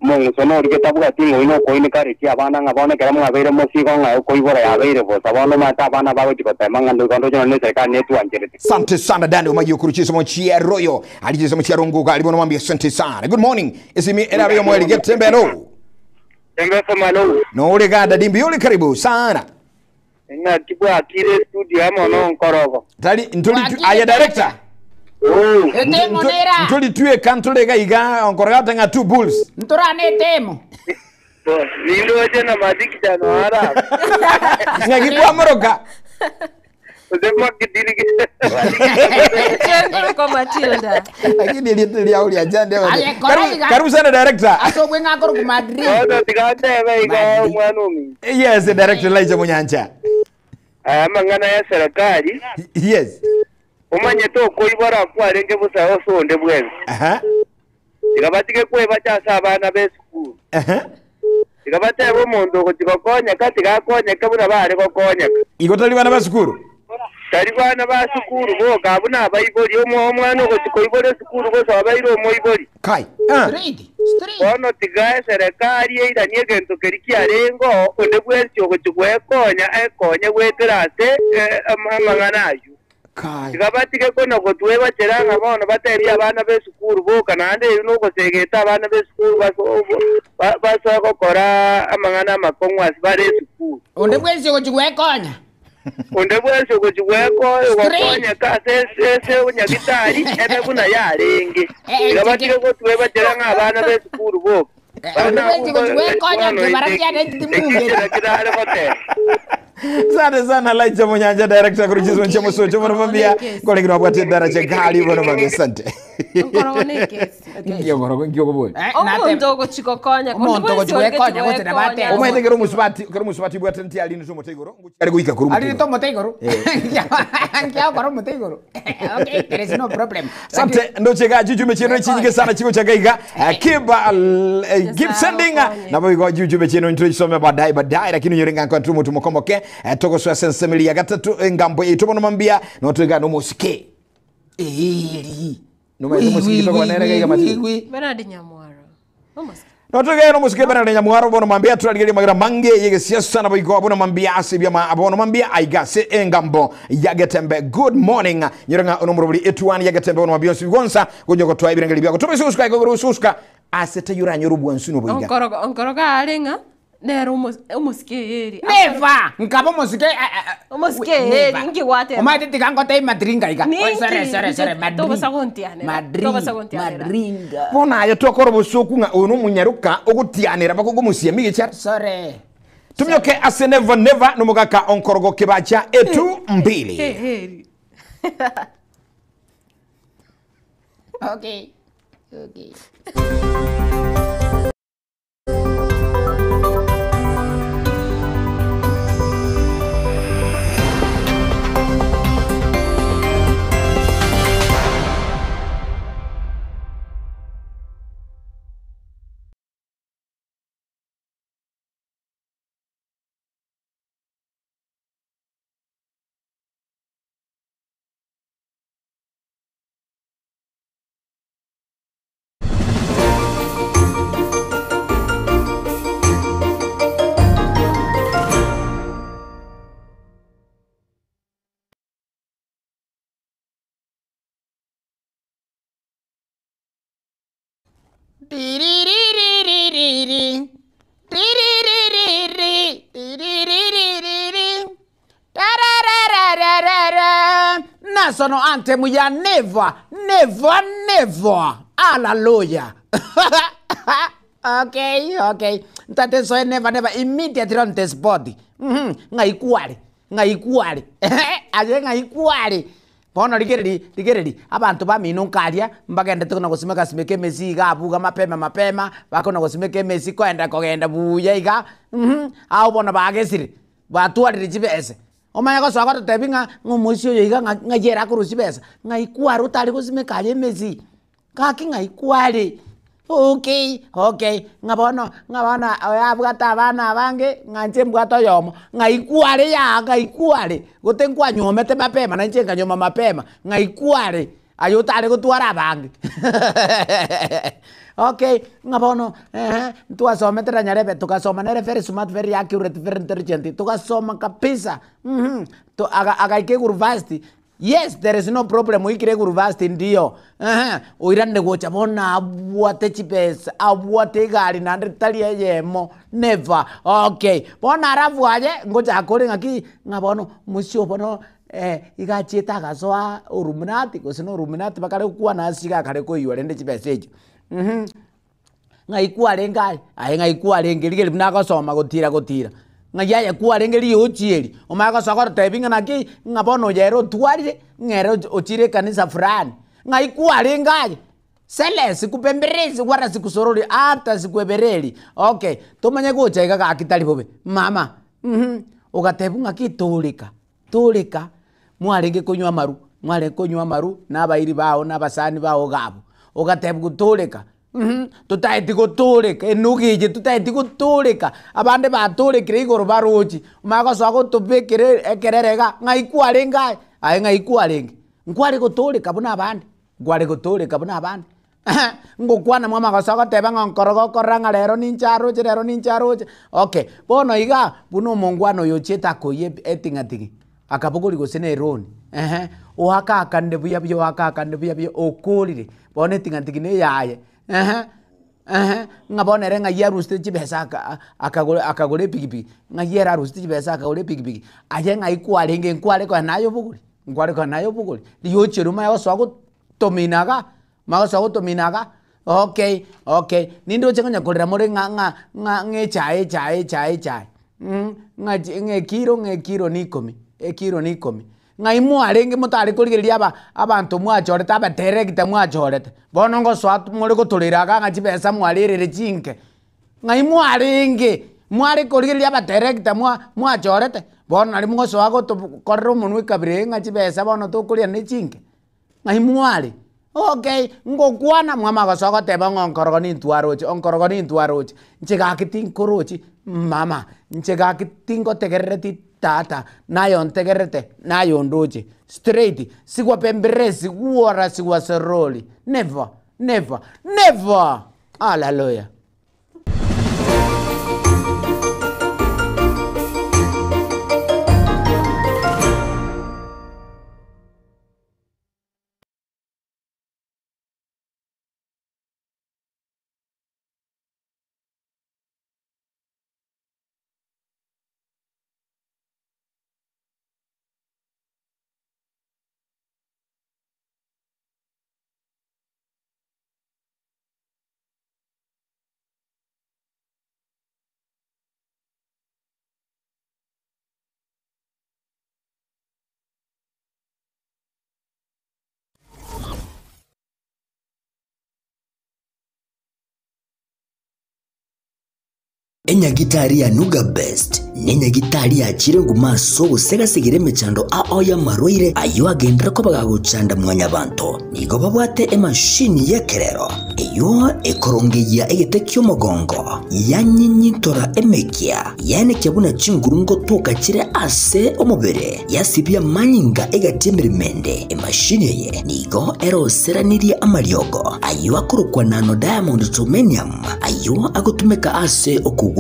Omong'uso nori getabwati ng'a oino okoinekaretie abana ng'a bono ekero mwabeire mosigo ng'a okoibora yabeire bosa bono omanyete abana bagochi gotema ng'a nigo ndoche nonya neserikali netwancherete. Sante sana Dani omayio korwa chisomo chia Royal ari chisomo chia Rongoka ari bono mwambia sante sana. Good morning. Esimi erabe yomoeri getembero. Tembesomalo. Nore gada dimbi ore karibu sana. Ng'aki bwakire studio amo nonkorogo. Tari ntoli aya director. Etemo nera. Ntoli tweka ntole gaiga onkoroga tanga two bulls. Ntorane etemo. Nindoche na madikitano ara. Ng'aki kwamoroka. Chengoroko Matilda. Lakini erieta riao riachande. Aye, kora iga. Karibu sana director. Ase obweng'e akorokwa Madrid. Bono tigantebe iga omwana ominto. Yes, director Elijah Munyancha. Amang'ana ya serikali. Yes. Omanyete okoibora kwarenge bosa ase onde bwensi. Aha. Tiga batige kwebacha ase abana ba esukuru. Aha. Tiga batebe omonto ogochi gokonyeka tiga akonyeke buna bare gokonyeka. Igo tari bana ba sukuru. Tari bana ba sukuru boka abwo nabaibori omwana ogochi koibora esukuru gose obeire omoibori. Kai. Bono tiga eserekari eiranie egento keria kiarenge oo onde bwensi ogochi gwekonya ekonye goetera ase amang'ana aywo. Tiga batige kona gotwebachera ng'a bono batebie abana ba esukuru boka naende eywo nogosegeta abana ba esukuru basoe gokora amang'ana amakong'u ase bare esukuru. Onde bwensi ogochi gwekonya. Onde bwensi ogochi gokonyeka ase ase nyagitari ebe buna yarenge. Tiga batige gotwebachera ng'a abana ba esukuru boka. Onde bwensi ogochi gwekonya kebara kiane timungeri. Asante sana Elijah Munyanja director kuruchizwa nchemo socho bono mambia kolegirwa bwate daraja gali bono mambia asante. Onkorogo nekesi. Ngiyo korogo ngiyo kobori. Omonto ogochi gokonya. Omonto ogochi gwekonya gose nabate. Omaete kero musubati kero musubati bwate nti alini somo tegoro. Ari goika kuru. Ari tomo tegoro. Ngiya koro motegoro. Okay, there is no problem. Sante ndochega jujume cheno chinyinge sana chiko cha gaiga kiba keep sending nabo igo jujume cheno ntwe baadaye baadaye lakini nyorenga kwa tumo tumokomboke tokoswa sensemili ya gatatu ngambo yetu bono mambia no twega no mosike eri no mai mosike toko banere gaiga mati Bernard Nyamwaro. Omosike. Notwega no mosike bana Nyamwaro bono mambia twaligeria magira mange yege siasa nabo igo bono mambia asibia ma bono mambia aigase engambo ya Getembe. Good morning nyorenga onomuroburi etuani ya Getembe bono mambia gonsa gonyo gotwa ibirengeri byako tobese usuka igoro usuka asete yuranyo rubwansu no boiga Onkorogo onkorogo arenga nero omosike eri. Never. Nkabo mosike. Omosike eri nkiwate. Omaete tiga ngote madringa iga. Oh, sorry sorry sorry Madrid. Tobasa gontianera. Madrid. Tobasa gontianera. Madringa. bona ayo twakora obosuku ng'a oyo nomonyaruka ogutianera bakogomusia migichara Sorry. tumyoke ase never never nomogaka onkorogo kibacha etu mbili Eri. Okay. Okay. Di-di-di-di-di-di. Di-di. National anthem ya never, never, never. Hallelujah. Okay, okay. Ntate nsoe never, never, immediately on the spot. Ng'ai kware, ng'ai kware. Aye ng'ai kware. Bono rigereria, rigereria, abanto bamino nkaria, mbagendete kona gosimeka simeka emesi iga abwo iga mapema mapema, bakona gosimeka emesi koenda kogenda buya iga, abwo bono bagesire, batwarire chibese. Omanye gosoa gototebia ng'a ng'a omoisia oyo iga ng'a ng'ai ere akorusia chibesa, ng'ai kware otare gosimeka aye emesi, gaki ng'ai kware. Okay, okay, ng'a bono, ng'a bono oyo abwate abana abange, ng'a inche mbwate oyomo, ng'ai kware yaa ng'ai kware, gote nkwanyuomete mapema na inche nkanyuoma mapema, ng'ai kware, aye otare gotwara abange okay, ng'a bono eeh, ntwasomete na nyarebe togasoma nere very smart, very accurate, very intelligent, togasoma kabisa to aga agaika university. Yes there is no problem oikire university ndio eeh oiranire gocha bono abwate chibesa abwate egari naende tari eyemo never okay. Bono alafu aye ngochaka ore ng'aki ng'a bono omoisia obo bono iga achiete agasoa oruminati gose na oruminati bakare gokwana ase iga akare koiywa rende chibesa echio. Ng'ai kwarenge aye? Aye ng'ai kwarenge? Rigereria buna agosoma gotira gotira. Ng'ai aye kwarenge riochi eri? Omanye gosoa gototebi ng'a naki, ng'a bono oyo ere otwarire, ng'a ere ochire ekanisa fulani. Ng'ai kwarenge aye? Sele sikupemberezi wala sikusorori ata sikuebereri. Okay, tomanye gocha iga gaki tari bobe. Mama, ogatebiwa ng'aki toreka, toreka, mwarenge konywa amarwa, mwarenge konywa amarwa na abairi bao na abasani bao iga abwo. Ogatebiwa toreka. Totaeti gotooreka, enuga eye totaeti gotooreka, abande batoorekire igoro baroche, omanye gosoa gotobekera ekerere iga, ng'ai kwarenge aye? Aye ng'ai kwarenge? Nkware gotooreka buna abande, nkware gotooreka buna abande ngokwana mwamanya gosoa goteba ng'a nkoroga okorora ng'a rero ninche aroche rero ninche aroche, okay. Bono iga, buna omongwana oyo ochiete akoiyia eting'ating'i, akabogoria gose na eroni, ehe, oakaakanire buya buya oakaakanire buya buya okorire, bono eting'ating'i na eyaye, ehe, ehe, ng'a bono ere ng'ai arusete chibesa aka akagora akagora epikipiki, ng'ai ere arusete chibesa akagora epikipiki, aye ng'ai kwarenge nkware konya naye obogori, nkware konya naye obogori, riochi erio omanye gosoa gotomina igaa, omanye gosoa gotomina igaa, okay okay, nindoche konya korera more ng'a ng'a ng'a ng'a echae echae echae echae. Ng'a chi ng'a ekiro ng'a ekiro na ikomi, ekiro na ikomi. Ng'ai mwarenge motare korigereria aba abanto mwachorete abateregita mwachorete, bono ngosoa more gotorera iga ng'a chibesa mwarerire chinke. Ng'ai mwarenge, mware korigereria abateregita mwa mwachorete, bono naria mogosoa goto korera omonwe ekabira eye ng'a chibesa bono tokoria ne chinke. Ng'ai mware? Okay, ngokwana mwamanya gosoa goteba ng'a onkorogo nintwaroche, onkorogo nintwaroche, inche gaki tinkorochi mama, inche gaki tingotegerereti tata, naye ontegererete, naye ondoche, straight, sigwapemberesi gwora sigwasorori, never, never, never! Hallelujah. Enyagitari ya Nuga Best nenyagitari yachire nguma ase ogosegasegera emechando ao y'amarwaire ayio agenderere koba gagochanda mwanyabanto. Nigo babwate emashini y'ekerero eyio ekorongeyia egete ki'omogongo, yanyinyintora emekia, yaenekia buna chinguru ngotoka chire ase omobere, yasibia amanyinga egati emeremo ende. Emashini eye nigo eroseranirie amariogo ayio akorokwa nano diamond germanium ayio agotumeka ase okogwenia.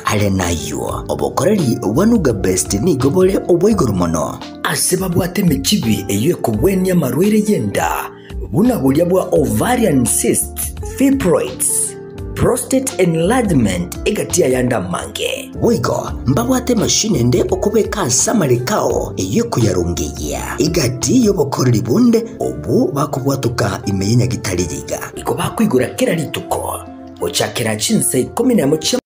Are nayio, obokoreri bwa Nuga Best nigo bore obwa igoro mono. Ase babwate emechibi eyio ekogwenia amarwaire y'enda, buna boria bwa ovarian cysts, fibroids. prostate enlargement egati y'ayande amange. Boigo mbabwate emashini ende okobeka ase amareko ao eyio ekoyarongeyia egati y'obokoreri bonde obwo bakobwatoka ime y'enyagitari eye iga. Igo bakoigora kera rituko gochakera chinsa ikomi nemo chia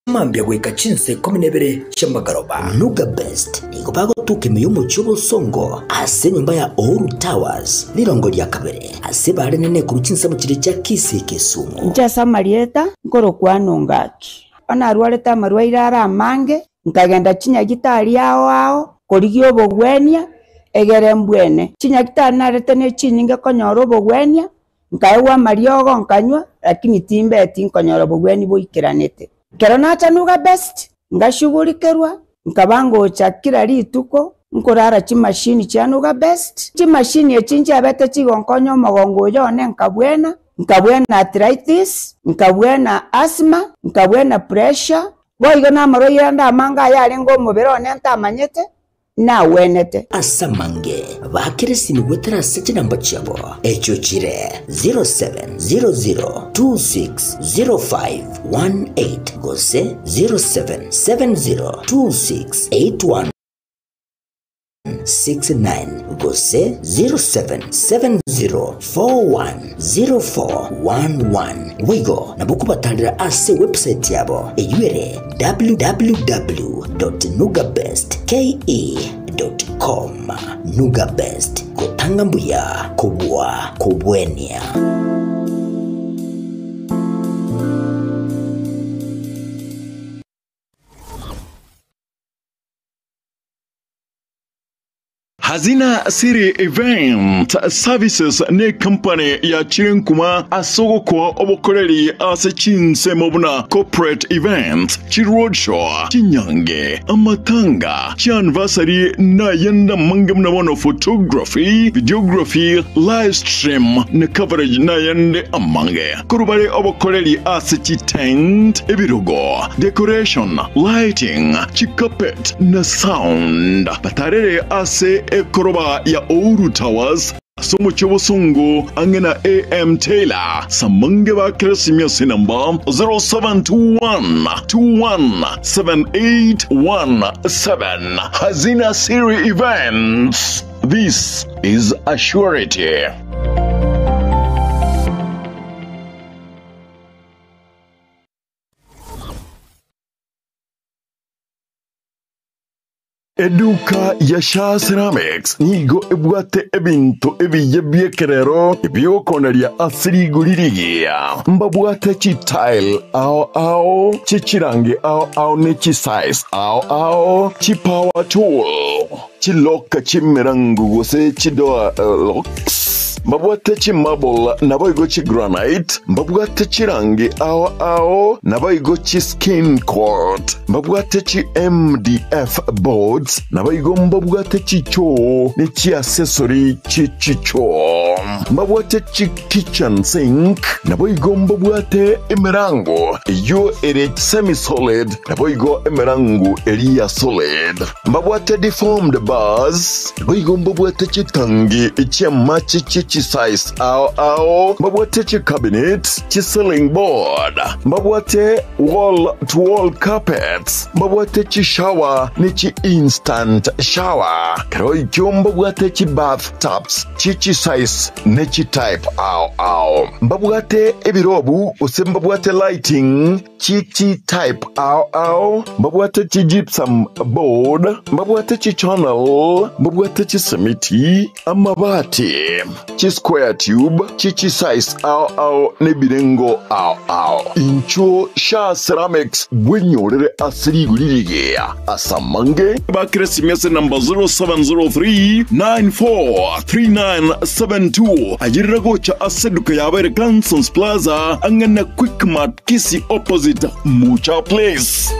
mambia goika chinsa ikomi na ibere chi'amagoroba. Nuga Best nigo bagotuka ime y'omochie obosongo ase enyomba ya Uhuru Towers rirongo ria kabere ase bare nene korwa chinsemo chiria chia Kisii Kisumu. Inche ase amarieta nkorokwana ongaki. Onye narwarete amarwaire are amange, nkagenda chinyagitari ao ao korigia obogwenia egere mbwene. Chinyagitari narete ne chinyinge konyora obogwenia, nkaegwa amariogo nkanywa, lakini timbeti nkonyora obogweni boikeranete. Ekero nacha Nuga Best, ngashughulikerwa, nkaba ngocha kila rituko, nkorara chimashini chia Nuga Best. Chimashini echi nchiabete chigonkonya omogongo oyo one nkabwena, nkabwena arthritis, nkabwena asthma, nkabwena pressure, boigo na amarwaire ande amange aya arenge omobere one ntamanyete, nagwenete. Ase amange baakere esimi goetera ase chinamba chiabo, echio chire 0700260518 gose 0770268169 gose 0770410411. Boigo nabo okobatarera ase ewebsite yabo eyio ere www.nugabestke.com. Nuga Best, gotanga mbuya kobua kobwenia. Hazina City Event Services ne company ya chirenkuma ase ogokoa obokoreri ase chinsemo buna corporate events, chiroadshow, chinyange, amatanga, chianniversary na ayande amange buna bono photography, videography, live stream na coverage na ayande amange. Korwa bare obokoreri ase chitent, ebirogo, decoration, lighting, chicarpet na sound. Batarere ase ekoroba ya Ouru Towers ase omochie obosongo ang'e na AM Taylor. Samange bakere esimi ase enamba 0721217817. Hazina Siri Events. This is a surety. Eduka ya Shaa Ceramics nigo ebwate ebinto ebiya bi'ekerero ebi'okoneria ase rigori rigiya. Mbabwate chitile ao ao, chichirangi ao ao ne chisize ao ao, chipower tool, chiloka chi'emerango gose chidoor locks, mbabwate chimarble naboigo chigranite, mbabwate chirangi ao ao naboigo chiskin coat, mbabwate chi MDF boards naboigo mbabwate chichoo ne chiaccessory chie chichoo, mbabwate chi kitchen sink naboigo mbabwate emerango eyio ere semi solid naboigo emerango eria ya solid, mbabwate deformed bars naboigo mbabwate chitangi chi'amache chie chisize ao ao, mbabwate chicabinet, chiceiling board, mbabwate wall to wall carpets, mbabwate chishower ne chi instant shower, kero ekio mbabwate chibath tubs chie chisize ne chitype ao ao, mbabwate ebirobu gose mbabwate lighting chie chitype ao ao, mbabwate chigypsum board, mbabwate chichannel, mbabwate chisimiti, amabati, chisquare tube, chie chisize ao ao nebirengo ao ao. Inchuo Shaa Ceramics bwenyorere ase rigori rigiya ase amange bakire esimi ase namba 0703 943972 ayerera gocha ase eduka yabo ere Cansons Plaza ang'e na Quickmart Kisii opposite Mucha Place.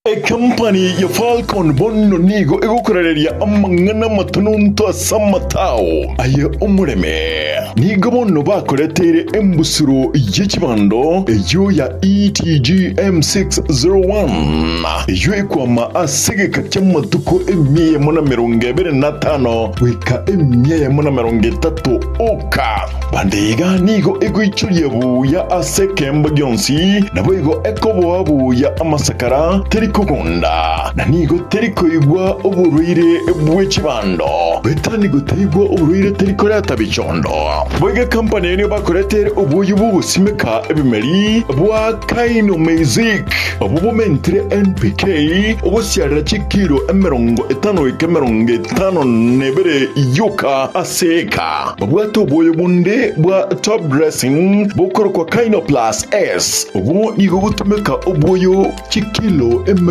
Ekampani ya Falcon bono nigo egokorareria amang'ana amatononto ase amatao aye omoreme. Nigo bono bakoreteire embusuro ye chibando eyio ya ETG M601 eyio ekwama ase egeka ki'amatuko emia eyemo na emerongo ebere na atano goika emia eyemo na emerongo etato oka. Bande iga nigo egoichoria buya ase ekeemba gionsi, naboigo ekoboa buya amasakara, teri kogunda, na nigo teri koigwa oborwaire bwe chibando. Goetania nigo taigwa oborwaire teri koreta bichondo. Boigo ekampani eye nigo bakoretere oboyio bw'ogosimeka ebimeri bwa Kainomeizic, obwo bomentire NPK ogosiarera chikiro 50 goika 52 yoka ase eka. Babwate obwoyo bonde bwa top dressing bokorokwa Kynoplus S. Obwo nigo gotumeka obwoyo chikilo 50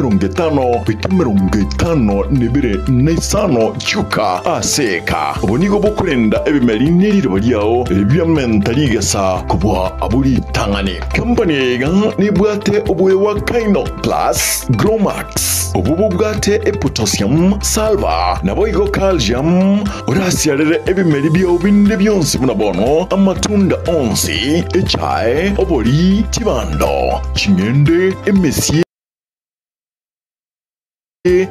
goika 52 chioka ase eka. Obo nigo bokorenda ebimeri ne riroba riao biamenta rigesa kobua abwo ritang'ani. Company eye iga nebwate obwoyo bwa Kynoplus Gromax. Obwo bobwate epotassium, sulphur, naboigo calcium. Orasiarere ebimeri biao binde bionsi buna bono, amatunda onsi, echae, obori, chibando, ching'ende, emesie,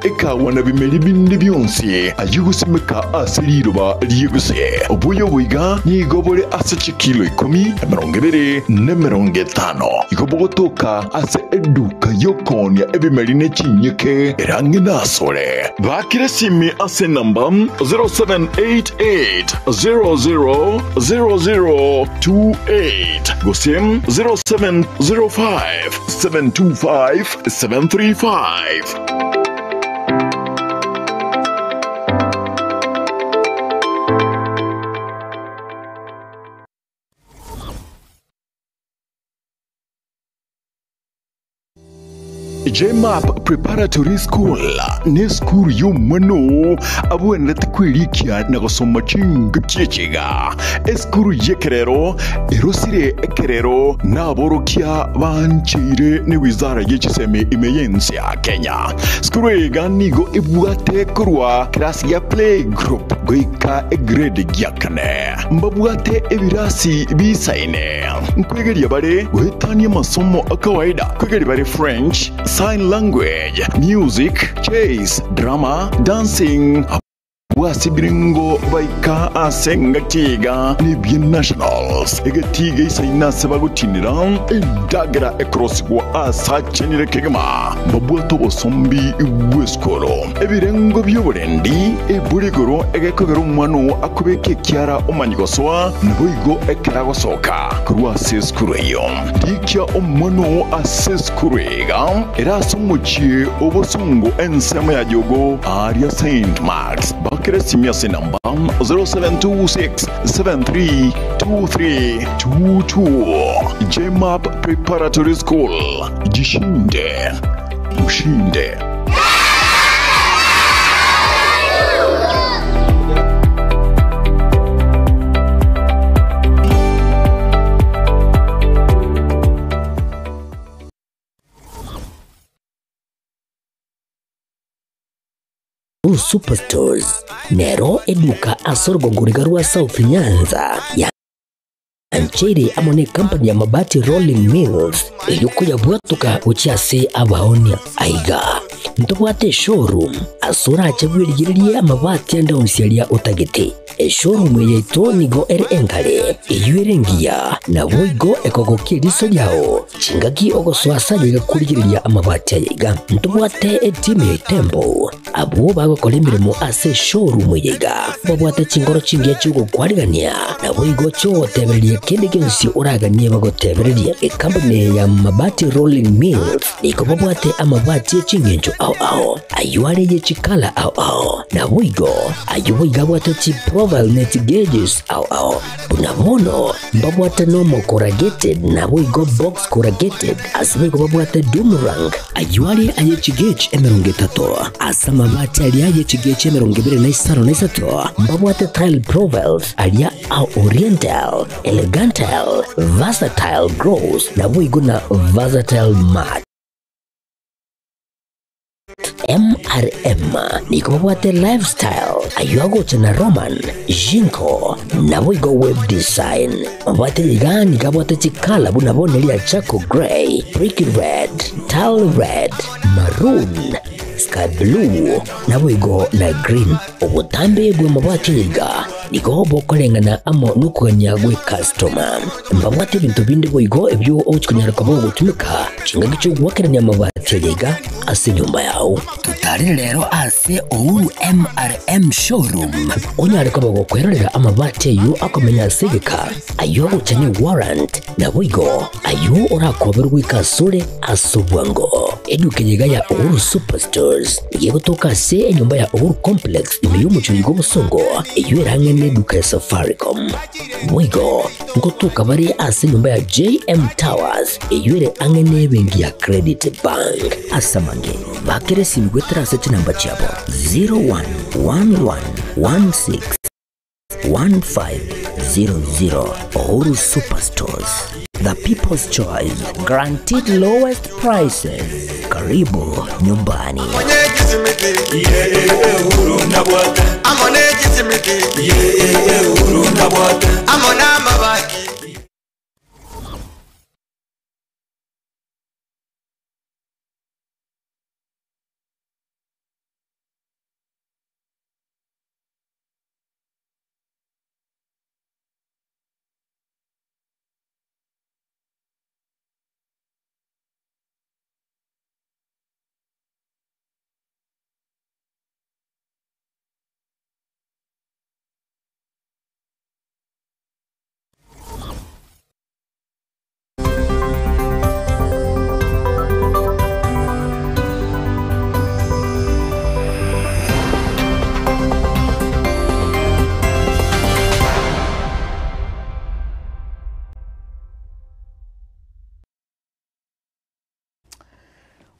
ekawa na bimeri binde bionsi, ayio gosimeka ase riroba ri'eguse. Obuya obo iga nigo bore ase chikilo ikomi, 20, na 50. Igo bogotoka ase eduka y'okoonia ebimeri ne chinyeke ere ang'e nasore. Bakire simi ase enamba 0788000028 gose 0705725735. JMAP Preparatory School nesukuru y'omwana oo abwenerete kwerikia na gosoma chingaki echi iga. Esukuru y'ekerero erosire ekerero naborokia bancheire ne wizara ye chisemi ime y'ense ya Kenya. Sukuru eye iga nigo ebwate korwa kerasi gia play group goika egrade gia kane. Mbabwate ebirasi bisaine. Nkwegeria bare goetania amasomo a kawaida, nkwegeria bare French, Sign Language, Music, Chess, Drama, Dancing, abwo ase ebirengo baika ase engaki iga nebie Nationals, egetii geisaine ase bagotinera endagera ekorosigwa ase achenire kegima, mbabwate obosombi bw'esukuru, ebirengo bi'oborendi, eburi igoro egekogera omwana oo akobeka ekiara omanye gosoa, Naboigo ekero agosoka korwa ase esukuru eyio, rikia omwana oo ase esukuru iga ere ase omochie o bosongo ensemo ya Jogo aaria Saint Marks. Bakera esimi ase enamba 0726732322. JMAP Preparatory School, jishinde ushinde. Superstores nero eduka ase orogongo riga rwa South Nyanza ya Ancheire amo necompany ya Mabati Rolling Mills eyio koyabwatoka gochia ase abaonia. Aiga ntobwate eshowroom ase orache bwerigererie amabati ande onsi aria otagete. Eshowroom eye yaito nigo ere enkare, eyio ere engiya, naboigo ekogokia eriso riao chingaki ogosoa ase aye iga korigereria amabati aya iga. Ntobwate etimu ya Itembo Abwo bagokora emeremo ase eshowroom eye iga babwate chinkoro chingiya chi'ogokwarigania, naboigo chi'ogotebereria kende gionsi oraganie bagotebererie. Ekampuni eye ya Mabati Rolling Mills nigo babwate amabati e ching'encho ao ao, ayio are ye chikala ao ao, naboigo ayio boigo abwate chiprofile ne chigauges ao ao. Buna bono mbabwate nomo corrugated naboigo box corrugated, ase boigo babwate doom rank, ayio are aye chigauge 30, ase amabati aria aye chigauge 25, mbabwate tile profiles aria a oriental, elegantal, versatile gross, naboigo na versatile mat. MRM nigo babwate Lifestyle, ayio agocha na Roman, Jinko, naboigo Web Design. Mabwate iga nigo abwate chikala buna bono eria charcoal grey, brick red, tile red, maroon, sky blue, naboigo na green. Obotambe bw'amabati iga nigo bokoreng'ana amo nokogania gw'ekastoma. Mbabwate ebinto binde boigo ebio ogochia konyara koba ogotumeka chingaki chi'ogoakerania amabati aya iga ase enyomba yao. Totarere rero ase Uhuru MRM Showroom onyare koba gokwerorera amabati ayio akomenya ase egeka, ayio agocha ne warrant, naboigo ayio orakoberwe goika asore ase obwango. Eduka eye iga ya Uhuru Superstores nigo egotoka ase enyomba ya Uhuru Complex ime y'omochie oyo bw'obosongo eyio erang'e neduka ya Safaricom. Boigo ngotoka bare ase enyomba ya JM Towers eyio ere ang'e nebenki ya Credit Bank. Ase amange, bakera esimi goetera ase chinamba chiabo 011116 1500 Uhuru Superstores, the people's choice, guaranteed lowest prices. Karibu nyumbani.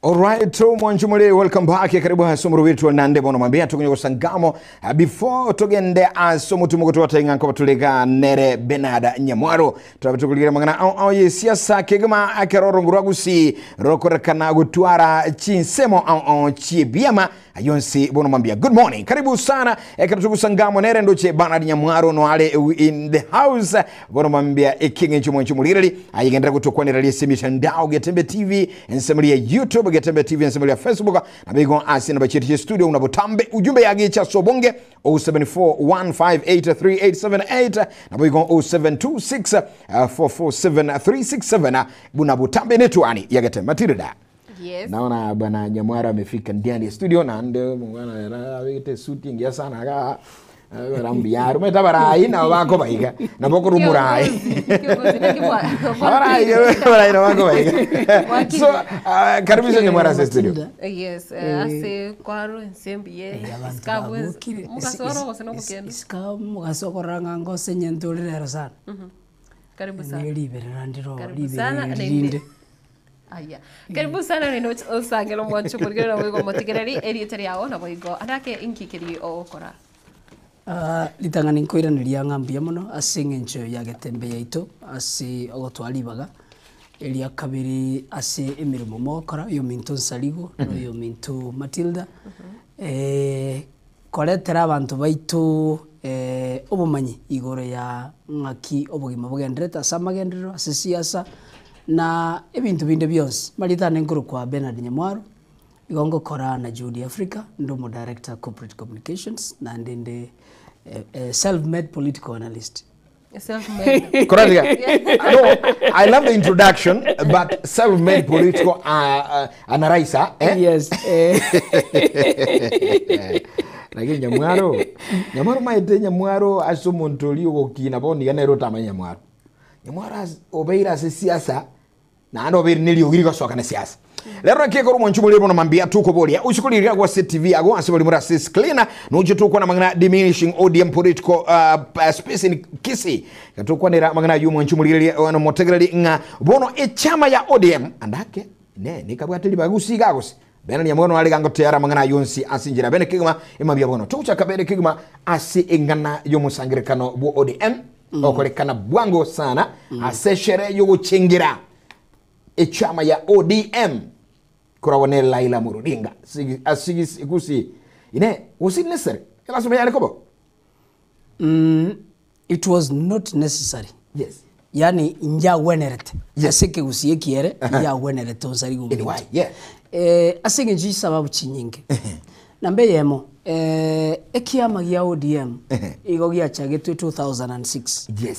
Alright, mwanchumuli welcome back karibu hasomo wetu nande bono mwambia tukunye kusangamo before tugende asomo tumuko tuwatenga nko tulega nere Benada Nyamwaro twabatukuligira mangana au au ye siasa kegema akeroro nguragusi rokorekana gutwara chinsemo au au chibiama ayonsi bono mwambia good morning karibu sana ekero tukusangamo nere ndoche Bernard Nyamwaro no ale in the house bono mwambia ekinge chumwanchumulirali ayigendera kutukwanira lise mitandao Getembe TV ensemuli ya YouTube Getembe TV ensemuli ya Facebook na bigo asi na bacheti studio unabotambe ujumbe yagicha sobonge 0741583878 na bigo 0726 447367 bunabotambe netwani ya Getembe Matilda. Yes. Naona bwana Nyamwara amefika ndani ya studio na ndio mwana awete suti ingia sana aka rambiaro meta barai na bako baiga na boko rumurai barai barai na bako baiga so karibu sana Nyamwara sa studio. Yes, ase kwaro ensembi ye iskabu mukasoro gose no kugenda isika mugasokoranga ngose nyentorerero sana. Karibu sana. Niliberera ndiro Karibu sana liberera rinde. Aya. Karibu sana nino osangelo mwancho kurigera wigo motigereri eriete riao na boigo anake inkikiri ogokora. Ritang'ani nkoiraneria ng'a mbuya mono ase eng'encho ya getembe yaito ase ogotwara ribaga eria kabere ase emirimo mogokora oyo minto Nsarigo na oyo minto Matilda koretera abanto baito obomanyi igoro ya ng'aki obogima bogenderete ase amagenderero ase siasa na ebinto binde bionsi maritane nkoro kwa Bernard Nyamwaro igo ngokora na Judy Africa ndomo director corporate communications na ndende self-made political analyst. Self-made. Correct. No, I love the introduction, but self-made political analyzer. Eh? Yes. Lakini Nyamwaro, Nyamwaro maite Nyamwaro aso muntu ori ogokina bono iga nere otamanya Nyamwaro. Nyamwaro obeire ase siasa na ande obeire neri ogiri gosoka na siasa. Lero nkekoro mwanchumuli bono mambia tuko bolia usikulirira kwa CTV ago ase bali mura sis cleaner nuje tuko na mangana diminishing ODM political space in Kisii katukwa nera mangana yu mwanchumuli ono motegereri nga bono echama ya ODM andake ne nikabwateli bagusiga gose bena Nyamwaro ali gango teara mangana yonsi asinjira bene kigma emambia bono tucha kabere kigma ase engana yo musangirekano bo ODM okorekana bwango sana ase shere yo guchingira echama ya ODM Koragwo ne Raila Amolo Odinga sigi asigi gusii ine gose necessary elasima yare koba. Mm, it was not necessary. Yes. Yani njagwenerete ase ekegusii ekiere njagwenerete onsarigo And why? Yeah. Eh, ase eng'encho chisababu chinyinge namba eyemo eh, ekiama gia ODM igo giachagetwe 2006 Yes.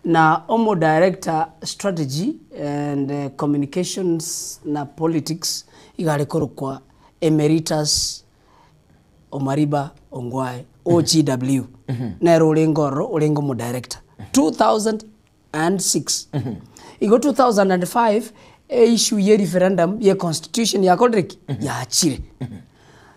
na omo director strategy and eh, communications na politics igare korokwa Emeritus Omariba Ongwae OGW nere orenge ororo orenge omo director 2006 igo 2005 e issue ye referendum ye constitution yakorire ki? Yachire.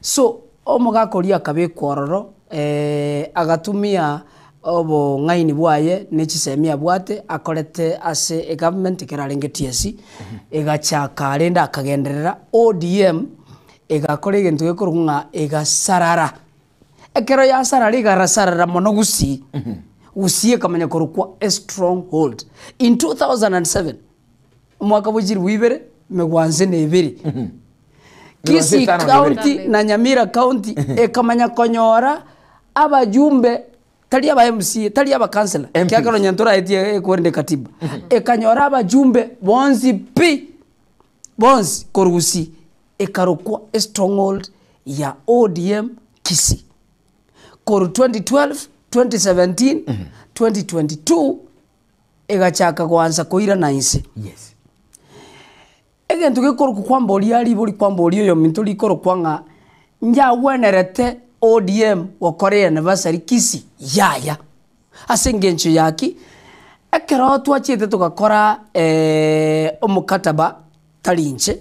So omogaka oria akabekwa ororo eh, agatumia obong'aini bwaye ne chisemi abwate akorete ase egovernment ekero arenge TSC egachaka rende akagenderera ODM egakora egento gekorokwa ng'a egasarara. Ekero yasarara egarasarara mono gusii, gusii ekamanya korokwa a stronghold. In 2007 omwaka bwa chilifu ibere megwanse na ebere, Megwanse Kisii etano na ibere. county na Nyamira county ekamanya konyora abajumbe tari aba MCA tari aba councillor ekiagera onye ntoraetie ekwerende katiba ekanyora abajumbe bonsi pi bonsi korwa gusii ekarokwa estronghold ya ODM Kisii korwa 2012, 2017, 2022 egachaka goansa koirana inse. Yes. Egento gekorokwa kwamboria ribori kwamboria oyominto rikorokwa ng'a njagwenerete ODM gokora eanniversary Kisii yaya. Ase engencho ya ki? Ekero twachiete togakora omokataba tari inche,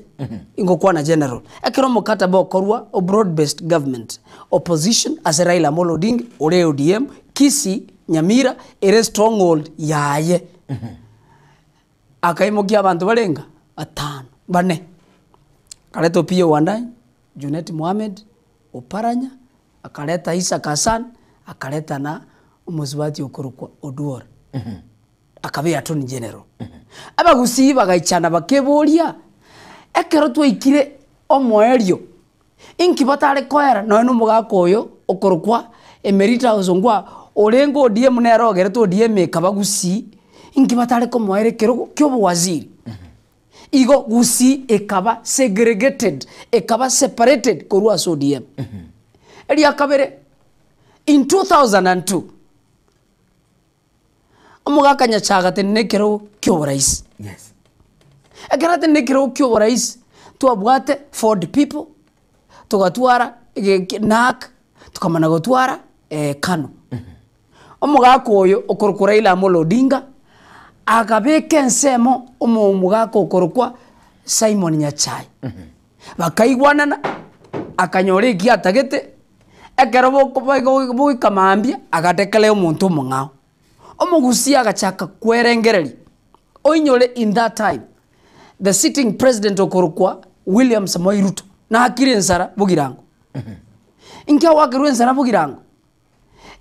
ingokwana general, ekero omokataba okorwa o broad based government, opposition ase Raila Amolo Odinga ore ODM, Kisii, Nyamira ere stronghold yaye. Akaimokia abanto barenga batano, bane. Akareta Opiyo Wandayi, Junet Mohamed, Oparanya, akareta Isaac Hassan, akareta na omosubati okorokwa Oduor. Akaba Attorney General. Abagusii bagaichana bakeboria, ekero twaikire omoerio, inki batare koera nonya na omogaka oyo okorokwa Emeritus Ongwae orenge ODM nere ogerete ODM ekaba Gusii, inki batare komoera ekerogo kia obowaziri. Igo Gusii ekaba segregated, ekaba separated korwa ase ODM. Eria kabere, in 2002, omogaka Nyachae agatenena ekerogo kia oboraisi. Yes. Ekero atenene ekerogo kia oboraisi, twabwate Ford people, togatwara NARC, tokamana gotwara KANU. Omogaka oyo okorokwa Raila Amolo Odinga, akabeka ensemo omo omogaka okorokwa Simon Nyachae. Bakaigwanana, akanyora eki atagete, ekero boko bogoika mambia, agadeclare omonto omong'ao. Omogusii agachaka kwerengereria, oinyore in that time, the sitting president okorokwa William Samoei Ruto, nakire ensara bogirango. Inki agoakerwa ensara bogirango?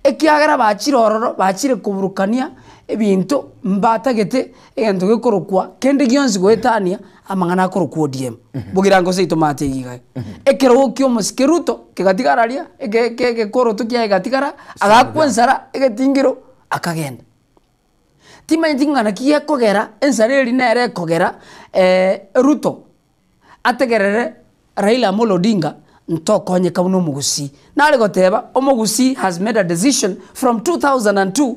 Ekiagera bachire ororo, bachire koburukania ebinto mbatagete egento gekorokwa kende gionsi goetania amang'ana akorokwa ODM. Bogirango seito maate iga iga. Ekerogo kia omosike Ruto kegatigara aria, eke eke egekoroto kiaye kegatigara, agakwa ensara egetingiro akagenda. Timanyeti ng'a naki gekogera ensara eria nere ekogera Ruto ategerere Raila Amolo Odinga ntokonyeka buna omogusii. Nare goteba omogusii has made a decision from 2002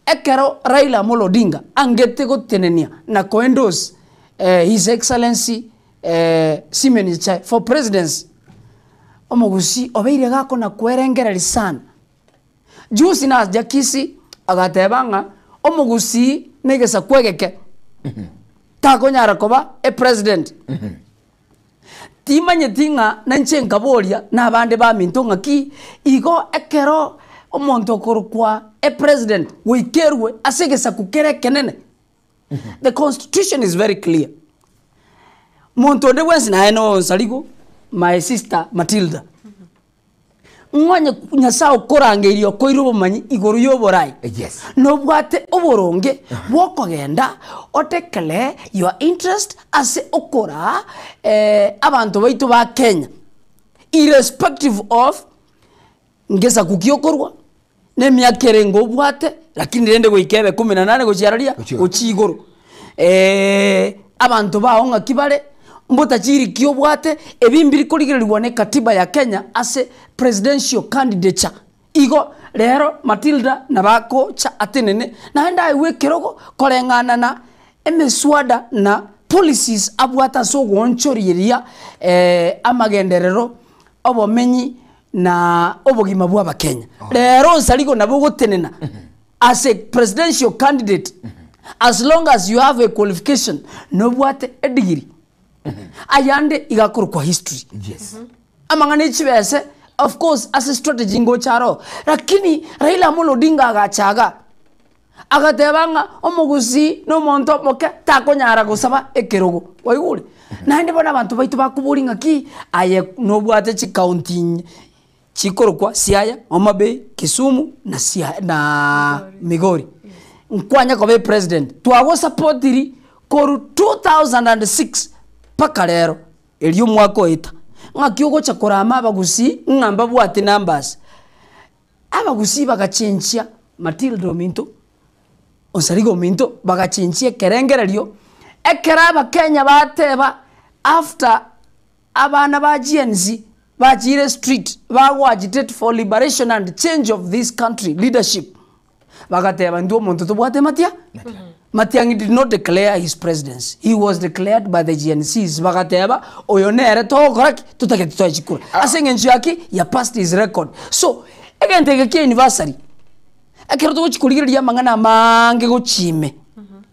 ekero Raila Amolo Odinga angete gotenenia na ko endorse His Excellency Simeon Nyachae for presidency, omogusii obeire gakona kwerengereria sana. Juzi nacha Kisii agateba ng'a omogusii na egesaku egeke takonyara koba epresident. Timanyeti ng'a nainche nkaboria na abande baminto ng'aki, igo ekero omonto okorokwa epresident goikerwe ase egesaku kere ekenene, the constitution is very clear, monto onde bwensi naye na onsarigo my sister Matilda. Ng'onye Nyasae okorangeirie okoire obomanyi igoro y'oborai. Yes. Nobwate oboronge bw'okogenda odeclare your interest ase okoraa abanto baito ba Kenya irrespective of ngesaku ki okorwa, na emiaka erenge obwate, lakini rende goika ebe kumi na nane gochia araria gochia igoro. Abanto bao ng'aki bare, mbotachiri ki obwate, ebi mbiri korigereriwa ne katiba ya Kenya ase presidential candidature. Igo rero Matilda nabo agocha atenene naende aegwe ekerogo koreng'ana na emeswada na policies abwate ase ogoonchoreria amagenderero, obomenyi na obogima bwa abakenya. Rero Nsarigo nabo ogotenena as a presidential candidate as long as you have a qualification nobwate edigiri ayande iga akorokwa history. Yes. Amang'ana echibese of course ase strategy ngocha aro lakini Raila Amolo Odinga agacha igaa agateba ng'a omogusii na omonto omoke takonyara gosaba ekerogo kwaigure? Naende bono abanto baito bakoboria ng'aki aye nobwate chikaunti inye chikorokwa Siaya, Homa Bay, Kisumu na Siaya na Migori. Nkwanya koba epresident twagosapotiri korwa 2006 mpaka rero. Erio omwaka oeta, ng'aki ogocha korama abagusii ng'a mbabwate numbers. Abagusii bagachenchia Matilda ominto, Onsarigo ominto, bagachenchia ekerengererio, ekero abakenya bateba after abana ba GNZ bachire street bago agitate for liberation and change of this country leadership, Bagateba, Intwe omonto tobwate matia? Matiang'i did not declare his presidency. He was declared by the GNCs. Bagateba, oyo nere togokora ki? Totagete toe chikura. Ase eng'encho ya ki? Ya past his record. So, egento eke kia anniversary, ekero togochi korigereria amang'ana amaange gochia ime,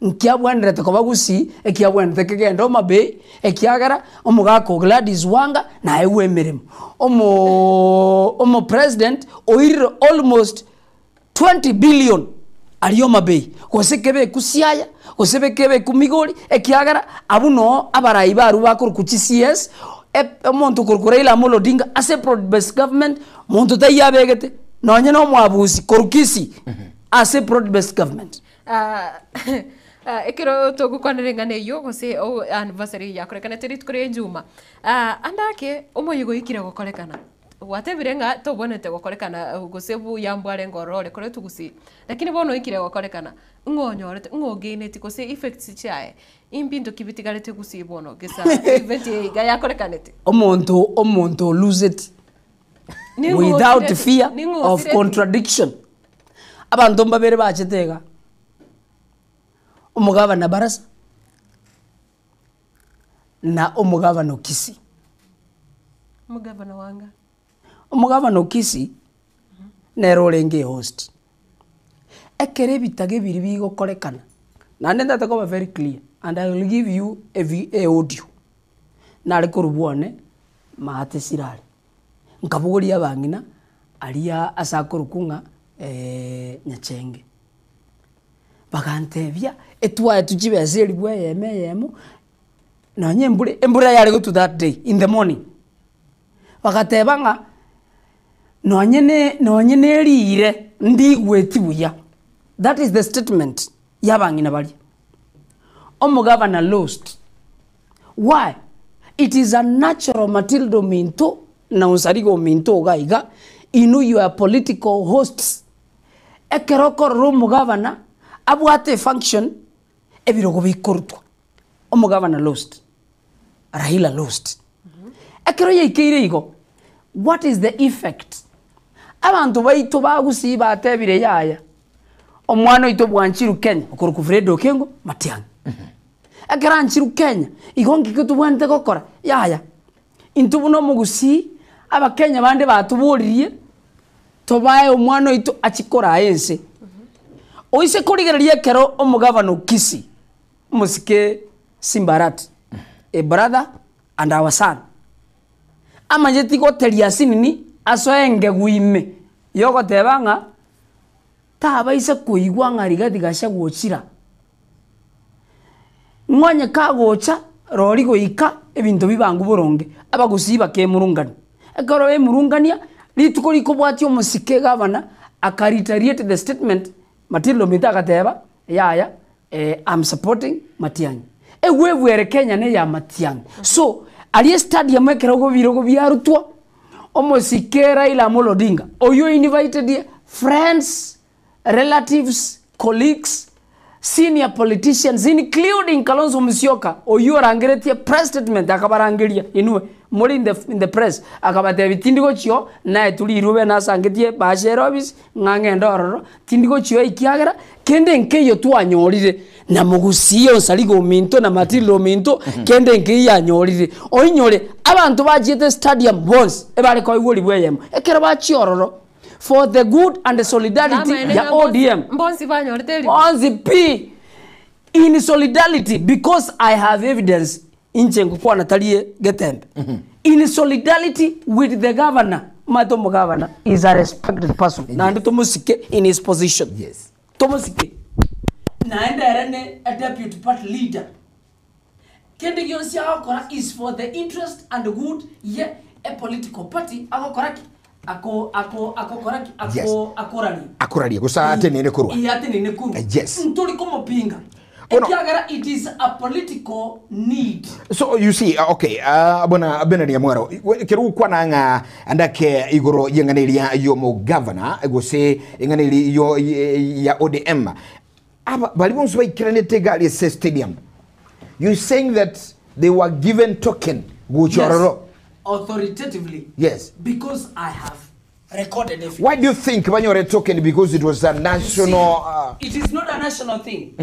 nkiabwenerete koba gusii, ekiabwenerete kegende Homa Bay, ekiagera omogaka o Gladys Wanga naegwe emeremo. Omoo omopresident oirire almost 20 billion aria Homa Bay, gose kebe Siaya, gose kebe Migori, ekiagera abwo noo abarai barwo bakorokwa chi CS, omonto okorokwa Raila Amolo Odinga ase broad based government, monto taiyo abegete, nonye na omwabusi korwa Kisii ase broad based government. Ekero togokwanera eng'ana eyio gose anniversary yakorekanete rituko ria ejuma, ande ake omoyega oikire gokorekana. Gwatebire ng'a tobwenerete gokorekana gose buya mbwarenge ororo ore koretwe gusii, lakini bono oikire gokorekana, ng'o onyorete, ng'o ogaineti gose effects chiaye, imbinto ki bitigarete gusii bono gesa event eye iga yakorekanete? Omonto omonto oluseti Ning'o without osireti? fear Ning'o of osireti? contradiction. Abanto mbabere bachete iga, omogabana Barasa na omogabana o Kisii. Omogabana wanga. Omogabana o Kisii nere orenge ehost. Ekero ebitaga ebiria bigokorekana, naende ntagete koba very clear and I will give you a vi a audio, nare korwa bwane maate sirare, nkabogoria abang'ina aria ase akorokwa ng'a Nyachenge. Bagantebia, etwaetwe chibesa elifu eyemo eyemo, nonye embura embura yare gotwa that day in the morning. Bagateba ng'a nonye ne nonye na eriire ndigweti buya, that is the statement ya abang'ina baria. Omogabana lost, why? It is a natural Matilda ominto na Onsarigo ominto iga iga, inwe you are political hosts. Ekero okorora omogabana abwate efunction, ebirogo bikorutwa. Omogabana lost, Raila lost. Ekero yaikeire igo, what is the effect? Abanto baito ba Gusii batebire yaya, omwana oito bwanchirwe Kenya, okorokwa Fred Okengo Matiang'i. Ekero anchirwe Kenya, igo nki tobwenerete gokora? Yaya, intwe buna omogusii, abakenya bande batoboririe. Tobae omwana oito achie koraa ense. Oise korigereria ekero omogavana o Kisii, omosike Simba Arati, a brother and our son, amanyeti goteria asinini asoe engegu ime yogoteba ng'a tabaisa koigwa ng'a Rigathi Gachagua ochira. Ng'onye kagocha rori goika ebinto bibangu boronge, abagusii bakemurungania. Ekero bemurungania. Rituko rikobwatia omosike gavana aka reiterate the statement Matilda ominto agateba yaya I'm supporting Matiang'i. Ewave ere Kenya ne ya Matiang'i. So aria estadium ekerogo birogo biarutwa omosike Raila Amolo Odinga oyio invited friends, relatives, colleagues, senior politicians including Kalonzo Musyoka oyio orangeretie press statement akabarangeria inwe more in the, in the press akabatebia tindi gochio naetwe rirube nasangetie bahasha ere office ng'a ng'ende ororo tindi gochio ekiagera kende nkeiyo twanyorire na mogusii onsariga ominto na Matilda ominto kende nkeiyo yanyorire oinyore abanto bachiete stadium bonsi ebare koigwa oribwe eyemo ekero bachia ororo for the good and the solidarity Amaene ya ng'a mbonsi- ODM. mbonsi banyorete eribu. Bonsi pi in solidarity because I have evidence inche ngokwana tari getembe. In solidarity with the governor, omanyete omogavana is a respected person naende tomosike in his position. Yes. Tomosike. Naende ere ne a deputy party leader. Kende gionsi agokora is for the interest and good ye a political party agokora ki? Ako ako akokora ki? Ako Yes. akoraria. Akoraria gose atenene korwa. Iye atenene korwa. Yes. Ntori komopinga. Bono- Ekiagera it is a political need. So you see, okay, bwana Bernard Nyamwaro, kero gokwana ng'a ndake igoro y'eng'ana eria y'omogavana gose eng'ana eria yo ya ODM, Aba baria bonsi baikeranete iga aria ase stadium, you saying that they were given token gocha Yes. ororo? Authoritatively. Yes. Because I have recorded everything. Why do you think banyore token because it was a national It is not a national thing.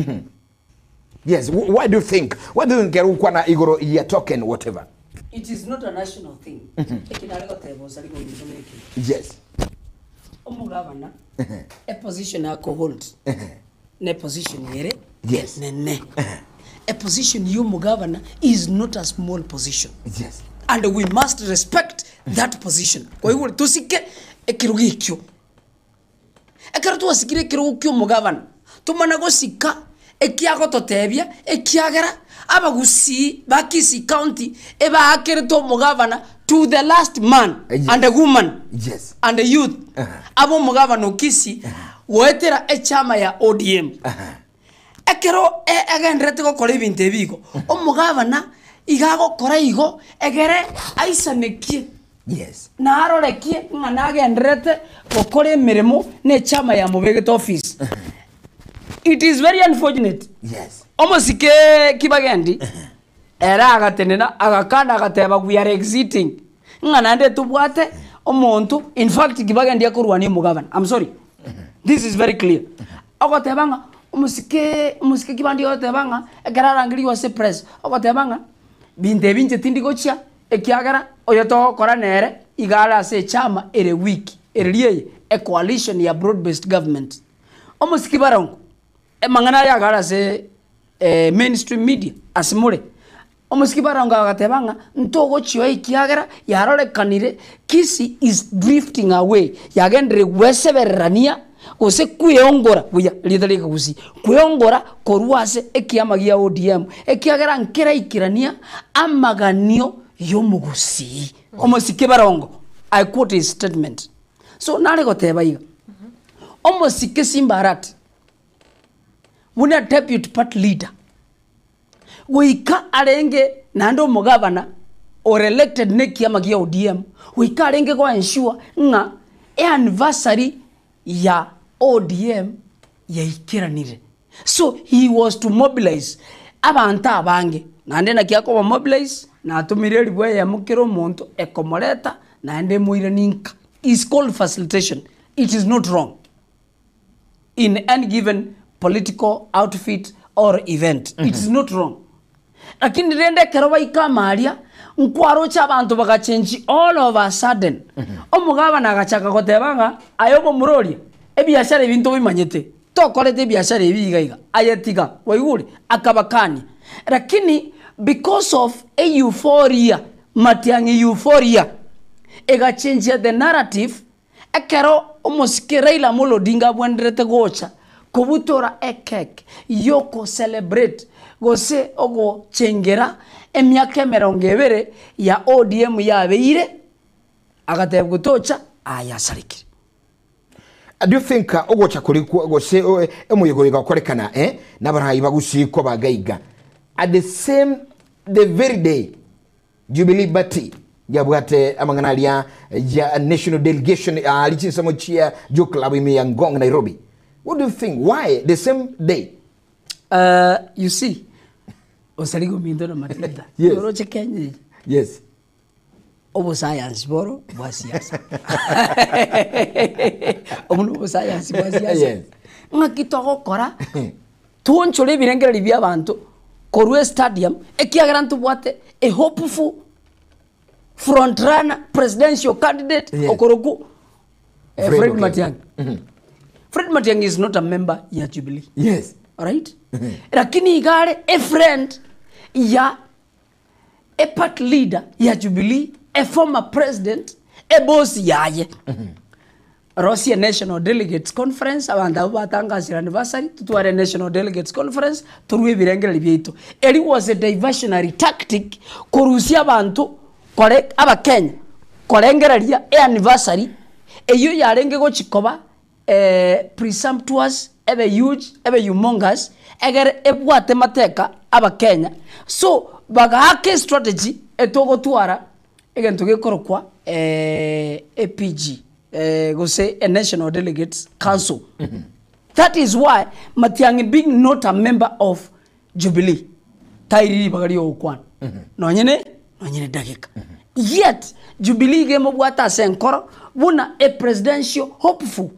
Yes, why do you think? Why do you think kwana igoro ya token whatever? It is not a national thing. Eki nare goteba osari gominto neke. Yes. Omogavana a position ako hold ne position ere Yes. nene. A position y'omogavana is not a small position. Yes. And we must respect that position. Kwaigure tosike ekerogo ekio. Ekero twasikire ekerogo kia omogavana, tomana gosika ekiagototebia, ekiagera abagusii ba Kisii County ebaakerete omogavana to the last man and a woman Yes. and a youth abe omogavana o Kisii goetera echama ya ODM. Ekero egenderete gokora ebinto ebi igo, omogavana iga agokora igo egere aisanekie Yes. Narorekie ng'a nagendererete gokora emeremo na echama yamobegete office. It is very unfortunate. Yes. Omosike Kibagendi ere agatenena agakana agateba we are exiting ng'a naende tobwate omonto in fact Kibagendi akorwania omogavana I'm sorry this is very clear ogoteba ng'a omosike omosike Kibandi ogoteba ng'a ekero arangerigwe ase press ogoteba ng'a binto ebi inche tindi gochia Ekiagera oyo togokora nere iga are ase echama ere weak, ereria eye e coalition ya broad based government. Omosiki barongo, amang'ana aya agare ase mainstream media ase more. Omosiki barongo agateba ng'a ntogochioa ekiagera yarorekanire Kisii is drifting away, yagenderire gwesebererania gose kweongora buya erieta ria ekegusii, kweongora korwa ase ekiama gia ODM, ekiagera nkeraikerania amaganio y'omogusii. Omosike barongo, I quote his statement. So nare goteba iga, omosike Simba Arati buna deputy party leader, goika arenge naende omogavana ore elected na ekiama gia ODM, goika arenge go ensure ng'a eanniversary ya ODM yaikeranire. So he was to mobilize abanto abange, naende naki akoba mobilize, natomire eribu eyemo kera omonto ekomoreta naende emoiranie nka. Is called facilitation, it is not wrong in any given political outfit or event, it is not wrong. Lakini rende ekero baika amo aria, nkwaroche abanto bagachenchi all of a sudden. Omogabana agachaka goteba ng'a aye omomura oria, ebiashara ebi ntobimanyete, tokorete ebiashara ebi iga iga, aye tiga, kwaigure? Akabakania. Lakini because of e euphoria, matiang'i euphoria, egachenchia the narrative, Ekero omosike Raila Amolo Odinga abwenerete gocha kobutora ekeke y'oko celebrate gose ogochengera emiaka emerongo ebere ya ODM yabeire, agatebigwa tocha Aya asarekire. Do you think ogocha koria kwa gose omoyega oyo gokorekana eh, nabarai bagusii koba iga at the same the very day Jubilee Party yabwate amang'ana aria ya national delegation aria chinsemo chia Joe Club ime ya Ngong Nairobi. What do you think why the same day? You see, osarigo ominto na Matilda. Yes. Oroche Kenya eye. Yes. Obosayansi boro bwa siasa. Obo na obosayansi bwa siasa. Yes. Ng'aki togokora twonchore ebirengererio bia abanto korwa estadium ekiagera ntobwate a hopeful front runner presidential candidate Yes. okorokwa eh, Fred Fred Okengo. Matiang'i. Fred Matiang'i is not a member ya Jubilee. Yes. Alright? Lakini iga are a friend ya a party leader ya Jubilee, a former president, a boss yaye. Rosie National Delegates Conference, abanto abwo batangasire anniversary, totware National Delegates Conference, torue ebirengererio biaito. Eri was a diversionary tactic korusia abanto kore abakenya korengereria e anniversary eyio yarenge gochi koba Presumptuous, ebe huge, ebe humongous, egere ebwate mateka abakenya. So bagaaka estrategy etogotwara egento gekorokwa APG gose a National Delegates Council. That is why Matiang'i being not a member of Jubilee tairi ribaga riogokwana nonye ne nonye ne dageka. Yet Jubilee iga emobwate ase enkoro buna a presidential hopeful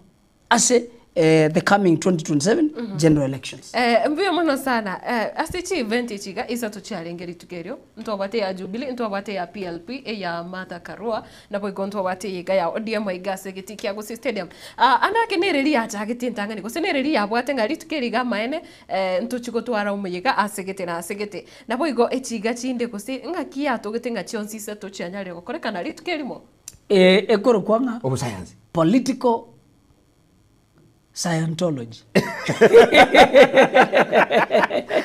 ase the coming 2027 general elections. Mbuya mono sana. Ase chi event echi iga isato chiarenge rituko erio, ntwabwate eya Jubilee, ntwabwate eya PLP, eya Martha Karua, Naboigo ntwabwate eyeiga ya ODM aiga ase egetii kia Gusii Stadium. Ah, ande ake nereri yachagete entang'ani gose nereri yabwate ng'a rituko eri iga amaene eh, ntochi gotwara omoyega ase gete na ase gete. Naboigo echiga chinde gose ng'aki yatogete ng'a chionsi isato chianyarire gokorekana rituko erimo. Ee, ekorokwa ng'a Obosayansi. political Scientology.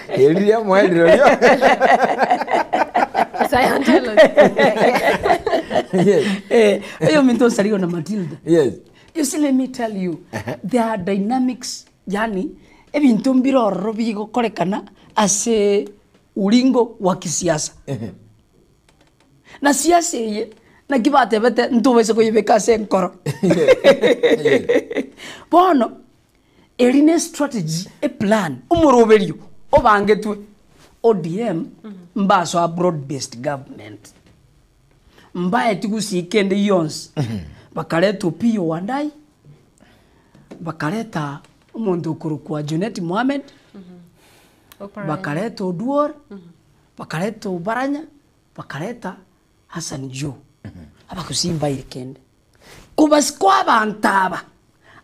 Eriria moerire orio. Scientology. Yes. Eh, oyo minto osarigo na Matilda. Yes. You see, let me tell you, there are dynamics, yani ebinto mbire ororo bigokorekana ase ulingo wa kisiasa. Na siasa eye, naki batebete ntobaise koyebeka ase enkoro. Bono, eri ne strategy, eplan, omoroberio obangetwe. ODM mbasoa broad based government. Mbaeti gusii kende gionsi. Bakareta Opiyo Wandayi, bakareta omonto okorokwa Junet Mohamed, bakareta Oduor, bakareta Oparanya, Bakareta Hassan Joho, abagusii mbaire kende. Kobasiko abanto aba,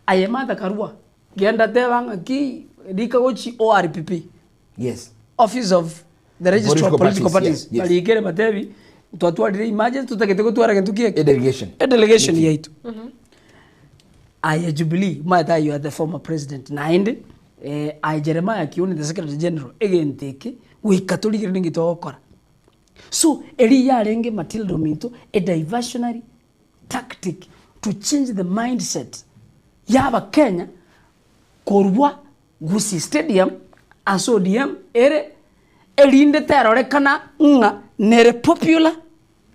aye Martha Karua, genda teba ng'aki rika gochi ORPP, Yes. Office of the Registrar of Political Political Parties, Parties, yeah, yes. barikere batebi, twatwarire emergency totagete gotwara gento ki eke? A delegation. A delegation yaito. Aye Jubilee, omanyete aye you are the former president naende, eh, aye Jeremiah Kioni the secretary general, egento eke, goika torigererie ninki togokora. So eria yarenge Matilda ominto a diversionary tactic to change the mindset ya abakenya korwa Gusii Stadium ase ODM ere erinde terorekana ng'a nere popular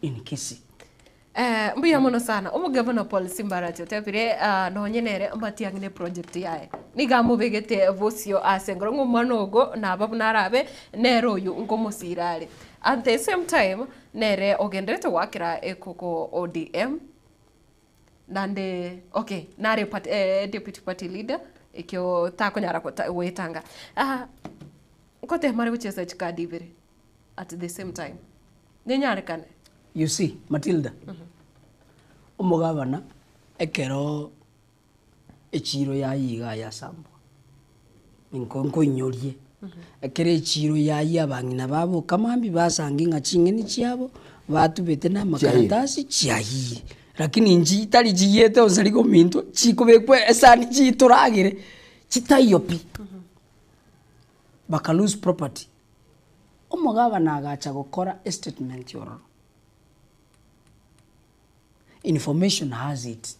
in Kisii. Eh, mbuya mono sana. Omogavana Paul Simbarati otebire ah, nonye nere Matiang'i ne project yaye. Nigo amobegete bosio ase enkoro ng'a omwana ogo naba buna arabe nere oyo nkomosira are. At the same time nere ogenderete goakera ekoko ODM naende okay nare party eh, deputy party leader ekio takonyara gota goetanga. Ah, ngotema are gochesa chikadi ibere at the same time nenyarekane? You see, Matilda, omogabana ekero echiro yaye iga yasambwa, inko nkoinyorie, ekero echiro yaye abang'ina baboka mambia basange ng'a ching'eni chiabo batubete na amakaratasi chiayire, lakini inchi tari chiyete onsi rigo ominto chikobekwa esani chitoragere chitaiyo pi, baka lose property. Omogabana agacha gokora estatement ororo. Information has it.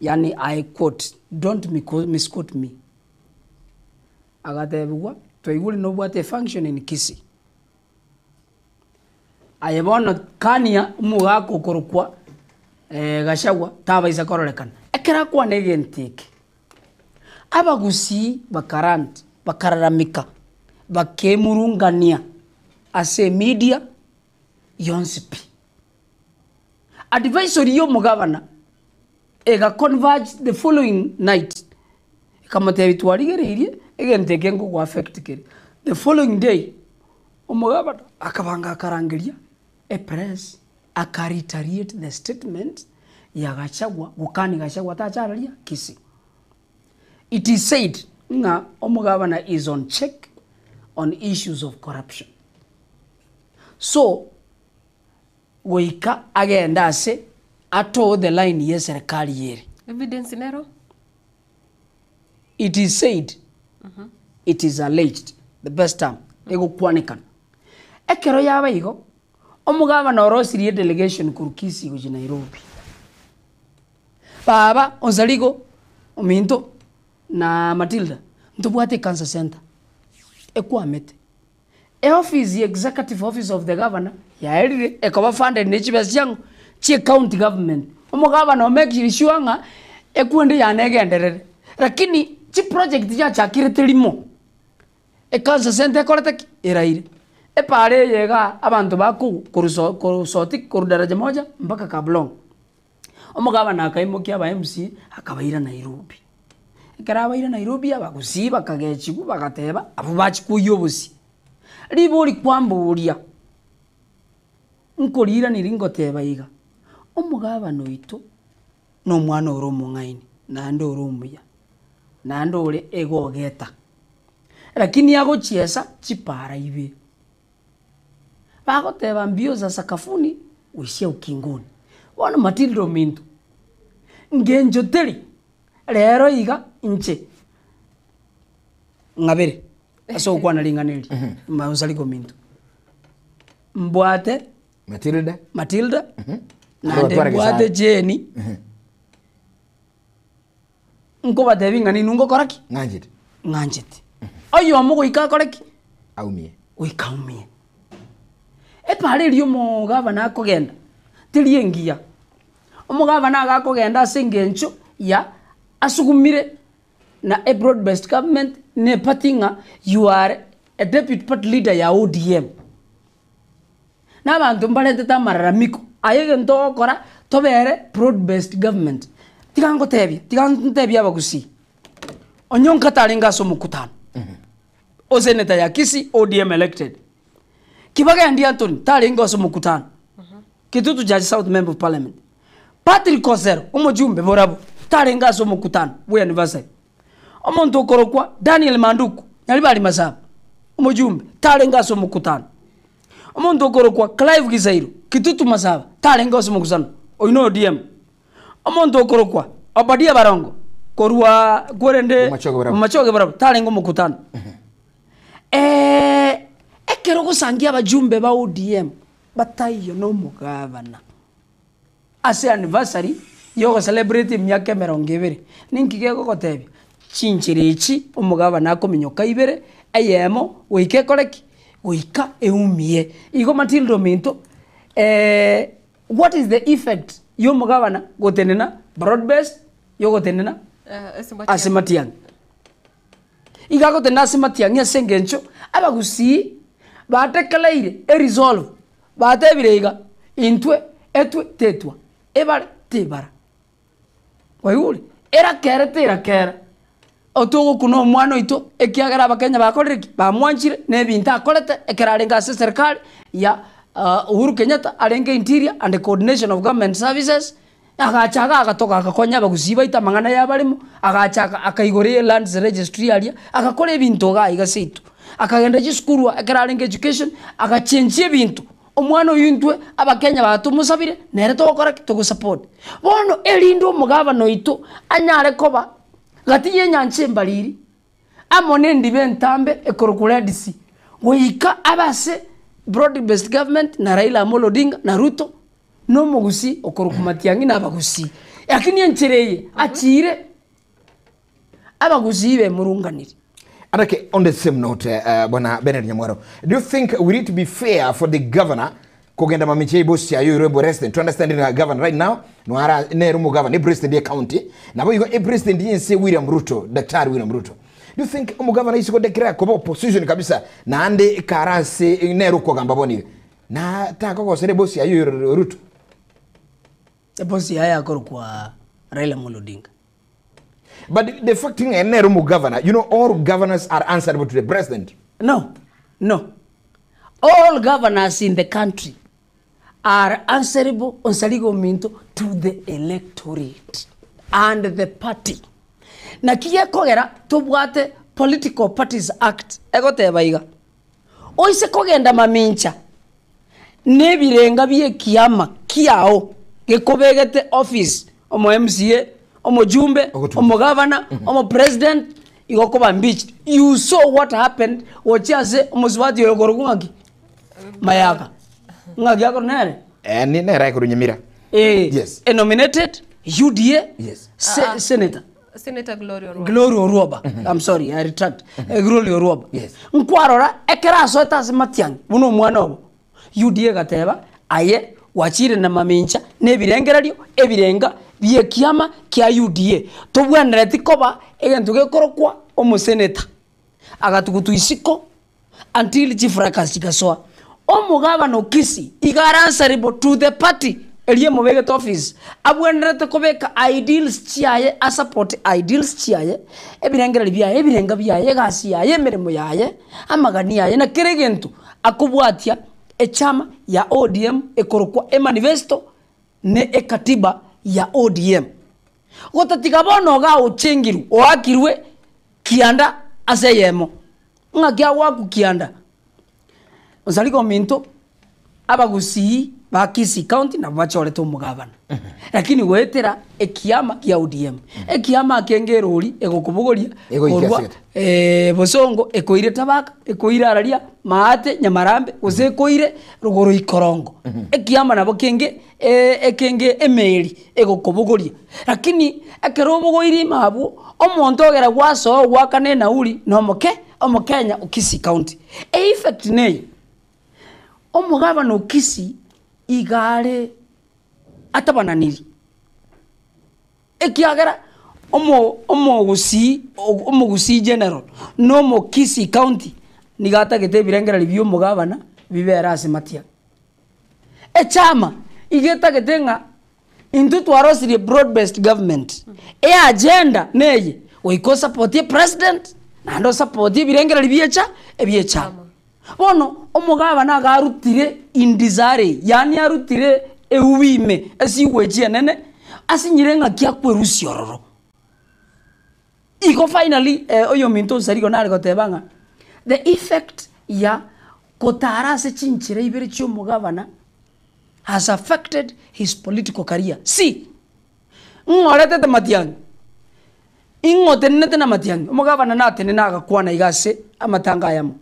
Yaani I quote, don't misquote me. Agatebigwa, twaigure nobwate efunction in Kisii. Aye bono kania omogaka okorokwa Gachagua tabaisa kororekana. Ekero akwana egento eke, abagusii bakarant, bakararamika, bakemurungania ase emedia yonsi pi. Advisory ya omogabana ega converge the following night, ekamotebia twarigereirie egento eke nkogo affect kere. The following day, omogabana akabanga akarangeria epress aka retaliate the statement ya Gachagua gokani Gachagua tachararia Kisii. It is said ng'a omogabana is on check on issues of corruption. So, goika agende ase a toe the line ye serikali ere. Evidence nero? It is said, it is alleged, the best term, egokwanekana. Ekero yaba igo, omogabana orosirie edelegation korwa Kisii gochia Nairobi. Baba, Onsarigo, ominto, na Matilda, ntobwate ecancer centre, ekwamete. Eofisi ya executive office of the governor yaerire ekoba funded ne chibesa chiang'o chie county government. Omogabana o make sure ng'a ekwende yane egenderere. Lakini chiproject chiachakire terimo. Ecancer centre ekorete ki? Eraire. Epaara eye igaa abanto bakogwa korwa so korwa Sotik korwa Daraja Moja mpaka Kaplong. Omogabana akaimokia aba MCA akabaira Nairobi. Ekero abaire Nairobi abagusii bakagechigwa bagateba abwo bachia koiywa obosie. Ribori kwamboria, nkoriraneri ngoteba iga, omogabana oito na omwana ore omong'aini naende ore omuya, naende ore egogeta, lakini agochiesa chipara ibere. Bagoteba mbio za sakafuni goisia ukingoni. Bono Matilda ominto, ngencho teri rero iga inche ng'abere ase ogokwana ring'ana eri maosariko ominto. Mbwate Matilda. Matilda, naende Abatware mbwate Gesare. Jane, nkobatebia ng'a ninwe ngokora ki? Ng'anchete. Ng'anchete. Oyomo goika akore ki? Aumie. Goika aumie. Epaara eria omogabana akogenda, teri engiya. Omogabana iga akogenda ase eng'encho ya asugumire na a broad based government na eparty ng'a you are a deputy party leader ya ODM. Na abanto mbarentete amararamiko, aye egento ogokora tobere broad based government. Tiga ngotebie, tiga ntebie abagusii, Onyonka tarenge ase omokutano, o senator ya Kisii ODM elected. Kibagendi Anthony tarenge ase omokutano, Kitutu Chache South member of parliament. Patrick Osero omochumbe borabwo tarenge ase omokutano bwe anniversary. Omonto okorokwa Daniel Manduku, Nyaribari Masaba, omojumbe, tarenge ase omokutano. Omonto okorokwa Clive Gisairo, Kitutu Masaba, tarenge ase omokutano, oyio na ODM. Omonto okorokwa Obadia Barongo, korwa kwerende Bomachoge Barabwo, tarenge omokutano. Ekero ogosangia abajumbe ba ODM bataiyo na omogabana. Ase anniversary yogocelebrate emiaka emerongo ebere, ninki gegogotebia? Chinchera echi omogabana akominyoka ibere, eyemo goika ekore ki? Goika eumie. Igo Matilda ominto what is the effect ya omogabana gotenena broad based yogotenena ase matiang'i? Igo agotenena ase matiang'i ase engencho abagusii badeclaire eresolve Batebire iga, Intwe etwe tetwa, ebare tebara. Kwaigure? Erakere terakera. Otogokuna omwana oito ekiagera abakenya bakorire ki? Bamwanchire na ebinto akorete ekero arenge ase eserikari ya Uhuru Kenyatta arenge interior and coordination of government services, agacha iga agatoka agakonya abagusii baito amang'ana ya abaremo, agacha akaigora elands registry aria, agakora ebinto iga iga seito. Akagenda chisukuru ekero arenge education, agachenchia ebinto, omwana oyio intwe abakenya batomosabire, nere togokora ki? Togosupport. Bono erinde omogabana oito anyare koba gati ya enyancha embariri, amo na endiba entambe ekorokwa Red Sea, goika abe ase broad based government na Raila Amolo Odinga na Ruto, na omogusii okorokwa Matiang'i na abagusii. Lakini enchera eye achiire abagusii bemurunganire. And okay, on the same note, Bwana Bernard Nyamwaro, do you think will it be fair for the governor kogenda mamiche ibosi ayo irwebo resident to understand the governor right now nwara nero mu governor president ye county nabo igo e president yense William Ruto, Daktari William Ruto. Do you think omu governor isiko declare koba opposition kabisa naende karase nero kogamba boni na takogosere bosi ayo Ruto? Ebosi yaye akorokwa Raila Amolo Odinga. But the fact thing nero mu governor, you know all governors are answerable to the president. No, no. All governors in the country are answerable on Saligo Minto to the electorate and the party. Naki gekogera tobwate Political Parties Act egoteba iga. Oise kogenda mamincha nebirenga biekiama kiao gekobegete office omo MCA, omojumbe, omogavana, omo president igokoba impeached. You saw what happened gochia ase omosubati oyo korokwa ng'aki? Mayaka. Ng'aki akoro nere? Eh, ni nera ekurunyimira. Eh, Yes. a nominated UDA Yes. senator. Senator Gloria Orwoba. Gloria Orwoba. I'm sorry, I retract. Gloria Orwoba. Yes. Nkwarora ekero asoete ase matiang'i buna omwana obo. UDA gateba aye gwachire na mamincha na ebirengererio ebirenga biekiama kia UDA. Tobwenereti koba egento gekorokwa omoseneta. Agatugutu isiko until chifracas chigasoa. Omogabana o Kisii iga are answerable to the party eria emobegete office abwenerete kobeka ideals chiaye asupport ideals chiaye ebirengererio biaye ebirenga biaye egasi yaye emeremo yaye amagani yaye na kera egento akobwatia echama ya ODM ekorokwa emanifesto ne ekatiba ya ODM. Gotatiga bono iga ochengirwe oakirwe kianda ase eyemo ng'aki agoakwa kianda. Osariko ominto abagusii ba Kisii County nabo bachorete omogabana. Lakini goetera ekiama kia ODM. Ekiama akenge erori egokobogoria Egoikia korwa, asete. Bosongo ekoire Tabaka, ekoire Araria, Maate, Nyamarambe, gose ekoire rogoro Ikorongo. Ekiama nabo kenge ekenge emeri egokobogoria. Lakini ekero obogoirie ime abwo, omonto ogera gwasoa ogwakana enauri na omoke, omokenya o Kisii County. Eeffect neye, omogabana o Kisii iga are atabananiri. Ekiagera omo omogusii omogusii general na omo Kisii County nigo atagete ebirengererio bia omogabana bibere ase matiang'i. Echama iga etagete ng'a intwe twarosirie broad based government, eagenda neye goika osapotie president naende osapotie ebirengererio bia echa ebia echama. Bono omogabana iga arutire in disarray, yaani arutire eubi ime ase igwechi enene asinyire ng'aki akwerusia ororo. Igo finally oyominto Onsarigo nare goteba ng'a the effect ya kotara ase chinchera ibere chia omogabana has affected his political career. See, ng'oretete matiang'i, ing'otenenete na matiang'i, omogabana natenene agakwana iga ase amatanga ayamo,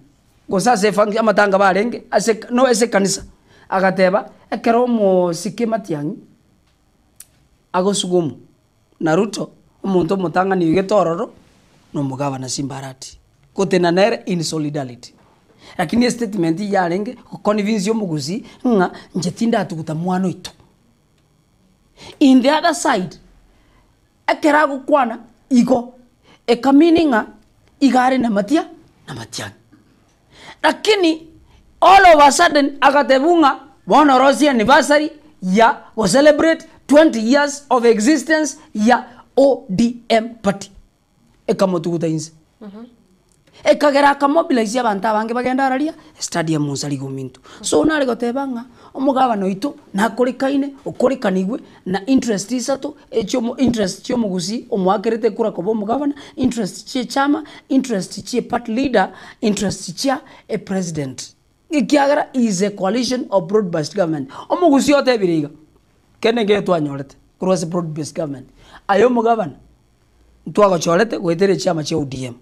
gose ase efunction amatanga barenge ase no ase ekanisa, agateba ekero omosike matiang'i agosugumwa na Ruto, omonto omotang'ani oigete ororo, na omogabana Simba Arati, gotena nere in solidarity. Lakini estatement yarenge goconvince omogusii ng'a inche tindatuguta mwana oito. In the other side, ekero agokwana igo, ekamini ng'a iga are na matia na matiang'i. Lakini all of a sudden agatebwa ng'a bono orosie anniversary ya go celebrate 20 years of existence ya ODM party. Ekamotuguta inse. Ekagera akamobilize abanto abange bagende araria estadium Onsarigo ominto. So nare goteba ng'a omogabana oito nakorekaine okorekanigwe na interest isato echio interest chia omogusii omoakerete ekura koba omogabana, interest chia echama, interest chia eparty leader, interest chia epresident. Ekiagera is a coalition of broad based government. Omogusii otebire iga, kende nkeiyo twanyorete korwa ase broad based government. Aye omogabana, ntwagochorete goetera echiama chia ODM.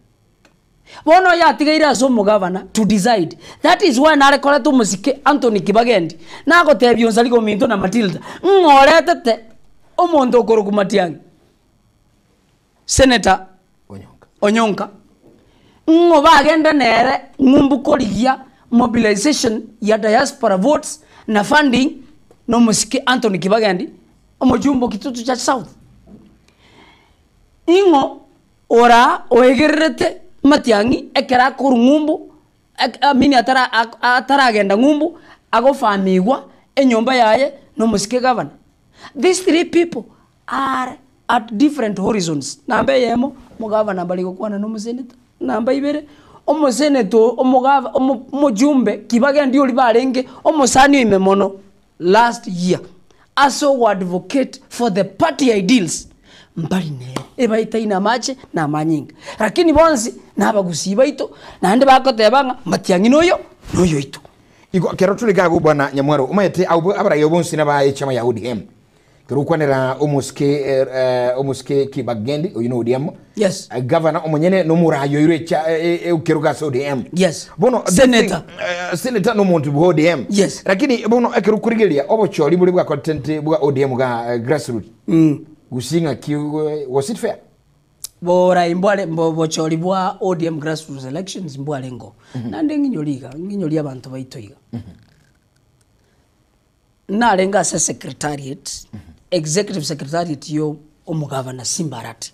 Bono oyo atigaire ase omogabana to decide. That is why nare koreta omosike Anthony Kibagendi, nagotebia Onsarigo ominto na Matilda, ng'a oretete. Omonto okorokwa Matiang'i, Senator Onyonka, ng'o bagenda nere ng'umbu korigia mobilisation ya diaspora votes na funding na omosike Anthony Kibagendi, omojumbe o Kitutu Church South. Ing'o ora oegererete Matiang'i ekero akorwa ng'umbu I mean atara ataragenda ng'umbu agofamigwa enyomba yaye na omosike gavana. These three people are at different horizons. Namba eyemo, omogavana mbari gokwana na omoseneta. Namba ibere, omoseneta oo omogava omo omojumbe kibagendi oria barenge omosani oime mono last year ase ogo advocate for the party ideals mbari nere, ebaetaine amache na amanyinga. Lakini bonsi nabagusii baito naende bagoteba ng'a Matiang'i noyo noyoito. Igo kero tore iga agwo bwana Nyamwaro, omanyete abwo abaraiyo bonsi naba echama ya ODM. Kero okwanera omosike omosike Kibagendi oyio na ODM. Yes. Governor omonyene nomorayi oirwe echa ekerogo ase ODM. Yes. Bono this Senator. thing, senator nomonto bwa ODM. Yes. Lakini bono ekero okorigereria obochori boria bwa content bwa ODM ga grassroot. Gusii ng'aki was it fair? Borai mbware mbo bochori bwa ODM grassroots elections mbwarengeo. Naende ng'inyori iga, ng'inyori abanto baito iga. Narenge ase secretariat, executive secretariat yo omogavana Simba Arati.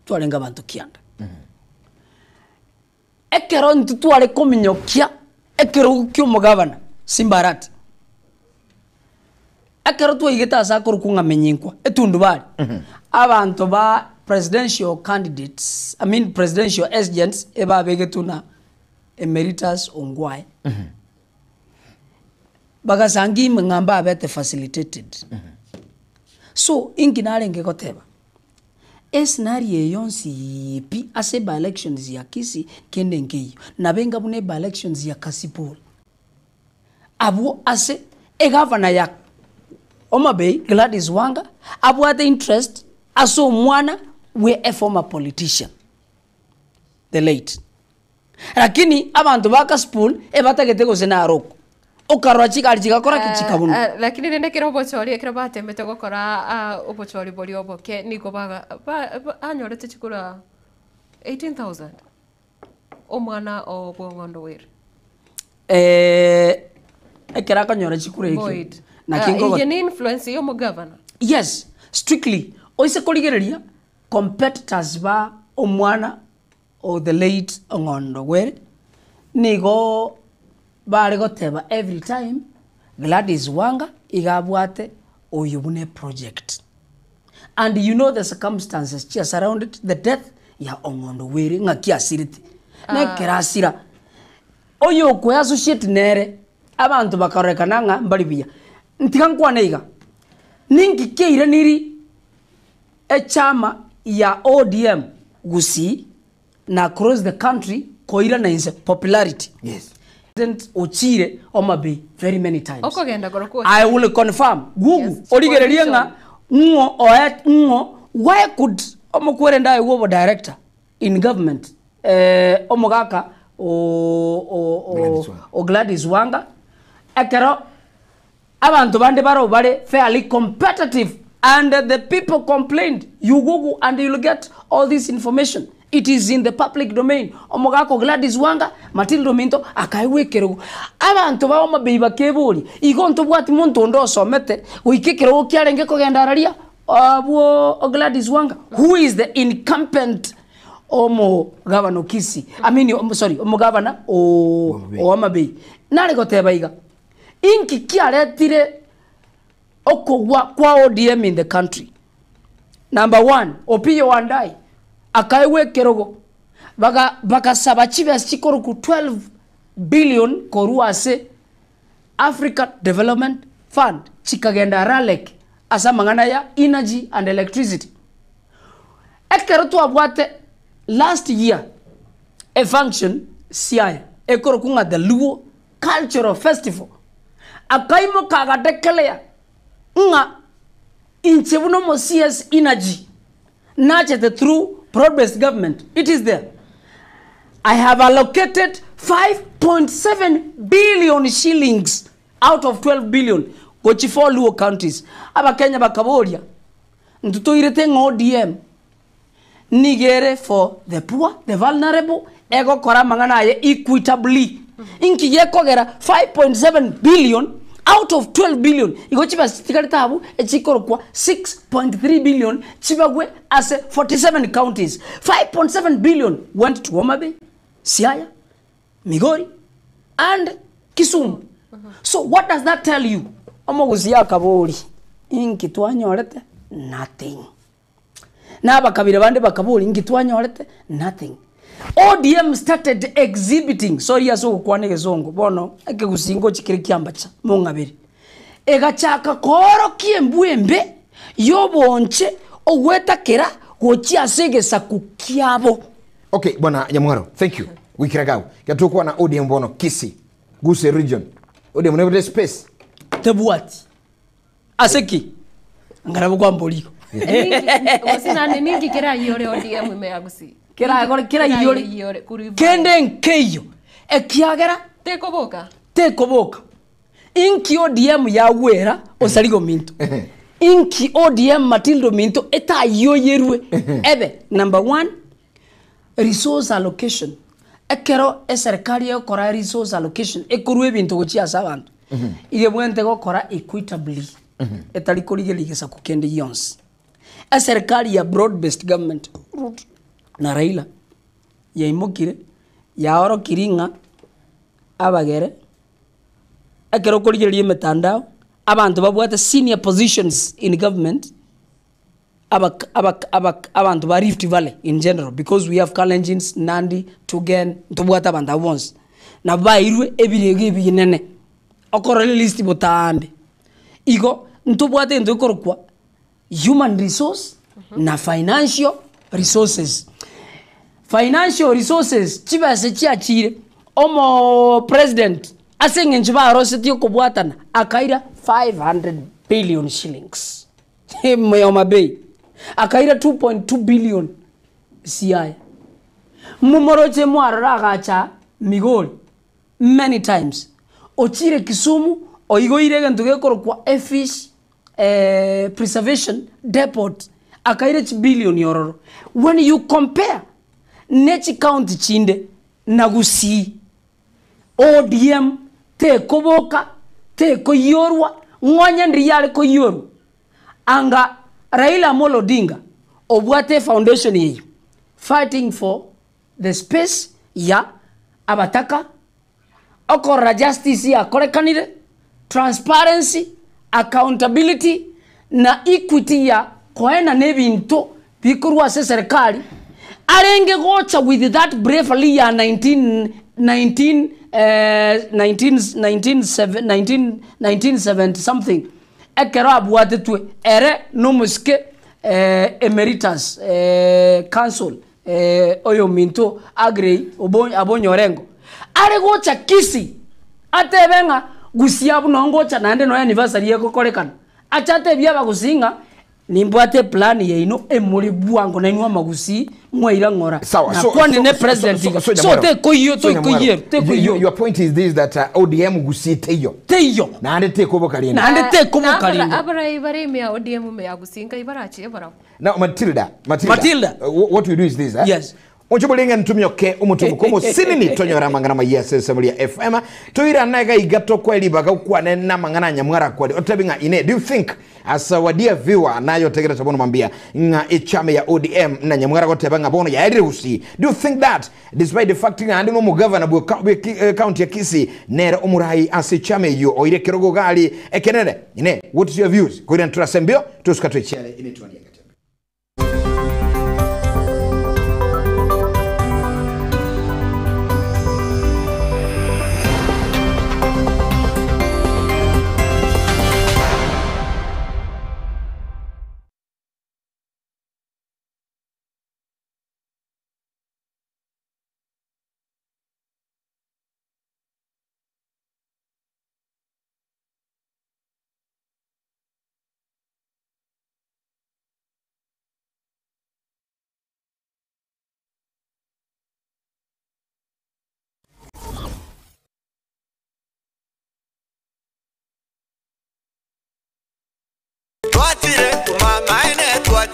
Twarenge abanto kianda. Ekero intwe tware kominyokia ekerogo kia omogavana Simba Arati, ekero twaigete ase akorokwa ng'a Menyinkwa, etundubari, abanto ba presidential candidates, I mean presidential agents ebabegetwe na Emeritus Ongwae. Bagasangia ime ng'a mbabete facilitated. So, inki narenge goteba? Escenario eye yonsi pi ase by elections ya Kisii kende nkeiyo. Nabo enga buna by elections ya Kasipul. Abwo ase egavana ya Homa Bay Gladys Wanga abwate interest ase omwana bwe a former politician the late. Lakini abanto ba Kasipul ebatagete gose naro oko. Okarora chigari chigakora ki? Chikabunwa. Lakini rende ekero obochori ekero batemete gokora obochori boria oboke nigo baga ba ba anyorete chikura 18,000 omwana o bw'ong'ondo were. Ekero akonyora chikura ekio, Boyd. naki nkogo Eye ne influence ya omogavana. Yes, strictly. Oise korigereria competitors ba omwana o the late Ong'ondo Were, nigo bare goteba every time Gladys Wanga iga abwate oyo buna eproject. And you know the circumstances chia surrounded the death ya Ong'ondo Were ng'aki asirete. Na ekero asira, oyo okoe associate nere, abanto bakarorekana ng'a mbari buya. Ntiga nkwane iga, ninki kiairaniri Echama ya ODM Gusii na across the country koirana inse popularity. Yes. President ochire Homa Bay very many times. Okogenda korokwo I will confirm. Google Yes, origererie ng'a ng'o oe ng'o why could omokwerende aye bwo director in government eh, omogaka o, o, o, Gladys Wanga. o Gladys Wanga ekero Abanto bande barabwo bare fairly competitive and the people complained, you google and you'll get all this information, it is in the public domain, omogaka o Gladys Wanga, Matilda ominto akaegwa ekerogo. Abanto ba Homa Bay bakeboria, igo ntobwati monto onde osomete goika ekerogo kiarenge kogenda araria abwo Gladys Wanga, who is the incumbent omogavana o Kisii, I mean sorry omogavana o Homa Bay. Nare goteba iga. Inki kiaretire okogwa kwa ODM in the country? Number one, Opiyo Wandayi akaegwa ekerogo baga bagasaba chibesa chikorokwa 12 billion korwa ase Africa Development Fund chikagenda Ralek ase amang'ana ya energy and electricity. Ekero twabwate last year efunction Siaya ekorokwa ng'a the Luo Cultural Festival, akaimoka agadeclare ng'a inche buna omo CS Energy nachete through broad based government, it is there, I have allocated 5.7 billion shillings out of 12 billion gochia four Luo counties. Abakenya bakaboria. Intwe toirete ng'a ODM nigo ere for the poor, the vulnerable, egokora amang'ana aye equitably. Inki gekogera 5.7 billion out of 12 billion, igo chibesa chitigarete abwo echikorokwa 6.3 billion chibagwe ase 47 counties. 5.7 billion went to Homa Bay, Siaya, Migori and Kisumu. So what does that tell you? Omogusia akabori, inki twanyorete? Nothing. Na abakabira bande bakabori, inki twanyorete? Nothing. ODM started exhibiting, sorry ase ogokwana egesongo, bono ekegusii ngochi kere kiambacha, mong'abere. Egachaka koorokia embwa embe y'obonche ogwetakera gochia ase egesaku kiabo. Okay, bwana Nyamwaro, thank you. Gwikira gau. Gatokwana ODM bono Kisii, Gusii region. ODM nebwate space. Tebwati. Ase ki? Ngarabwo kwambori igo. Gose naende ninki kerayiore ODM ime ya Gusii? Keragore kerayiore Kerayiore korwa kende nkeiyo ekiagera Tekoboka. tekoboka. Inki ODM yagwera osariga ominto? Inki ODM Matilda ominto etayoyerwe ebe number one resource allocation ekero eserikari egokora resource allocation ekorwa ebinto gochia ase abanto iga ebwenerete gokora equitably etari korigereria gesaku kende gionsi. Eserikari ya broad based government Ruto na Raila yaimokire yaorokirie ng'a abagere Ekero okorigereria emetandao, abanto babwate senior positions in government, abak abak abak abanto ba Rift Valley in general because we have Kalenjins, Nandi, Tugen, ntobwate abanto abwo bonsi, nabo bairwe ebirego ebinene, okorora elist botaambe. Igo, ntobwate egento gekorokwa human resource na financial resources. Financial resources chibesa chiachire omo president ase eng'encho barosetie okobwatana akaira 500 billion shillings Homa Bay akaira 2.2 billion Siaya. Momoroche mwarora agacha Migori many times ochire Kisumu oigoire egento gekorokwa efish preservation depot akaira chibilioni ororo. When you compare ne chicounty chinde na Gusii, ODM tekoboka, tekoiyorwa, ng'onye ndiria yare koiyorwa, anga Raila Amolo Odinga obwate efoundation eyio fighting for the space ya abataka, Okorora justice yakorekanire, transparency, accountability na equity ya koenana ebinto bikorwa ase eserekari, arenge gocha with that bravery ya 19 19 19 19 19 1970 something ekero abwatetwe ere na omosike emeritus council Oyominto Agrey Abonye Orengo are gocha Kisii atebe ng'a Gusii abwo noo ngocha naende noo anniversary egokorekana. Ache atebie Abagusii ng'a nimbwate eplan yaino emore bwango nainwe Amagusii mwaira ng'ora. Sawa, so, Nakwanire so, ne so, president so, iga. so, So Nyamwaro, tekoiyo so, Nyamwaro, toikoiyerwa you, you, tekoiyorwa. your point is this that ODM Gusii teiyo. Teiyo. Naende tekoboka rende. Naende tekoboka rende. Abarai bare ime ya ODM ime ya Gusii nkai barachie barabwo. Now Matilda, Matilda. Matilda. What we do is this, eh? Yes. Oche bolinga ntumioke omotumbuko omosinini tonyora amang'ana maya ase ensemo ria FM toirana iga iga tokwe ribaga okwane namang'ana anyamwara akwari otebi ng'a ine do you think as our dear viewer naye otegerete bono mambia ng'a echama ya ODM na nyamwara goteba ng'a bono yaerire gusii do you think that despite the fact ng'a ande nomogavana bwe bwe county ya Kisii nere omorai ase echama eyio oire ekerogo gari ekenene ine what is your views koirana torase mbio tosuka twechiare ine twani egetembe. Twachire kumamaene twa.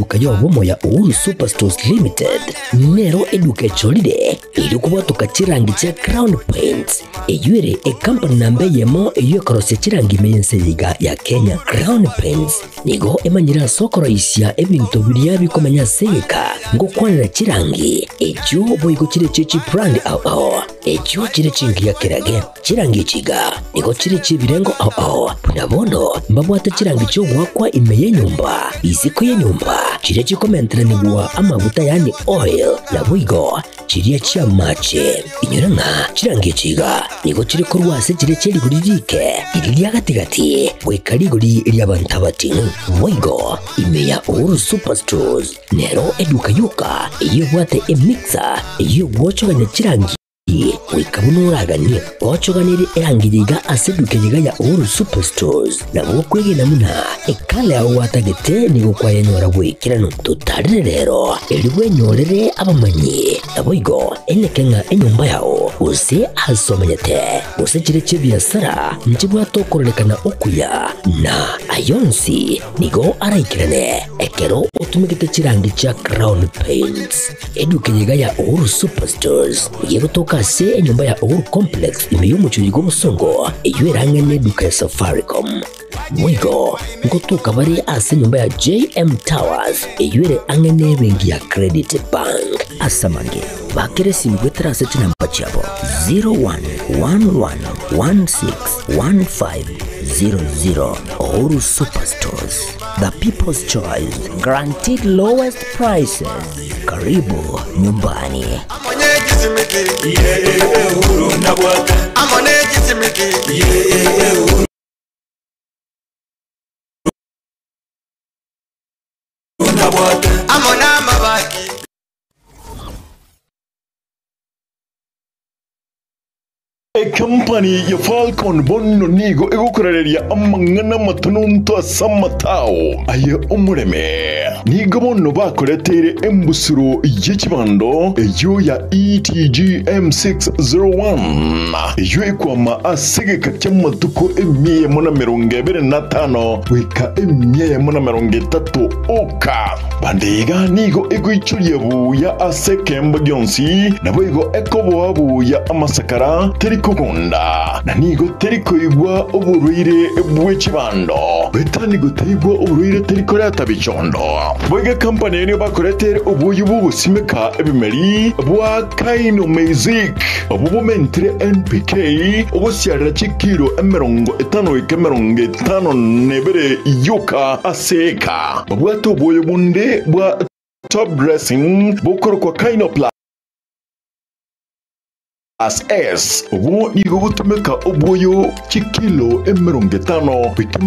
eduka y'obomo ya Uhuru Superstores Limited nero eduka echorire erio kobwatoka chirangi chia Crown Paints eyio ere ecompany namba eyemo eyio ekorosia chirangi ime y'ense eye iga ya Kenya. Crown Paints nigo emanyire ase okoroisia ebinto biria bikomenya ase egeka ngokwanera chirangi echio boigo chire chie chibrand ao ao echio chire chingiya kerage. Chirangi echi iga nigo chire chi'ebirengo ao ao, buna bono mbabwate chirangi chi'ogoakwa ime y'enyomba, isiko y'enyomba, chiria chikomenteranigwa amaguta yaani oil, naboigo chiria chi'amache. Inyora ng'a chirangi echi iga nigo chire korwa ase chiria chie rigori riike, riria ria gati-gati, goika rigori ri'abanto abating'u. Boigo ime ya Uhuru Superstores nero eduka yoka eyio ebwate emixer eyio egwochogania chirangi. Goika buna oraganie gochoganerie erangi yaiga ase eduka eyeiga ya Uhuru Superstores, nabo okwegena buna ekala yao gwatagete nigo kwayenyora bw'ekeranu. Totarere rero erio bwenyorere abamanyi, naboigo eneke ng'a enyomba yao gose ase omenyete gose chire chi'ebiasara nchibwate okororekana okuya, na ayonsi nigo araikerane ekero otumegete chirangi chia Crown Paints. Eduka eye iga ya Uhuru Superstores nigo egotoka ase enyomba ya Uhuru Complex ime y'omochie bw'obosongo eyio erang'e neduka ya Safaricom. Boigo ngotoka bare ase enyomba ya JM Towers eyio ere ang'e nebenki ya Credit Bank. Ase amange, bakera esimi goetera ase chinamba chiabo 0111161500. Uhuru Superstores, the people's choice, guaranteed lowest prices. Karibu nyumbani. Ekampani ya Falcon bono nigo egokorareria amang'ana amatononto ase amatao aye omoreme. Nigo bono bakoreteire embusuro ye chibando eyio ya ETGM 601 eyio ekwama ase egeka ki'amatuko emia eyemo na emerongo ebere na atano goika emia eyemo na emerongo etato oka. Bande iga nigo egoichoria buya ase ekeemba gionsi, naboigo ekoboa buya amasakara, teri kogunda, na nigo teri koigwa oborwaire bwe chibando. Goetania gotaigwa oborwaire teri koreta bichondo. Boigo ekampani eye nigo bakoretere oboyio bw'ogosimeka ebimeri bwa Kainomeizic, obwo bomentire NPK ogosiarera chikiro 50 goika 52 yoka ase eka. Babwate obwoyo bonde bwa top dressing bokorokwa Kynoplus S, obwo nigo bogotumeka obwoyo chikilo 50 goika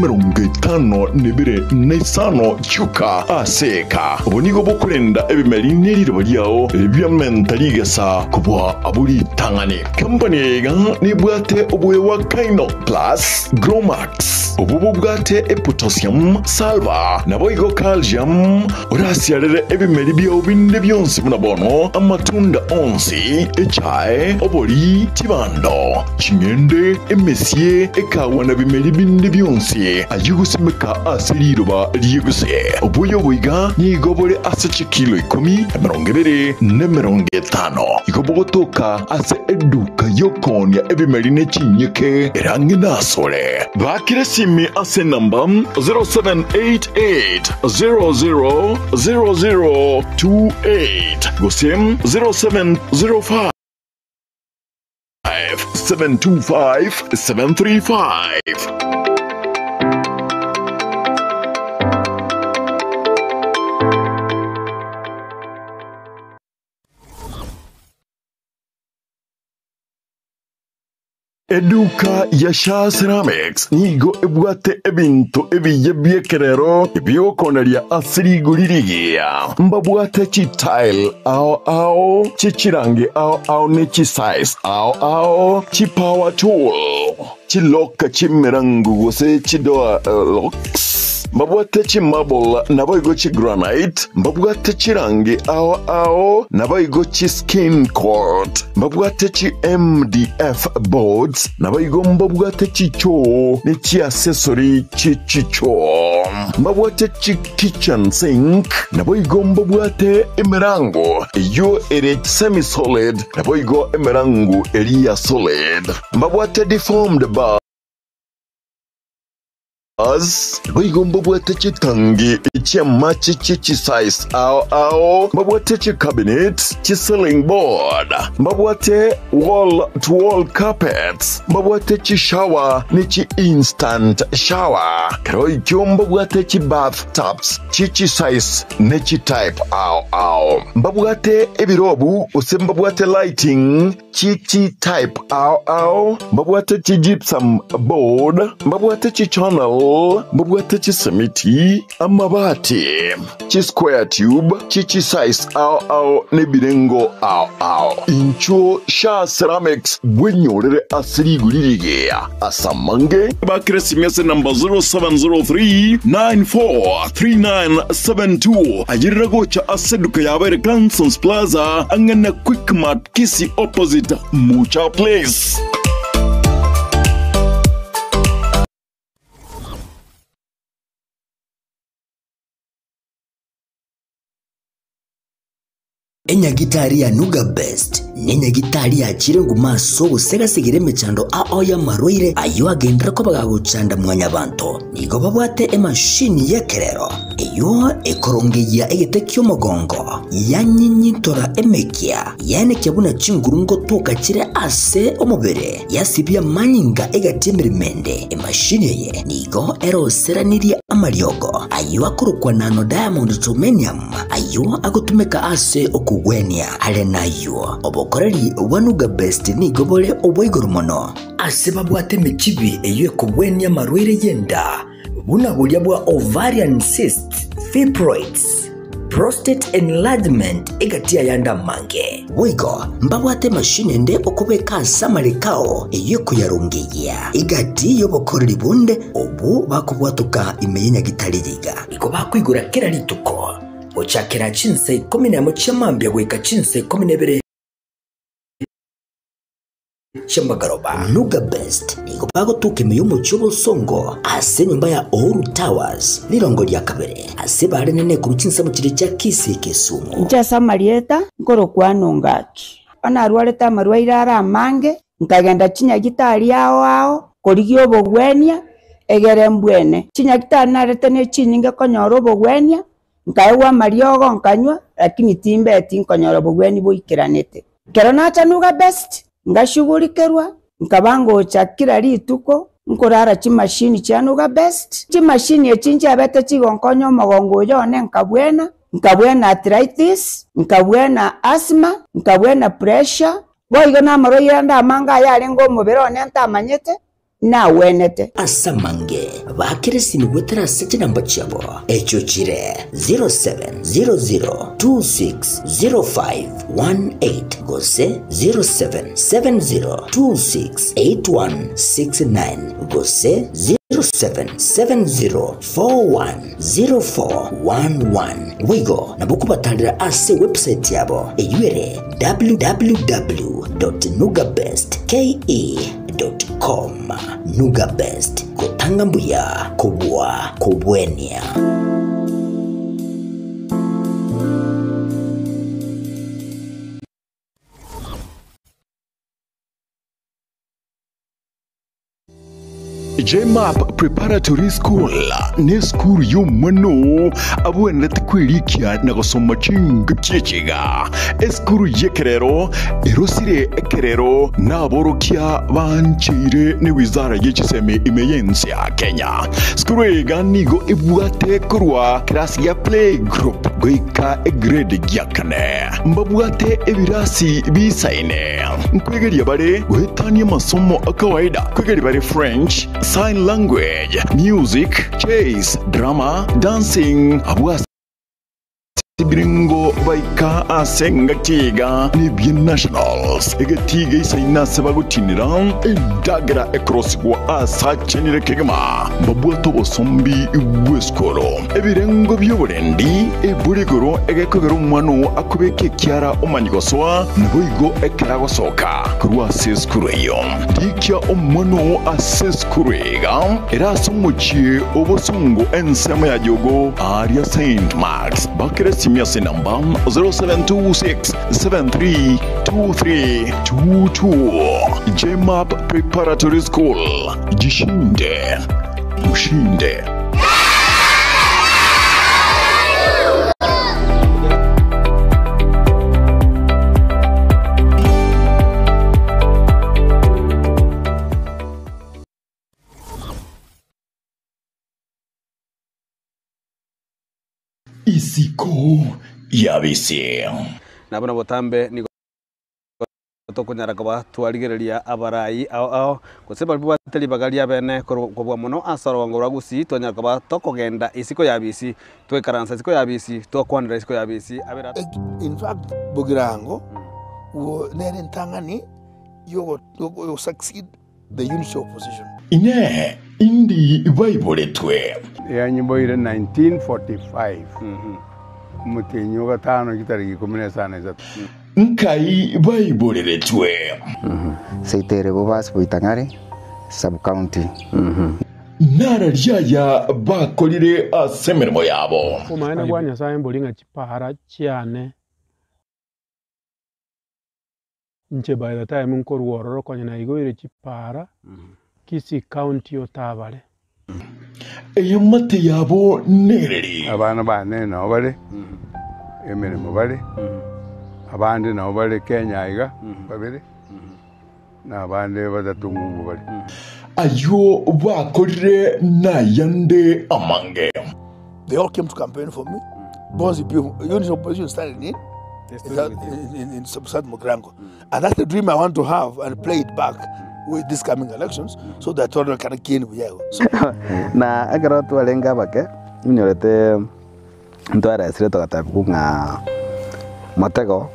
52 na isano chioka ase eka. Obo nigo bokorenda ebimeri ne riroba riao biamenta rigesa kobua abwo ritang'ani. Company eye iga nebwate obwoyo bwa Kynoplus Gromax. Obwo bobwate epotassium, sulphur, naboigo calcium, orasiarere ebimeri biao binde bionsi buna bono amatunda onsi, echae, obori, chibando, ching'ende, emesie, ekawa na bimeri binde bionsi ayio gosimeka ase riroba ri'eguse. Obuya obo iga nigo bore ase chikilo ikomi, 20, na 50. Igo bogotoka ase eduka y'okoonia ebimeri ne chinyeke ere ang'e nasore. Bakire esimi ase enamba 0788 00 00 28 gose 0705 725 735. Eduka ya Shaa Ceramics nigo ebwate ebinto ebiya bi'ekerero ebi'okoneria ase rigori rigiya. Mbabwate chitile ao ao, chichirangi ao ao ne chisize ao ao, chipower tool, chilock chi'emerango gose chidoor locks. Mbabwate chimarble naboigo chigranite, mbabwate chirangi ao ao naboigo chiskin coat, mbabwate chi MDF boards naboigo mbabwate chichoo ne chiaccessory chie chichoo. Mbabwate chi kitchen sink, naboigo mbabwate emerango eyio ere semi solid, naboigo emerango eria ya solid. Mbabwate deformed bars, Boigo mbabwate chitangi chi'amache chie chisize ao ao, mbabwate chicabinet, chi-ceiling board, mbabwate wall to wall carpets, mbabwate chishower ne chi-instant shower. Kero ekio mbabwate chibath tubs chie chisize ne chitype ao ao. Mbabwate ebirobu gose mbabwate lighting Chi-chi-type ao ao, mbabwate chi-gypsum board, mbabwate chi-channel, mbabwate chisimiti, amabati, chi-square tube, chi-chi-size ao ao nebirengo ao ao. Inchuo Shaa Ceramics bwenyorere ase rigori rigiya ase amange. Bakire simi ase namba 0703 943972 ayerera gocha ase eduka yabo ere Cansons Plaza ang'e na Quickmart Kisii opposite Mucha Place. Enyagitari ya Nuga Best nenyagitari yachire nguma ase ogosegasegera emechando ao y'amarwaire ayio agenderere koba gagochanda mwanyabanto. Nigo babwate emashini y'ekerero eyio ekorongeyia egete ki'omogongo, yanyinyintora emekia, yaenekia buna chinguru ngotoka chire ase omobere, yasibia amanyinga egati y'emeremo ende. Emashini eye nigo eroseranirie amariogo ayio akorokwa nano diamond germanium ayio agotumeka ase okogwenia. Are nayio, obokoreri bwa Nuga Best nigo bore obwa igoro mono. Ase babwate emechibi eyio ekogwenia amarwaire y'enda, buna boria bwa ovarian cysts, fibroids, prostate enlargement egati y'ayande amange. Boigo mbabwate emashini ende okobeka ase amareko ao eyio ekoyarongeyia egati y'obokoreri bonde obwo bakobwatoka ime y'enyagitari riga. Igo bakoigora kera rituko gochakera chinsa ikomi nemo chia mambia goika chinsa ikomi na ibere chi'amagoroba. Nuga Best nigo bagotuka ime y'omochie obosongo ase enyomba ya Uhuru Towers rirongo ria kabere ase bare nene korwa chinsemo chiria chia Kisii Kisumu. Inche ase amarieta nkorokwana Ongaki. Onye narwarete amarwaire are amange, nkagenda chinyagitari ao ao korigia obogwenia, egere mbwene. Chinyagitari narete ne chinyinge konyora obogwenia, Nkaegwa amariogo nkanywa, lakini timbeti nkonyora obogwenia boikeranete. Ekero nacha Nuga Best, ngashugurikerwa, nkaba ngocha kera rituko nkorara chimashini chia Nuga Best. Chimashini echi nchiabete chigonkonya omogongo oyo one nkabwena, nkabwena arthritis, nkabwena asthma, nkabwena pressure, boigo namarwaire ande amange ayarenge omobere one ntamanyete, nagwenete. Ase amange baakere esimi goetera ase chinamba chiabo, echio chire 0700260518 gose 0770268169 gose 0770410411. Boigo nabo okobatarera ase ewebsite yabo eyio ere www.nugabestke. Com. Nuga Best, gotanga mbuya kobua kobwenia. JMAP Preparatory School nesukuru y'omwana abwenerete kwerikia na gosoma chingaki echi iga. Esukuru y'ekerero erosire ekerero naborokia bancheire ne wizara ye chisemi ime y'ense ya Kenya. Sukuru eye iga nigo ebwate korwa kerasi gia play group goika egrade gia kane. Mbabwate ebirasi bisaine. Nkwegeria bare goetania amasomo a kawaida, nkwegeria bare French, Sign language, music, chess, drama, dancing, abwo ase. Ebirengo baika ase engaki iga nebie Nationals, egetii geisaine ase bagotinera endagera ekorosigwa ase achenire kegima, mbabwate obosombi bw'esukuru. Ebirengo bi'oborendi ebore igoro egekogera omwana oo akobeka ekiara omanye gosoa, naboigo ekero agosoka korwa ase esukuru eyio. Rikia omwana oo ase esukuru iga ere ase omochie o bosongo ensemo ya Jogo aaria Saint Marks. Bakera esimi ase enamba 0726732322. Jmap Preparatory School, jishinde ushinde. Isiko y'abisi. Na buna botambe nigo tokonyara koba twarigereria abarai ao ao, gose baria babwate ribaga ria bene kobua mono ase orogongo rwa Gusii, twanyara koba tokogenda isiko y'abisi, twaikaransa isiko y'abisi, twakwanera isiko y'abisi abere. In fact, Bogirango nere entang'ani yogo succeed the unity of opposition. Inee! Indi baiboretwe? Yanyiboire 1945, omotienyi o gatano chitariki ikomi na isano na isato. Nkai baiboreretwe? Seito Bobasi Boitang'are Sub-county. Nararia aya bakorire ase emeremo yabo. Obomaene bwa Nyasae mbori ng'a chipara chiane Inche by the time nkorwa ororo konya naigoire chipara Kisii county otabare. Eamate yabo nereri. Abana bane nao bare emeremo bare, abande nao bare Kenya aiga babere, na abande batato ng'umbu bare. Ayio bakorire nayande amange. They all came to campaign for me. Because the unity of opposition started in, in, in, in South Mugirango. And that's the dream I want to have and play it back with these coming elections so that Tororo can gain Buyago. So, Na ekero twarenge abake, inyorete ntwaresire togatebigwa ng'a motego,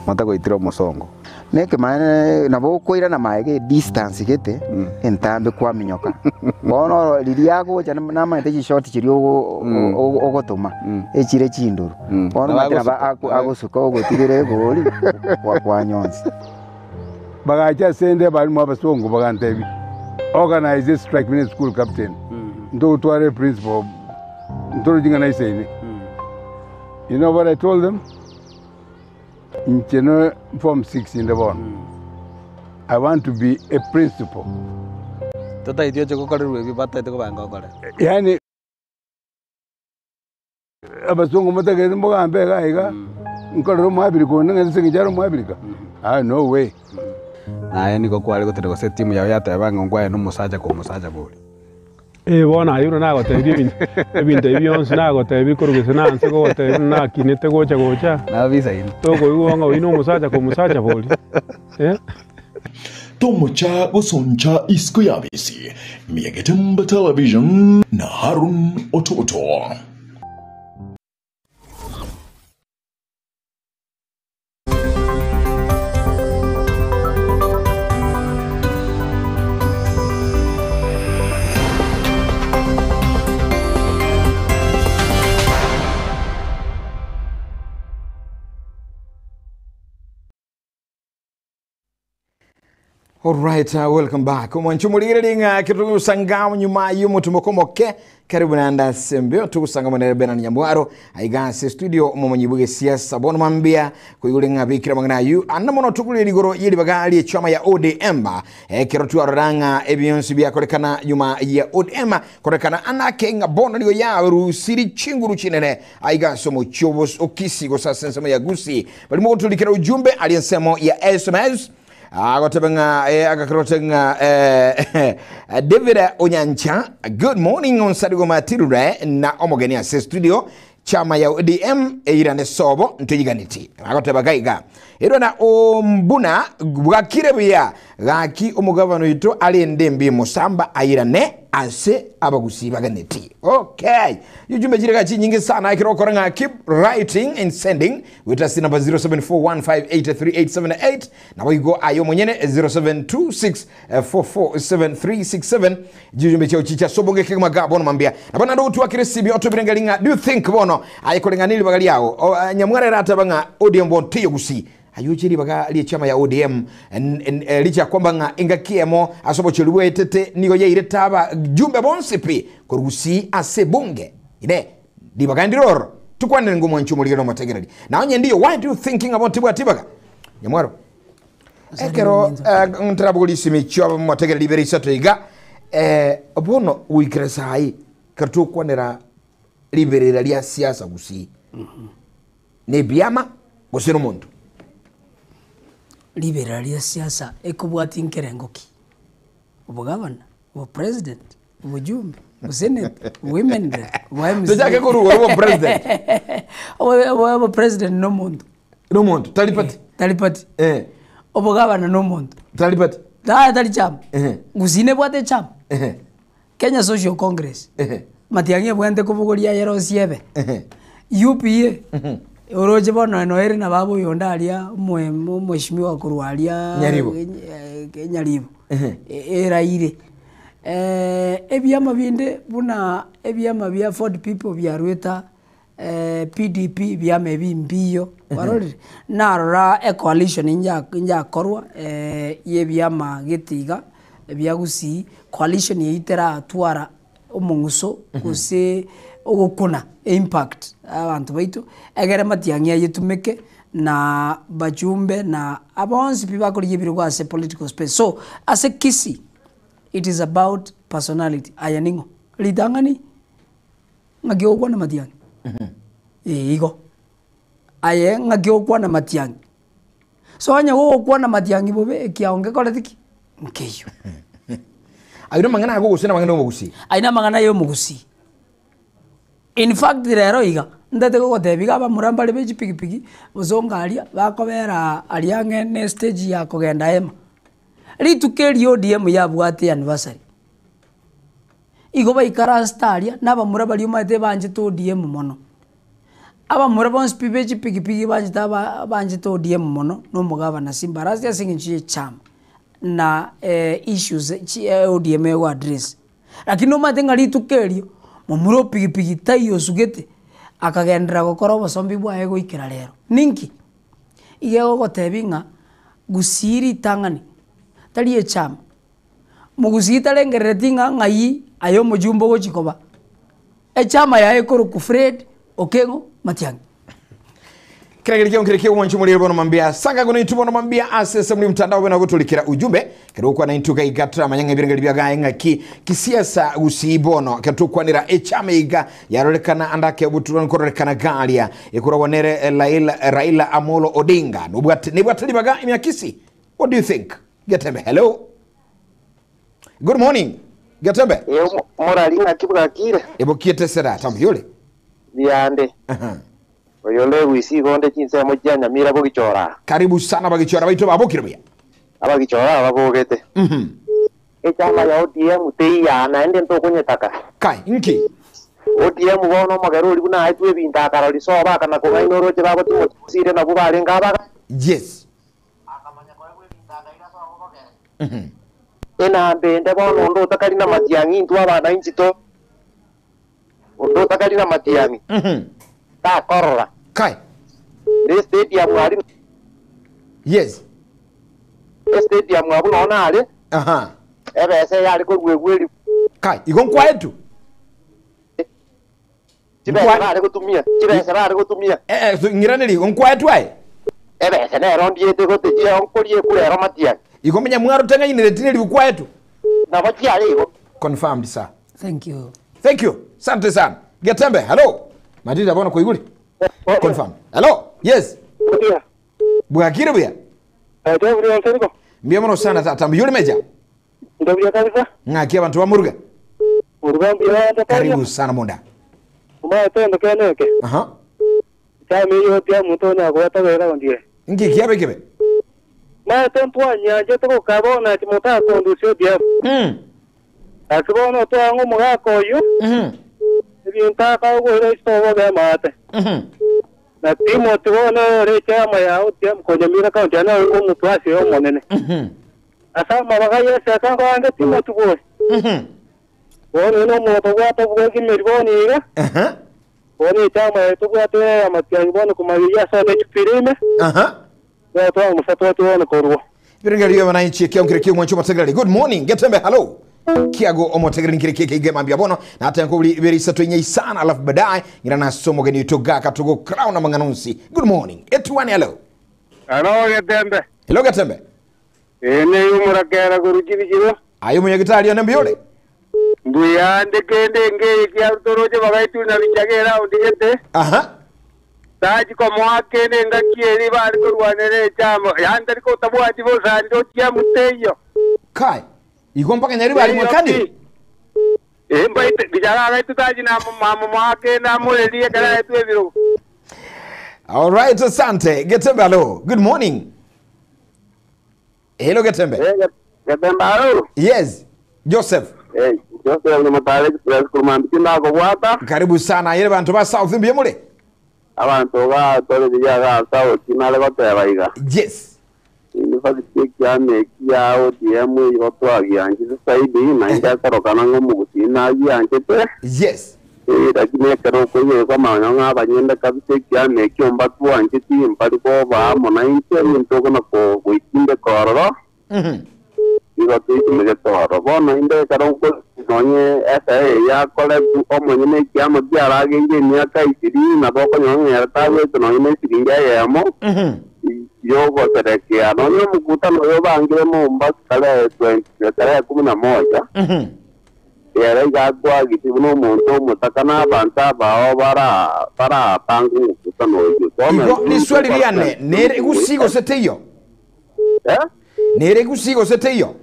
motego oitire omosongo. Nekemaene nabo okoirana maega edistance gete entambe kwaminyoka. Bono oro riria agocha namanyete chishoti chiria ogotoma echire chindoro. Bono omanyete nabo agosuka ogotigera egori kwanyonsi. Bagacha ase 'nde abalimu abasongo bagantebia, Organise a strike buna eschool captain, ntogotwara eprincipal ntorochi ng'a naisaine. You know what I told them? Inche ne form 6 inde bono, I want to be a principal. Totaeti oche gokorerwa ebi bataete kobanga okore. Yaani abasongo motagete mbogambe iga iga, nkorere omoabirika onde ng'a ase eng'encho are omoabirika? Ah no way. Naye nigo kware gotera gose etimu yao yateba ng'a nkwaye nomosacha kwa omosacha bori. Ee bono aye buna nagotebirie ebinto ebinto ebi bionsi nagotebirie korwa gese na nse gogotebia buna nakinete gocha gocha, Nabisaine. tokoigwa ng'a oyio na omosacha ka omosacha bori eh. Tomocha gosoncha isiko y'abisi, Miagetemba Television na Harun Ototo. Alright, welcome back. Omwancho morigereria ng'a ketogosanga nyuma y'omotumoko omoke karibu naende ase embeo togosanga monere Bernard Nyamwaro aiga ase studio omomonyi bw'egesiasa bono mambia koigure ng'a bikira amang'ana ayio ande mono togure rigoro y'eribaga ri'echama ya ODM ekero twarora ng'a ebionsi biakorekana nyuma ya ODM korekana anake ng'a bono nigo yarusiri chinguru chinene aiga ase omochie o Kisii gose ase ensemo ya Gusii barimo goturikera ujumbe ari ensemo ya SMS Agoteba ng'a eh, agakorota ng'a eh, David Onyancha, good morning onsarigo matirure na omogeni ase studio chama ya ODM eirane sobo ntoyiganeti. Agoteba gaiga. Ero na ombuna bwakire buya. Gaki omogavana oito arende mbi mosamba airane ase abagusii baganeti. Okay. Ujumbe chire ga chinyinge sana ekero okora ng'a keep writing and sending goeta ase number 0741583878 nabo igo aye omonyene 0726447367 jijumbe chiao chicha sobonge kegima ga bono mambia nabo nando gotwakire sibi otobirengeri ng'a do you think bono aye koreng'ana ribaga riao o, eh, nyamwara erateba ng'a ODM bono teiyo gusii Ayuche ribaga ri'echiama ya ODM richa kwamba ng'a engaki emo ase obochori bw'etete nigo yairete abajumbe bonsi pi korwa Gusii ase ebunge. Inee! Ribaga ndire ororo? Tukwanere ng'omwanchi omorigeri na omotegereri. Na onye ndiyo, why do you think ng'a bo tibwati ribaga? Nyamwaro, ekero ntarabogoria isimi echio omotegereri ibere isato iga, bono goikera saii, ekero tokwanera riberera ria siasa Gusii, Nebiama gose nomonto. Riberera ria siasa ekobwatia nkerengo ki? Obogavana, obopresident, obojumbe, obosenate, obowomen rep, obo MCA. Tochake korwa igoro obopresident. Obopresident nomonto. Nomonto, tari party. Tari party. Obogavana nomonto. Tari party. Yaya tari chama. Gusii nebwate echama. Kenya Social Congress, matiang'i ebwenerete kobogoria aye rosie ebe, UPA, oroche bono noyo ere na baba oyonde aria omoe omweshimiwa korwa aria Nyaribo. Nyaribo, eraire. Ebiama binde buna ebiama bia Ford people biarwete aa. PDP biama ebi mbiyo, kwarorire? Narora ecoalition nyakorwa ya ebiama gete iga bia Gusii, coalition eyio teratwara omong'uso gose ogokuna eimpact abanto baito, egere matiang'i ayetumeke na bachumbe na abonsi pi bakorigia ebirogo ase political space. So, ase Kisii, it is about personality, aye ning'o? Ritang'ani. Ng'aki ogokwana matiang'i? Ee igo. Aye ng'aki ogokwana matiang'i? So onye gogokwana matiang'i bobe ekiao ngekoreti ki? Nkeiyo. Ayio namang'ana ago gose namang'ana yomogusii? Ayio namang'ana yomogusii. In fact rero iga, ntete gogotebia iga abamura mbare be chipikipiki, bosongo aria, bakobera aria ang'e ne estage ya kogenda hema. Rituko erio ODM yabwate anniversary. Igo baikaransete aria, na abamura baria omanyete banchete ODM mono. Abamura bonsi pi be chipigipigi banchete aba banchete ODM mono, na omogabana Simba Arati ase eng'encho ya echama na issues chi ODM ego address. Lakini omanyete ng'a rituko erio, momura o pigipigi taiyo osugete, akagenderera gokora obosombi bwaye goikera rero. Ninki? Iga egogotebia ng'a gusii ritang'ani, tari echama. Mogusii tarengerereti ng'a ng'ai aye omochumba ogochia koba. Echama yaye ekorokwa Fred Okengo Matiang'i. Kera keri kiongo kere ki'omwancho omorero bono mambia sanga gono intwe bono mambia ase ase muri mtandao bena gotorikera ujumbe kero okwana intwe gaiga toramanya ng'a ebirengeri biagaye ng'aki kisiasa gusii bono kero tokwanera echama iga yarorekana ande ake oboturani kororekana garia ekoragwa nere Raila, Raila Amolo Odinga nobwate nebwate ribaga emiakisi what do you think Getembe hello good morning Getembe Morari ng'aki bwakire? Ebokiete sera tambuyore Biande. Aha. Oyo Lewis igo onde chinsemo chia Nyamira bogichora. Karibu sana bagichora baito babokire buya. Abagichora babogete. Echama ya ODM teiyaa naende ntokonyetaka. Kai nki? ODM bono omogere oria buna aetwe ebinto akarori sobo akana kong'aina oroche bagotimokia gusire nabwo barenge abaga. Yes. Enamba ende bono onde otakari namatiang'i intwe abana inchi to onde otakari namatiang'i takorora. Kai. Ne stadium aria Yes. Estadium abwo nonya nare Aha. ebesa eyare koruegwa eri. Kai, igo nkwaetu? Chibesa bare gotumia, chibesa bare gotumia. Eh, eh, ng'iraneri, igo nkwaetwe aye? Ebesa nero ndiete gote chiao nkorie ekura ero matiang'i. Igo menya mwaro tang'ainereti neri gokwaetwe? Nabo chiare igo. Confirmed sir. Thank you. Thank you. Sante sana. Getembe, hello. Matita bono koigure. Confirm. Hello. Yes. Bwakire buya. Mbuya mono sana tata. Mbuya ore meja. Ndabuya kabisa. Ng'aki abanto bamoruga. Moruga mbuya ande Karibu sana monda. Omaete endo kene eke. Aha. Chama eyo tia omonto onya goeta goera ondire. Nki kiabe kebe? Maete ntwanyanchete gokaba ona ati motakondusia ODM. Ase bono twang'a omogaka oyo, ebinto akagwera isitobo bemate. Na Timothy bono ore echama ya ODM konyamira county ane oyo omotwasi omonene. Ase amabaga yeseka nkoange Timothy bori. Bono ino omonto obwate obwegimeri bono iga. Bono echama yaye tobwate amatiang'i bono komageria ase ode echupire ime. Bono twamusapoti bono korwa. Birengerio wananchi kio kio mwancho motegereri. Good morning. Getembe hello. Kiago omotegereri nkire keke ige mambia bono na hata nkobuli ibere isato inye isana alafu baadaye ngira na somo geni togaka tugo crown na manganonsi. Good morning. Etuani hello. Hello Getembe. Hello Getembe. Ene yumurakera kurukibikiro. Ayo munyagitari ane mbiyole. Mbuyande kende nge kiarutoroche bagaituna bichagera undigete. Aha. Taji kwa mwake nenga kieri bari kurwanere chama. Yandari ko tabwati bosandi otia muteyo. Kai. Igo mpaka nyari bari mwakandi. Emba bijara gaitu taji na mama mwake na murerie kara etu ebiro. All right, asante. Getembe hello. Good morning. Hello Getembe. Getembe hello. Yes. Joseph. Hey, Joseph ni mutare kurumambiki ndakobwata. Karibu sana. Yele bantu ba South mbiye mule. Abantu ga tore diya ga South nale goteba iga. Yes. University ya meki ya ODM igotwagianchete saidi na indakorokana ng'omugusi nagianchete. Yes. Lakini ekero okoiyeka amang'ana ng'a abanyende kabisa ekiama ekio mbatwancheti mpari koba amo na inche ebinto okona goikinde kororo igo toitumegete oro bono inde ekero nonye SA yakore omonyene ekiama kiarageire emiaka ishirini nabo okonyora ng'era tagwete nonye na esiringi eyemo yogoserekea nonye omokutano oyo bangire Mombasa tarehe 20 tarehe 11 era igakwagiti buno omonto omotaka na abantu abao barapanga omokutano oyo. Igo ni swali riane nere gusigo seteyo. Eh? Nere gusigo seteyo.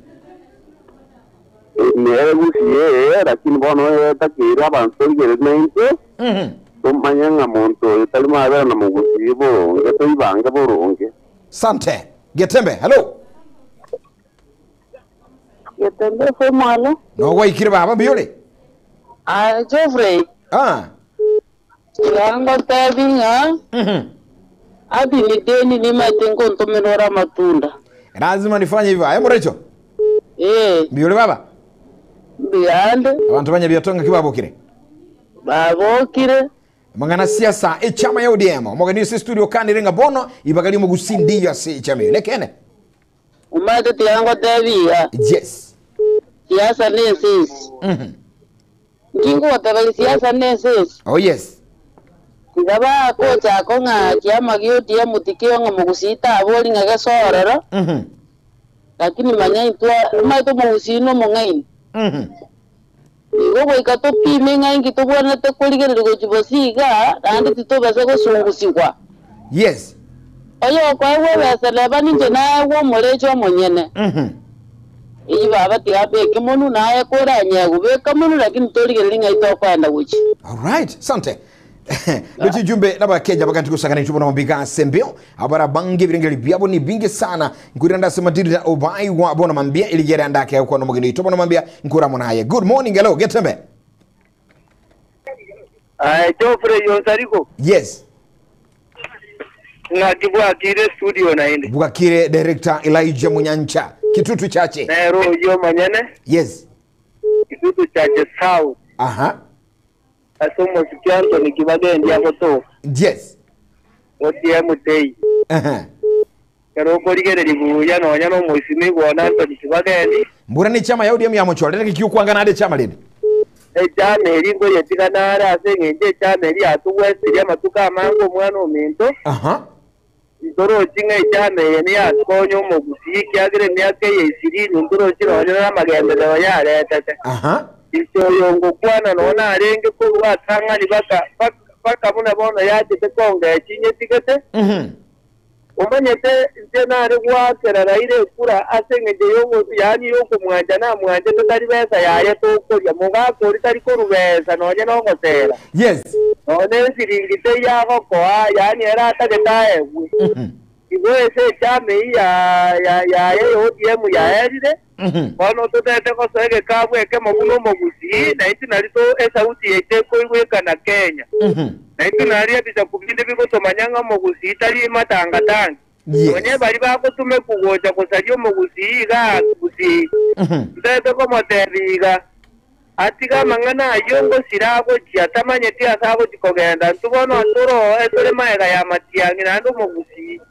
Nere gusie lakini bono etakire abantu igere nainte. Tumanye ng'a muntu oyo tari mabera na mugusi boronge toibange boronge. Sante. Getembe hello. Getembe fomalo. No waikire baba mbiyole. Ah Geoffrey. Ah. Yango tabinga. Abi ni deni ni matengo ntomenora matunda. Lazima nifanye hivyo. Ayo Mrecho. Eh. Mbiyole baba. Mbiyande. Abantu banya biatonga kibabokire. Babokire. Mangana siasa echama ya ODM. Mogani studio kandi renga bono ibagali mugusindiya si chama. Nekene. Umate tiyango tabia. Yes. Siasa nesesi. Ngingo watabali siasa nesesi. Oh yes. Tigaba kocha konga kiama giotia mutikio nga mugusita aboli nga gesorero. Lakini manya itwa maito mugusino mongaini. Igo goika topime nga ingi tobwana tekoligerera gochibosiga andi titobasa gosungusigwa. Yes. Oyo kwa wewe seleba ninje nawe murecho monyene. Iyi baba tiabe kimonu naye koranya gubeka munu lakini torigerera nga itokwenda guchi. All right, sante. Luchi jumbe naba Kenya bakanti kusakana ichupo na mabika sembeo abara bangi birengeli byabo ni bingi sana nkuranda semadiri obai wa bona mambia iligera ndake kwa no mugeni itopo na mambia nkura monaye. Good morning hello Getembe. Ai Geoffrey Yonsariko. Yes. Ngakibwakire studio na inde. Bwakire director Elijah Munyancha Kitutu chache. Nero yo manyene. Yes. Kitutu chache south. Aha. Asomo sikianto nikibagendi hapo to. Yes. ODM tei. Aha. Kero korigereri buya nonya no muisimi gona Anthony Kibagendi. Mbura ni chama ya ODM ya mochole reke kiukwanga nade chama lindi. Echama eri ngo yetigana ara ase ng'enche echama eri atugwesirie amatuko amange omwana ominto. Aha. Ntorochi ng'a echama eye niyatokonya omogusii kiagera emiaka eye ishirini ntorochi nonya na amagenderero yaretete. Aha. Ichoyongo kwana nona arenge korwa atang'ani baka buna bono yachete konga echinyetigete. Omanyete nche nare gwakera Raila ekura ase eng'encho yogo yaani yokomwancha namwanchete tari besa yaye tokoria mogakori tari korubesa nonye nogosera. Yes. Nonye esiringi teiyagokoa yaani era atagete aegwe. Igo ase echama eyio ya ya yaye ya ODM yaerire, bono totete gosoa egekabu ekemo buna omogusii, na intwe nari to esauti yaito ekoigwekana Kenya. Na intwe nari ebisaku binde bigotomanya ng'a omogusii tari matangatangi. Onye baria bagotumekwa gocha gosaria omogusii igaa Gusii, ntete komotebia iga, Atige amang'ana ayio ngosira agochia, tamanyeti ase agochia kogenda. Intwe bono ntoro etore magega y'amatiang'i naende omogusii.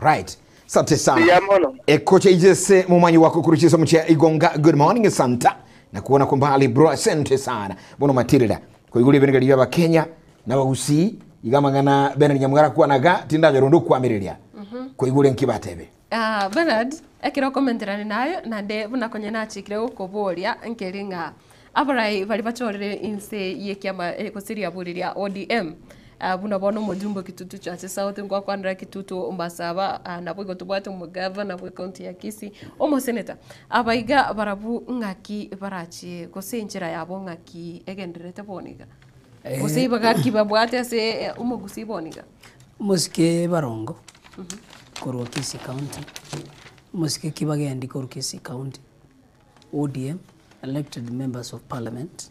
Right. Sante sana. Mbuya mono. Ekocha ijese mumanyi wako kuruchisa muchia igonga good morning santa na kuona kwa mbali bro asante sana bono matirira koigura ebenegeri bya abakenya nabagusii iga amang'ana Bernard Nyamugara kwanaga tindanyora onde okwamireria koigure nki batebe Ah, Bernard, ekero okomenterania naye, naende buna konya nachikire gokoboria, nkeri ng'a abarai baria bachorire inse y'ekiama eh, gose riaburi ria ODM, ah, buna bono omojumbe o Kitutu Chache South ngwakwanera Kitutu Masaba, ah, naboigo tobwate omogavana bwe county ya Kisii, omoseneta. Aba iga barabwo ng'aki barachie gose enchera yabo ng'aki egendererete bono iga? Gose ibaga ki babwate ase eh, omogusii bono iga? Omosike Barongo korwa Kisii County, omosike Kibagendi korwa Kisii County, ODM, elected members of parliament.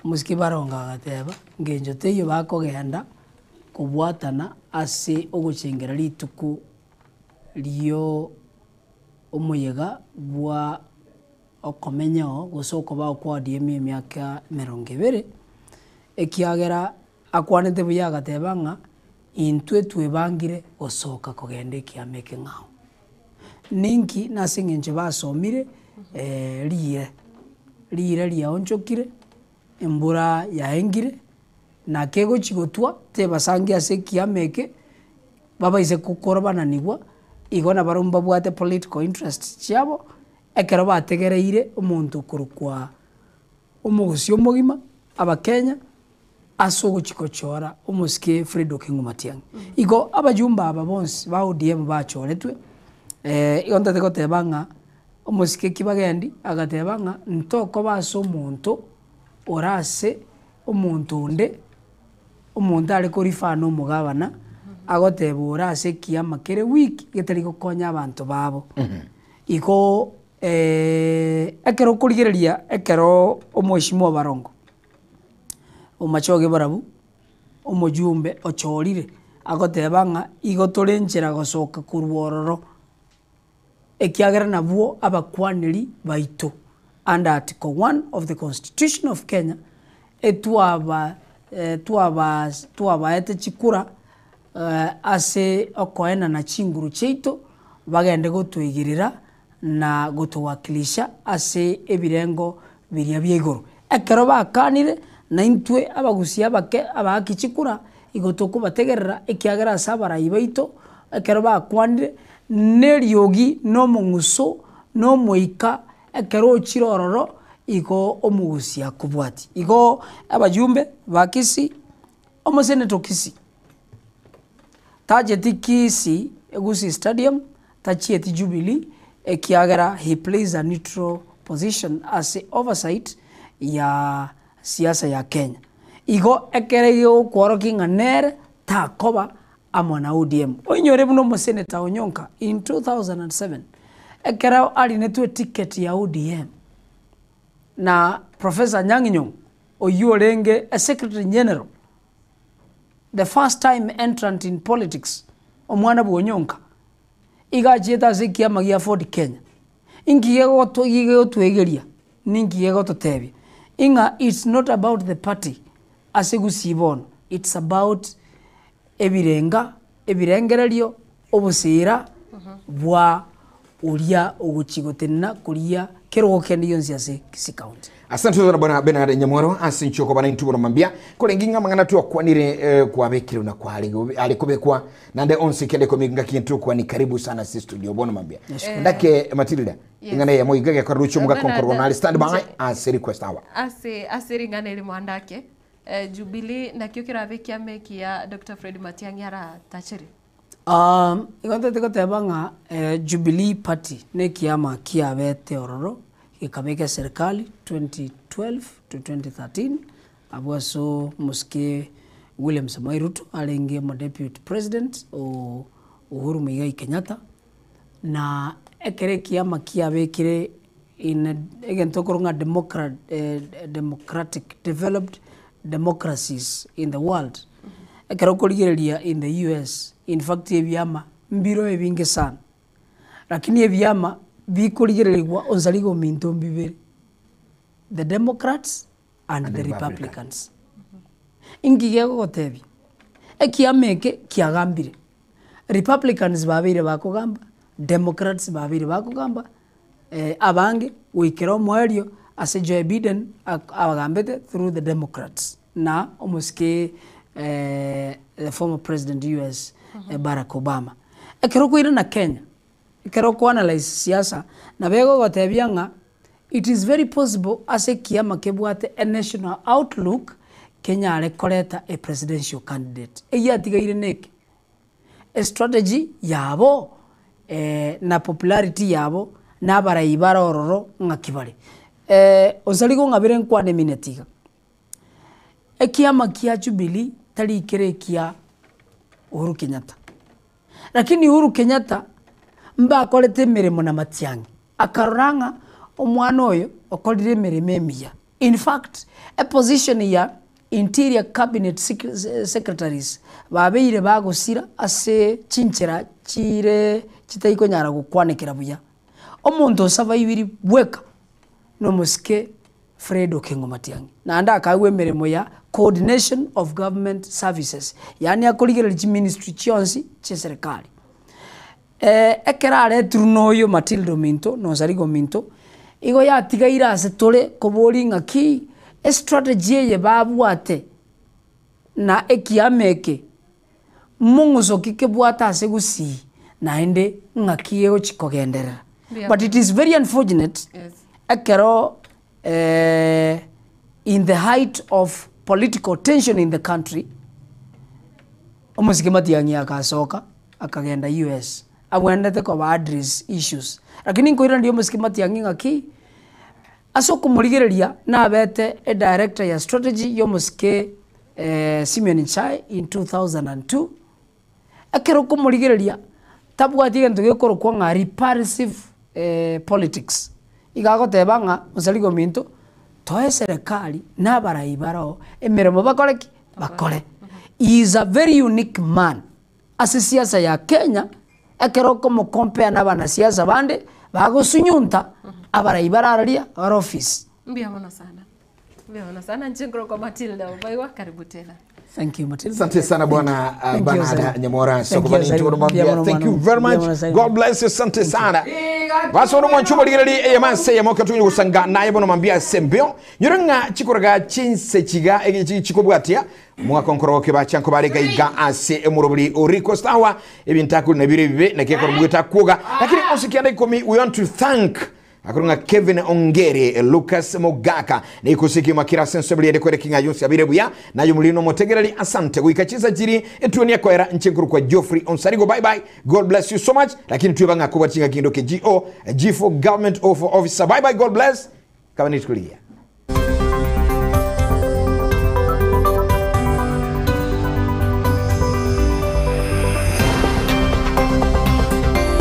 Omosike Barongo agateba ngencho teiyo bakogenda kobwatana ase ogochengera rituko rio omoyega bwa okomenya oo gose okobao kwa ODM emiaka emerongo ebere, ekiagera Akwanete buya agateba ng'a intwe twebangire gosoka kogenda ekiama ekeng'ao. Ninki nase eng'encho basomire riire, riire riaonchokire, embura yaengire, na kegochi gotwa tebasangi ase ekiama eke, babaise korobananigwa, igo nabarobwo mbabwate political interests chiabo, ekero bategereire omonto okorokwa omogusii omogima, abakenya, ase ogochia gochora omosike Fred Okengo Matiang'i. Igo abajumbe aba bonsi ba ODM bachoretwe, igo ntagete goteba ng'a omosike Kibagendi agateba ng'a ntokoba ase omonto ore ase omonto onde, omonto are ko refer na omogabana, agoteba ore ase ekiama kere weak getari gokonya abanto babo. Igo ekero okorigereria ekero omweshimiwa Barongo. Omochoge barabwo, omojumbe ochorire, agoteba ng'a igo tore nchera gosoka korwa ororo, ekiagera nabwo abakwaneri baito under article one of the constitution of Kenya, etwaba twaba twabaete chikura ase okoenana chinguru chiaito, bagende gotoigerera na gotowakilisha ase ebirengo biria bia igoro. Ekero bakanire, naintwe abagusia abake abaaki chikura, igo tokobategerera, ekiagera ase abarai baito, ekero bakwanire, neriogi, na omong'uso, na omoika, ekero ochire ororo, igo omogusia akobwatia. Igo abajumbe ba Kisii, omoseneto Kisii, tacheti Kisii Gusii Stadium, Tachieti Jubilee ekiagera he plays a neutral position ase oversight ya siasa ya Kenya. Igo ekere gegokworokia ng'a nere takoba amo na ODM. Oinyore buna omoseneta Onyonka in 2007 ekero arinetwe eticket ya ODM na Professor Anyang' Nyong'o oyio orenge a secretary general the first time entrant in politics, omwana bwa Onyonka, iga achiete ase ekiama gia Ford Kenya. Inki gegoto gegotwegeria? Ninki gegototebia? Ing'a it's not about the party ase gusii bono, it's about ebirenga, ebirengererio, obosira bwa oria ogochia gotenena koria kerogo kende gionsi ase Kisii County. Asante sana bwana Bernard Nyamwaro ase inche okoba naintwe bono mambia korenge ng'a amang'ana twakwanire eh, kwabekire na kware are kobekwa nande onsi kende komi ngaki ntokwani karibu sana ase studio bono mambia Nashukuru. ndake Matilda Yes. ing'ana eyemo iga gekora ruche omoga Bernard, konkorwa nare stand by nche- ase request hour ase ase ring'ana eri mwandake eh, Jubilee nakio kerabe ekiama ekiya Dr. Fred Matiang'i aratachere Igo ntagete goteba ng'a Jubilee Party na ekiama kiabete ororo gekabeka eserikali 2012 to 2013 abwo ase omosike William Samoei Ruto arenge omo deputy president o Uhuru Muigai Kenyatta, na ekero ekiama kiabekire in a egento okorwa ng'a democrat democratic developed democracies in the world, ekero okorigereria in the US, in fact ebiama mbiro ebinge sana, lakini ebiama bikorigererigwa onsi riga ominto mbibere, the democrats and the republicans. Inki gegogotebia? Ekiama eke kiagambire, republicans babeire bakogamba, democrats babeire bakogamba, abange goikera omoerio ase Joe Biden ak abagambete through the democrats na omosike the former president US Barack Obama. Ekero okoirana Kenya, ekero oko analyse siasa, nabo egogotebia ng'a it is very possible ase ekiama kebwate a national outlook kenyare koreta a presidential candidate. Egiatigaire neke, estrategy yabo na popularity yabo na abarai bare ororo ng'aki bare. Onsarigo ng'abere nkwane emineti iga, ekiama kia Jubilee tari kere ekia Uhuru Kenyatta, lakini Uhuru Kenyatta mbakorete emeremo na matiang'i, akarora ng'a omwana oyo okorire emeremo emiya. In fact, eposition ya interior cabinet secretaries babeire bagosira ase chinchera chire chitaikonyara gokwanekera buya. Omonto osabaibiri bweka nomosike Fred Okengo Matiang'i, naende akaegwa emeremo ya coordination of government services, yaani akorigereria chiministry chionsi chieserikari. Ekero aretirwe noyo Matilda ominto, na Onsarigo ominto, igo yatigaire ase tore koboria ng'aki estrategy eye babwate na ekiama eke mong'uso ki kebwate ase gusii naende ng'aki egochi kogenderera. But it is very unfortunate ekero in the height of political tension in the country, omosike Matiang'i agasoka akagenda US, abwenerete koba address issues. Lakini nkoiraneria omosike Matiang'i ng'aki, ase okomorigereria nabete edirector ya strategy ya omosike Simeon Nchae in 2002, ekero okomorigereria tabwati egento gekorokwa ng'a repressive politics. Iga agoteba ng'a mosarigwa ominto, toe eserekari na abarai baroo emeremo bakore ki? Bakore. He is a very unique man ase siasa ya Kenya, ekero okomocompare na abanasiasa bande, bagosunyunta abarai barararia bare office. Mbuya mono sana. Mbuya mono sana inche nkorokwa Matilda Obaigwa, karibu tena. Thank you, Matilda. Asante sana bwana Thank you, Bernard Osai. Nyamora Thank you, Sokobani Osai. Nturo Mbuya Mambia. mono Thank you mwana. very Mbuya much. mono, Osai. God bless you. Asante sana. Basi ono mwanchu borigereri eyemanse yemoka tunyire gosanga naye bono mambia sembeo. Nyore ng'a chikoraga chinse chiga chikobwatia mwaka nkorogoke bacha nkobarega iga ase emorobori o request hour ebinto akuri nabire bibe naki ekero bweta kwoga lakini onse kianda ikomi we want to thank Akorwa ng'a Kevin Ongeri, Lucas Mogaka, Nikusiki Makira ase ense buriere kwere king'a yonsi abire buya, naye omoriri nomotegereri asante goika chinsa chiri etuoni ekoera inche nkorokwa Geoffrey Onsarigo bye bye God bless you so much lakini tweba ng'a kobwa chingaki ndoke GO G for government O for officer bye bye God bless kaba nituko rigiya.